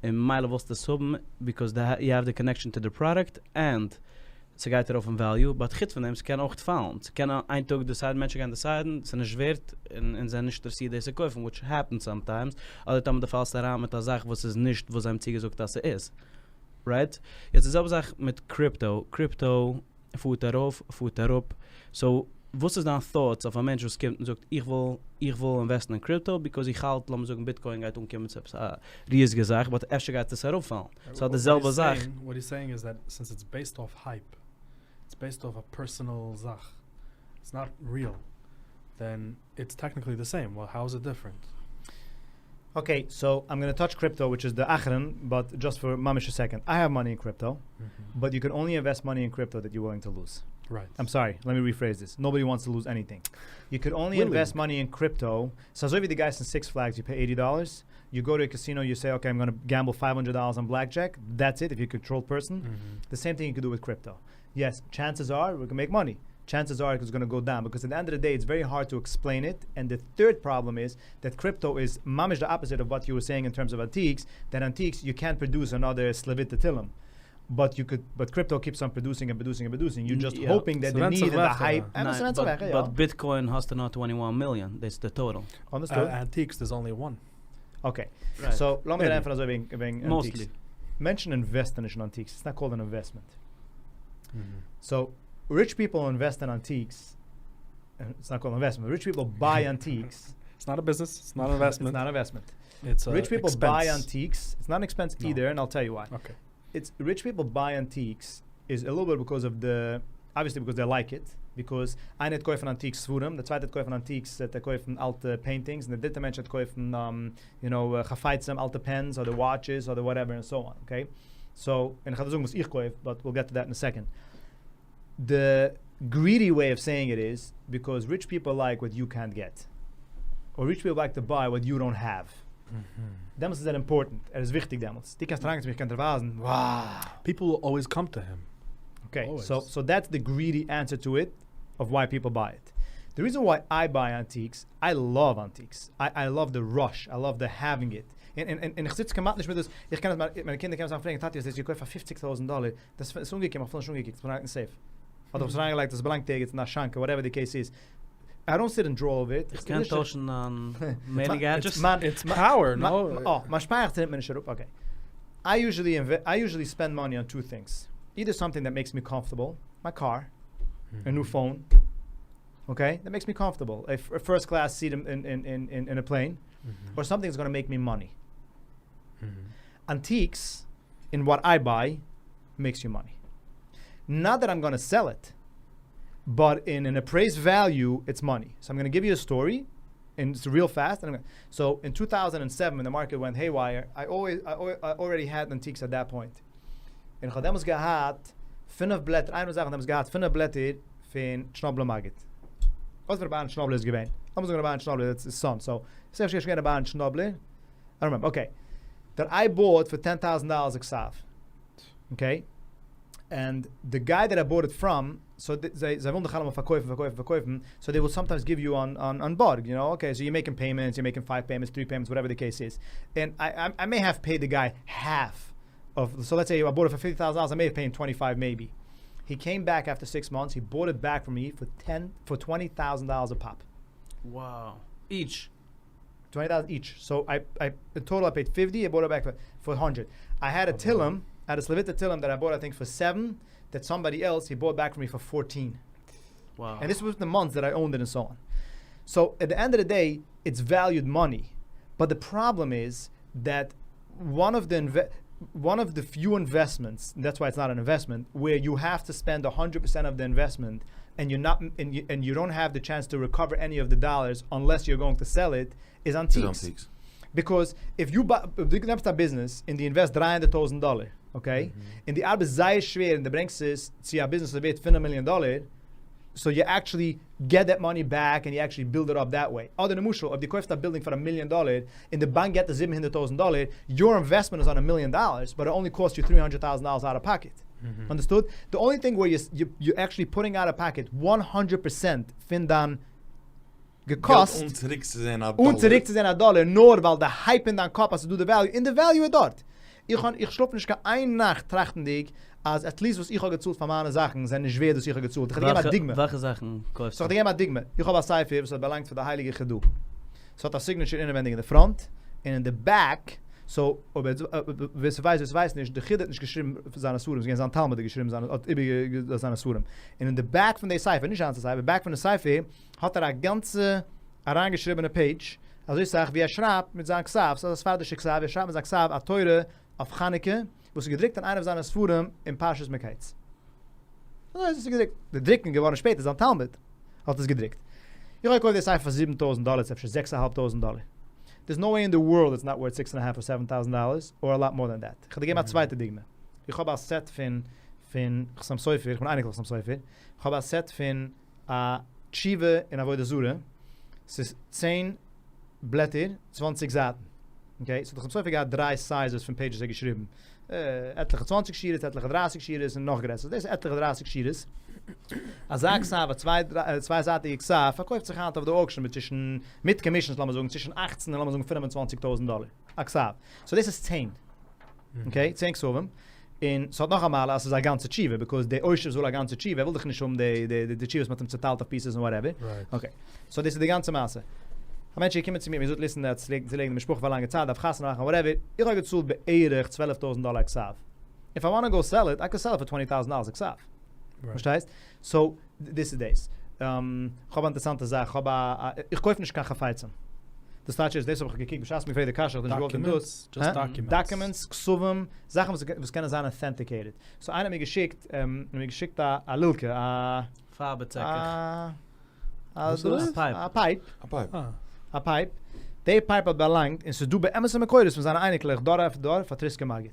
און ממילא ווילסטו עס האבן, because you have the connection to the product, and ס'גייט ארויף אין value, but חוץ פון דעם, ס'קען אויך פאלן. ס'קען איין טאג decide ן, מענטשן גייען decide ן, ס'איז נישט ווערט, און זענען נישט אינטערעסירט דאס צו קויפן, which happens sometimes, אדער טאמער דו פאלסט אריין מיט א זאך וואס איז נישט וואס זיי האבן צוגעזאגט אז ס'איז. Right? יעצט די זעלבע זאך מיט crypto. Crypto פארט ארויף, פארט אראפ. So, וואס איז דיין thoughts אויף א מענטש וואס קומט און זאגט, איך וויל, איך וויל invest ן אין crypto, because איך האלט, לאמיר זאגן, Bitcoin גייט אנקומען צו עפעס א ריזיגע זאך, but אפשר גייט עס אראפפאלן. ס'האט די זעלבע זאך. What he's saying is that since it's based off hype, it's based off a personal זאך, it's not real, then it's technically the same. Well, how is it different? Okay, so I'm going to touch crypto, which is the אחרון, but just for ממש a second. I have money in crypto, but you can only invest money in crypto that you're willing to lose. Right. I'm sorry, let me rephrase this. Nobody wants to lose anything. You could only Willing. invest money in crypto. So אזוי ווי דו גייסט in Six Flags, you pay $80. You go to a casino, you say, okay, I'm going to gamble $500 on blackjack. That's it, if you're a controlled person. The same thing you could do with crypto. Yes, chances are we can make money. Chances are it's going to go down because at the end of the day, it's very hard to explain it. And the third problem is that crypto is ממש the opposite of what you were saying in terms of antiques. That antiques, you can't produce another Slavita Tillim. But you could, but crypto keeps on producing and producing and producing. You're just hoping that So the that's need a and the left, hype. And Nein, so that's a left, yeah. but Bitcoin האסטו נאר 21 million. That's the total. Understood. Antiques, there's only one. Okay. Right. So, לאמיר Maybe. אנפאנגען אזוי וועגן, וועגן Mostly. antiques. מענטשן invest ן נישט אין antiques. It's not called an investment. So, rich people invest in antiques. It's not called investment. Rich people buy antiques. It's not a business. It's not an investment. It's not an investment. It's a Rich people expense. buy antiques. It's not an expense No. either, and I'll tell you why. Okay. It's rich people buy antiques is a little bit because of the, obviously because they like it, because איינער וועט קויפן antiques ספרים, דער צווייטער וועט קויפן antiques, וועט ער קויפן אלטע paintings, און דער דריטער מענטש וועט קויפן, חפצים, אלטע pens, אדער watches, אדער whatever, and so on, okay? So, און איך וועל זאגן, וואס איך קויף, but we'll get to that in a second. The greedy way of saying it is because rich people like what you can't get. Or rich people like to buy what you don't have. דעמאלטס איז ער important. ער איז וויכטיג דעמאלטס. דו קענסט אריינגיין צו מיר, איך קען דיר ווייזן. Wow. People will always come to him. Okay, Always. so that's the greedy answer to it of why people buy it. The reason why I buy antiques, I love antiques. I love the rush. I love the having it. און איך זיץ כמעט נישט מיט דאס. איך קען עס מאל, מיינע קינדער קענען עס פרעגן, טאטי, האסט דאס געקויפט פאר $50,000. דאס איז אנגעקומען, איך האב נישט אנגעקוקט, עס באלאנגט אין safe. אדער עס אריינגעלייגט, דאס באלאנגט יעצט אין א שאנק, whatever the case is. I don't sit and draw over it. איך קען טוישן אן mailing address. Man, It's power, no? Oh, מיין שפארעכץ נעמט מיר נישט אראפ. Okay. I usually spend money on two things. Either something that makes me comfortable, my car, a new phone, okay? That makes me comfortable. A first class seat in a plane, or something that's going to make me money. Antiques, in what I buy, makes you money. Not that I'm going to sell it, but in an appraised value, it's money. So I'm going to give you a story, and it's real fast. And I'm gonna, so in 2007, when the market went haywire, I already had antiques at that point. און איך האב דעמאלטס געהאט פינף בלעטער, איינע פון די זאכן דעמאלטס געהאט פינף בלעטער פון טשנאבלער מגיד. וואס רבי אהרן טשנאבלער איז געווען. לאמיר זאגן רבי אהרן טשנאבלער איז son, so, ס'איז אפשר געווען רבי אהרן טשנאבלער, I don't remember, okay. That I bought for ten thousand dollars א כתב. Okay? And the guy that I bought it from, so זיי זיי ווילן דאך אלעמאל פארקויפן פארקויפן פארקויפן, so they will sometimes give you on on on בארג, you know, okay, so you making payments, you making five payments, three payments, whatever the case is. And I I may have paid the guy half of, so let's say I bought it for fifty thousand dollars, I may have paid him twenty five maybe. He came back after six months, he bought it back from me for ten, for twenty thousand dollars a pop. Wow. Each. Twenty thousand each. So I I in total I paid fifty, I bought it back for for hundred. I had a תהלים, I had a Slavuta תהלים that I bought I think for seven, that somebody else he bought back from me for fourteen. Wow. And this was the months that I owned it and so on. So at the end of the day, it's valued money. But the problem is that one of the inve- one of the few investments, and that's why it's not an investment, where you have to spend 100% of the investment and you're not and you, and you don't have the chance to recover any of the dollars unless you're going to sell it, is antiques. Is antiques. Because if you buy, דו נעמסט א business און דו invest 300,000 דאלער, okay? און דו ארבעטסט זייער שווער און דו ברענגסט עס צו א business וואס ווערט 5 מיליאן דאלער, so you actually get that money back and you actually build it up that way. אדער למשל, אויב דו קויפסט א building פאר א מיליאן דאלער און די באנק געט דיר 700,000 דאלער, your investment is on a million dollars, but it only costs you 300,000 dollars out of pocket. Understood? The only thing where you, you, you're actually putting out of pocket 100% פון דיין געקאסט, אן צוריק צו זען א אן דאלער. צוריק צו זען א דאלער, נאר ווייל די hype אין דיין קאפ אז ס'איז דא די value, און די value איז דארט. איך האב, איך שלאף נישט קיין איין נאכט טראכטנדיג אז at least וואס איך האב געצאלט פאר מיינע זאכן זענען נישט ווערד וואס איך האב געצאלט. איך וועל דיר געבן א דוגמא. וועלכע זאכן קויפסטו? So איך וועל דיר געבן א דוגמא. איך האב א ספר וואס האט באלאנגט פאר די הייליגע חידא. ס'האט א signature אינעווענדיג אין די front, און אין די back, so אויב ווער ס'ווייסט ווער ס'ווייסט נישט, די חידא האט נישט געשריבן זיינע ספרים, ס'איז געווען זיין תלמיד האט געשריבן זיינע, האט איבערגעגעבן זיינע ספרים. און אין די back פון די ספר, נישט זיין ספר, back פון די ספר, האט ער א גאנצע אריינגעשריבענע page, אזוי סאך ווי ער שרייבט מיט זיין כתב, ס'איז א ספרדישע כתב, ער שרייבט מיט זיין כתב א תורה אויף חנוכה, וואס איז געדרוקט אין איינע פון זיינע ספרים אין פרשת מקץ. אזוי איז עס געדרוקט. די דרוקן איז געווארן שפעטער, זיין תלמיד האט עס געדרוקט. איך האב געקויפט די ספר פאר 7 טויזנט דאלער, אפשר 6 א האלב טויזנט דאלער. There's no way in the world it's not worth six and a half or seven thousand dollars or a lot more than that. איך וועל דיר געבן א צווייטע דוגמא. איך האב א set פון חתם סופר, איך בין אייניקל חתם סופר. איך האב א set פון א תשובה אין עבודה זרה. ס'איז 10 בלעטער, 20 זייטן. Okay, so דער חתם סופר געהאט דריי sizes פון pages ער געשריבן. עטליכע 20 שורות, עטליכע 30 שורות און נאך גרעסער. דאס איז עטליכע 30 שורות. אזא כתב, א צוויי-זייטיגע כתב, פארקויפט זיך היינט אויף די auction מיט צווישן, מיט commissions לאמיר זאגן, צווישן 18 און לאמיר זאגן 25,000 דאלער. א כתב. So דאס איז 10. Okay, 10 כתבים. און ס'האט נאך א מעלה אז ס'איז א גאנצע תשובה, because דער עושר וויל א גאנצע תשובה, ער וויל דאך נישט האבן די תשובה וואס מ'האט אים צעטיילט אויף pieces און whatever. Okay. So דאס איז די גאנצע מעשה. א מענטש איז געקומען צו מיר, מיר געזאגט, listen, ער האט צולייגן די משפחה פאר א לאנגע צייט, דארף חתונה מאכן, whatever. איך האב געצאלט בערך 12,000 דאלער א כתב. If I want to go sell it, I could sell it for $20,000 א כתב. פארשטייסט? So, דאס איז דאס. איך האב א אינטערעסאנטע זאך, איך האב א, איך קויף נישט קיין חפצים. דאס טייטש איז, דאס האב איך געקוקט בשעת מיר פרעגט די קשיא, איך האב נישט געוואלט דאס. Documents, just documents. Documents, כתבים, זאכן וואס קענען זיין authenticated. So איינער האט מיר געשיקט, מיר געשיקט א לילקע, א פארבע א א pipe. א pipe. א pipe. די pipe האט באלאנגט, און ס'איז דא באמת מקורות פון זיינע אייניקלעך דור אויף דור פאר טריסקער מגיד.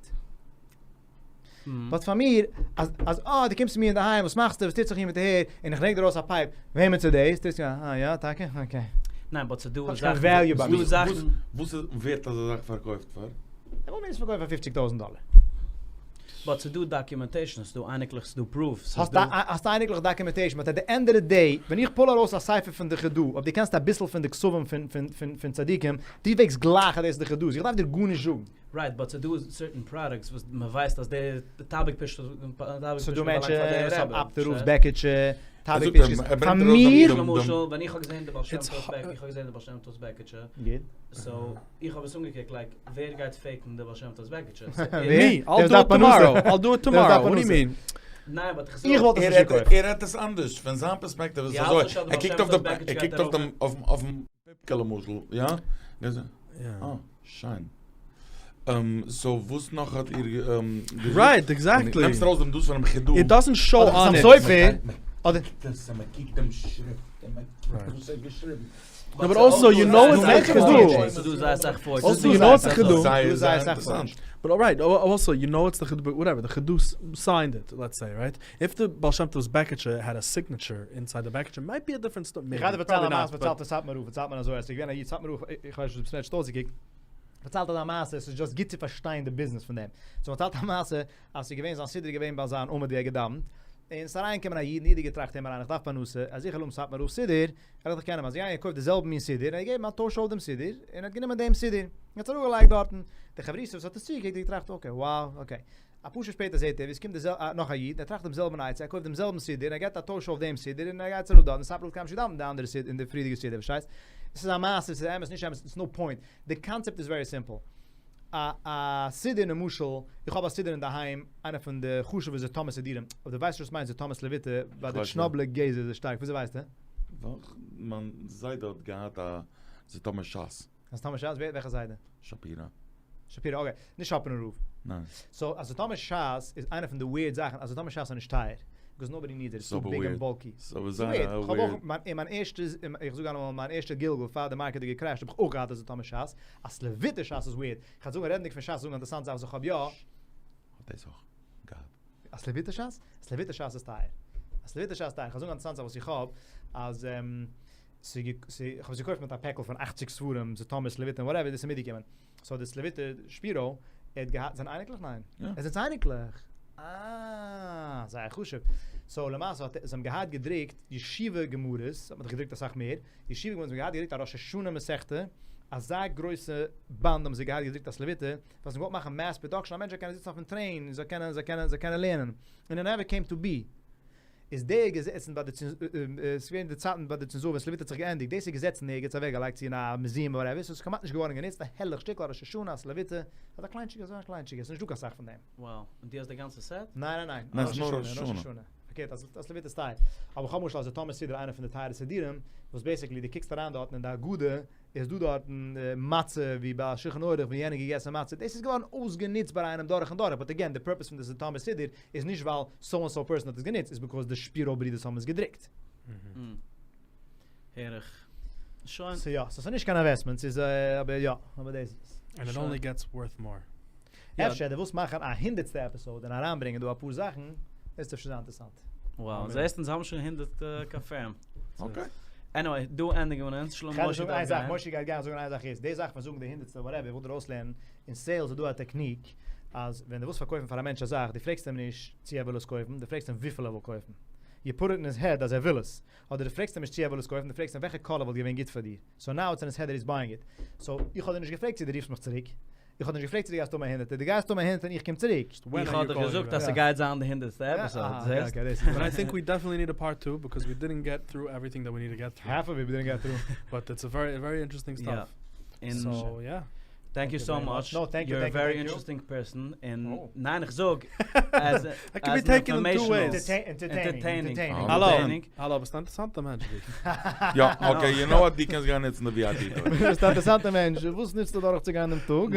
But פאר מיר, אז, אז, אה, דו קומסט צו מיר אינדערהיים, וואס מאכסטו, וואס טוט זיך hier מיט די הער, און איך ברענג דיר ארויס א pipe, וועמענס איז דאס? טוסטו, אה, יא, טאקע? Okay. ניין, but ס'דא האט נישט קיין value ביי מיר. זאכן. וואס ווערט אזא זאך פארקויפט פאר? ער וואלט מיר עס פארקויפט פאר 50,000 דאלער. But ס'דא documentation, ס'דא אייניקלעך, ס'דא proof. האסט אייניקלעך documentation, but at the end of the day, ווען איך pull ארויס א ספר פון די חידא, אויב דו קענסט אביסל פון די כתבים פון צדיקים, דו וועגסט גלייך אז דאס איז די חידא, איך דארף דיר גארנישט זאגן. Right, but ס'דא certain products וואס מען ווייסט אז די טאביק פיש ס'דא מענטשן וואס האבן אפטער רב'ס בעקיטשע, טאביק פיש, פאר מיר למשל ווען איך האב געזען די בעל שם טוב'ס בעקיטשע, איך האב געזען די בעל שם טוב'ס בעקיטשע, so איך האב עס אנגעקוקט like ווער גייט fake ן די בעל שם טוב'ס בעקיטשע? Me, I'll do it tomorrow, I'll do it tomorrow, what do you mean? ניין, but איך איך וואלט עס נישט געקויפט. ער רעדט עס אנדערש, פון זיין פערספעקטיוו איז עס אזוי, ער קוקט אויף די, ער קוקט אויף דעם, אויפן פיפקע למשל, יא? אה, שיין. So וואס נאך האט איר געזאגט? Right, exactly. נעמסט ארויס דעם דאס פונעם חידא. It doesn't show on it. אדער דאס אז מען קוקט דעם שריפט און מען קוקט וואס ער האט געשריבן. No, but also you know it's a חידא. ס'דא זייער אסאך forgeries. Also you know it's a חידא. זייער זייער אינטערעסאנט. But alright, also you know it's the Chidu, but whatever, the Chidu signed it, let's say, right? If the Baal Shem Tov's בעקיטשע had a signature inside the בעקיטשע, might be a different story. איך האב פארציילט א מעשה, פארציילט דער סאטמאר רב, פארציילט מען אזוי, אז ס'איז געווען א איד, סאטמאר רב, איך ווייס נישט אויב ס'איז אויסגעקוקט, פארציילט אזא מעשה, ס'איז just גוט צו פארשטיין די ביזנעס פון דעם. So פארציילט א מעשה, אז ס'איז געווען זיין סידור איז געווען ביי זיין עמוד ווי ער האט געדאווענט, און ס'איז אריינגעקומען א איד, און די איד האט געטראכט אים אריין, איך דארף פרנסה, אז איך וועל האבן סאטמאר רב'ס סידור, וועל איך דאך קענען, אז געגאנגען געקויפט די זעלבע מין סידור, און ער האט געגעבן א טויש אויף דעם סידור, און ער האט גענומען דעם סידור, און האט עס אראפגעלייגט דארטן, די חברותא וואס האט עס צוגעקוקט האט געטראכט okay wow okay, אפאר שעה שפעטער זעט ער ווי עס קומט נאך א איד, ער טראכט דעם זעלבן עצה, ער קויפט דעם זעלבן סידור, און ער געבט א טויש אויף דעם סידור, און ער גייט עס אראפ דארט, און סאטמאר רב קען נישט געדאווענט אין די אנדערע סידור, אין די פריערדיגע סידור, פארשטייסט? עס איז א מעשה, עס איז אמת, נישט אמת, it's no point, די קאנצעפט איז very simple. א א סידור למשל, איך האב א סידור אינדערהיים, איינע פון די חשוב'ע זשיטאמיר סידורים, אויב דו ווייסט נישט וואס מיינט זשיטאמיר סלאוויטע, ביי די טשערנאבלער גזע איז עס שטארק, וויאזוי ווייסטו? ווייל מיין זיידע האט געהאט א זשיטאמיר ש"ס. א זשיטאמיר ש"ס? ווער? וועלכע זיידע? שפירא. שפירא, okay. נישט שאפראנער רב. ניין. So א זשיטאמיר ש"ס איז איינע פון די weird זאכן, א זשיטאמיר ש"ס איז נישט טייער, because nobody needs it, it's too big and bulky. ס'אבער זייער א weird. כ'האב אויך, אין מיין ערשטע, איך זאג אלעמאל, מיין ערשטע גלגול פאר די market האט געקרעשט האב איך אויך געהאט א זשיטאמיר ש"ס. א סלאוויטע ש"ס איז weird. כ'וועל זאגן רעדנדיג פון ש"ס זאגן א אינטערעסאנט זאך וואס איך האב יא. האט דאס אויך געהאט. א סלאוויטע ש"ס? א סלאוויטע ש"ס איז טייער. א סלאוויטע ש"ס איז טייער. כ'וועל זאגן א אינטערעסאנט זאך וואס איך האב, אז כ'האב עס געקויפט מיט א פעקל פון 80 ספרים, זשיטאמיר, סלאוויטע און whatever, דאס איז מיטגעקומען. So די סלאוויטע שפירא, ער האט געהאט, זיינע אייניקלעך? ניין. יא. עס זענען אייניקלעך. אה, זייער חשוב. So למעשה האט, זיי האבן געהאט געדרוקט ישיבה גמרות, האט מען דאך געדרוקט אסאך מער, ישיבה גמרות האבן געהאט געדרוקט א ראש השנה מסכתא, אזא גרויסע באנד האבן זיי געהאט געדרוקט א סלאוויטע, ווייל זיי האבן געוואלט מאכן mass production, א מענטש זאל קענען זיצן אויפן train, און זאל קענען, זאל קענען, זאל קענען לערנען. און it never came to be. איז דער געזעצן ביי די ס'איז געווען די צייטן ביי די צענזור ווען סלאוויטע האט זיך געענדיגט, דאס איז געזעצן ערגעץ אוועקגעלייגט צו אין א museum whatever, ס'איז כמעט נישט געווארן גענוצט, א הערליך שטיקל א ראש השנה, א סלאוויטע, אזא קליינטשיגע, אזא קליינטשיגע, ס'איז נישטא קיין סאך פון דעם. Wow, און דו האסט די גאנצע set? ניין ניין ניין, ניין ס'איז נאר ראש השנה. פארקערט אז סלאוויטע איז טייער. אבער איך האב למשל א זשיטאמיר סידור איינע פון די טייערע סידורים, וואס basically דו קוקסט אריין דארטן אין די הגדה איז דא דארטן מצה ווי ביי שולחן עורך ווי יענער געגעסן מצה, דאס איז געווארן אויסגענוצט ביי איינעם דורך און דורך, but again די purpose פון די זשיטאמיר סידור איז נישט ווייל so and so person האט עס גענוצט, איז because די שפירא ברידערס האבן עס געדרוקט. הער איך. שוין. So יא, so ס'איז נישט קיין investment, ס'איז אבער יא, אבער דאס איז. And it only gets worth more. אפשר דו ווילסט מאכן א הונדערטסטע episode און אריינברענגען דא אפאר זאכן, דאס וועט אפשר זיין אינטערעסאנט. Wow, זעסט אונז האבן שוין 100 confirm. Okay. Anyway, דא ענדיגן מיר אונז, שלום משה דארף גיין. משה גייט גיין, זאגן איין זאך איז, די זאך פון זאגן די הונדערטסטע whatever, איך וויל דיר אויסלערנען, אין sales איז דא א technique, אז ווען דו ווילסט פארקויפן פאר א מענטש א זאך, דו פרעגסט אים נישט צו ער וויל עס קויפן, דו פרעגסט אים וויפיל ער וויל קויפן. You put it in his head אז ער וויל עס. אדער דו פרעגסט אים נישט צו ער וויל עס קויפן, דו פרעגסט אים וועלכע color וואלט געווען גוט פאר דיר. So now it's in his head that he's buying it. So איך האב דיר נישט געפרעגט צו דו רופסט מיך צוריק. איך האב דיר נישט געפרעגט צו דו גייסט האבן א הונדערטער. דו גייסט האבן א הונדערטער און איך קום צוריק. איך האב דיך געזאגט אז ס'גייט זיין די הונדערטסטע episode, זעסט? But I think we definitely need a part two because we didn't get through everything that we need to get through. Half of it we didn't get through. But it's a very very interesting stuff. So yeah. Thank you so much. No, thank you. You're a very interesting person. און ניין, איך זאג, as informational. Entertaining. האלא, האלא, ביסט א אינטערעסאנטע מענטש דו. יא, okay, you know what, דו קענסט גיין נוצן די VIP דא. ביסט א אינטערעסאנטע מענטש, וואס נוצטו דורך צו גיין דעם טאג?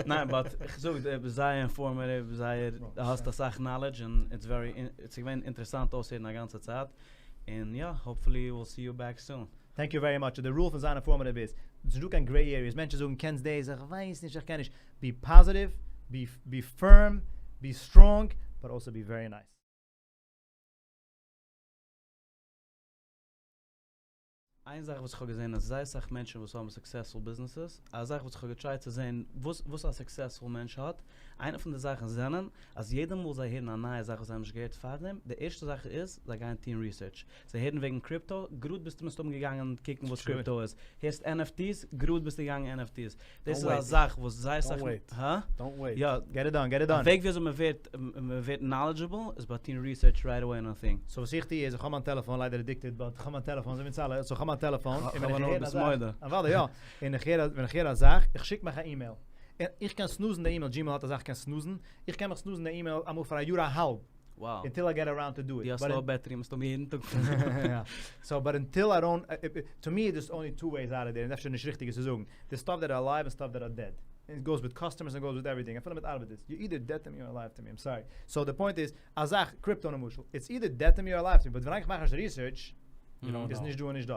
ניין, but איך זאג, דו ביסט זייער informative, זייער, דו האסט אסאך knowledge, און it's very, ס'איז געווען אינטערעסאנט אויסהערן א גאנצע צייט, און יא, hopefully we'll see you back soon. Thank you very much, די rule פון זיין informative איז, ס'איז נישטא קיין gray areas, מענטשן זאגן קענסט דאס, איך ווייס נישט, איך קען נישט, be positive, be firm, be strong, but also be very nice. איין זאך וואס איך האב געזען אז זייער סאך מענטשן וואס האבן successful ביזנעסעס, א זאך וואס איך האב געטרייט צו זען וואס וואס א successful מענטש האט, איינע פון די זאכן זענען אז יעדע מאל זיי הערן א נייע זאך וואס זיי האבן נישט געהערט פארדעם, די ערשטע זאך איז זיי גייען טון research. זיי הערן וועגן crypto, גראד ביסטו מסתם געגאנגען קוקן וואס crypto איז. הערסט NFTs, גראד ביסטו געגאנגען NFTs. דאס איז א זאך וואס זייער סאך. הא? יא. Get it done, get it done. א וועג וויאזוי מען ווערט מען ווערט knowledgeable איז ביי טון research right away on a thing. So וואס איך טו איז, איך האב מיין טעלעפאן, ליידער addicted, but איך האב מיין טעלעפאן, אזוי ווי אונז אלע, so איך האב מיין טעלעפאן, און ווען איך הער א זאך, אוודאי יא, און איך הער, ווען איך הער א זאך, איך שיק מיך א אימעיל. איך קען snooze ן די email, Gmail האט א זאך קענסט snooze ן, איך קען מיך snooze ן די אימעיל אמאל פאר א יאר א האלב. Wow. Until I get around to do it. דו האסט low battery מסתמא יעדן טאג. So but until I don't, to me there's only two ways out of there, און אפשר נישט ריכטיג עס צו זאגן, there's stuff that are alive און stuff that are dead. It goes with customers and goes with everything, אפילו מיט ארבעטערס, you're either dead to me or alive to me, I'm sorry. So די point איז, א זאך, crypto למשל, it's either dead to me or alive to me, but ווילאנג איך מאך נישט די research, איז נישט דא און נישט דארט.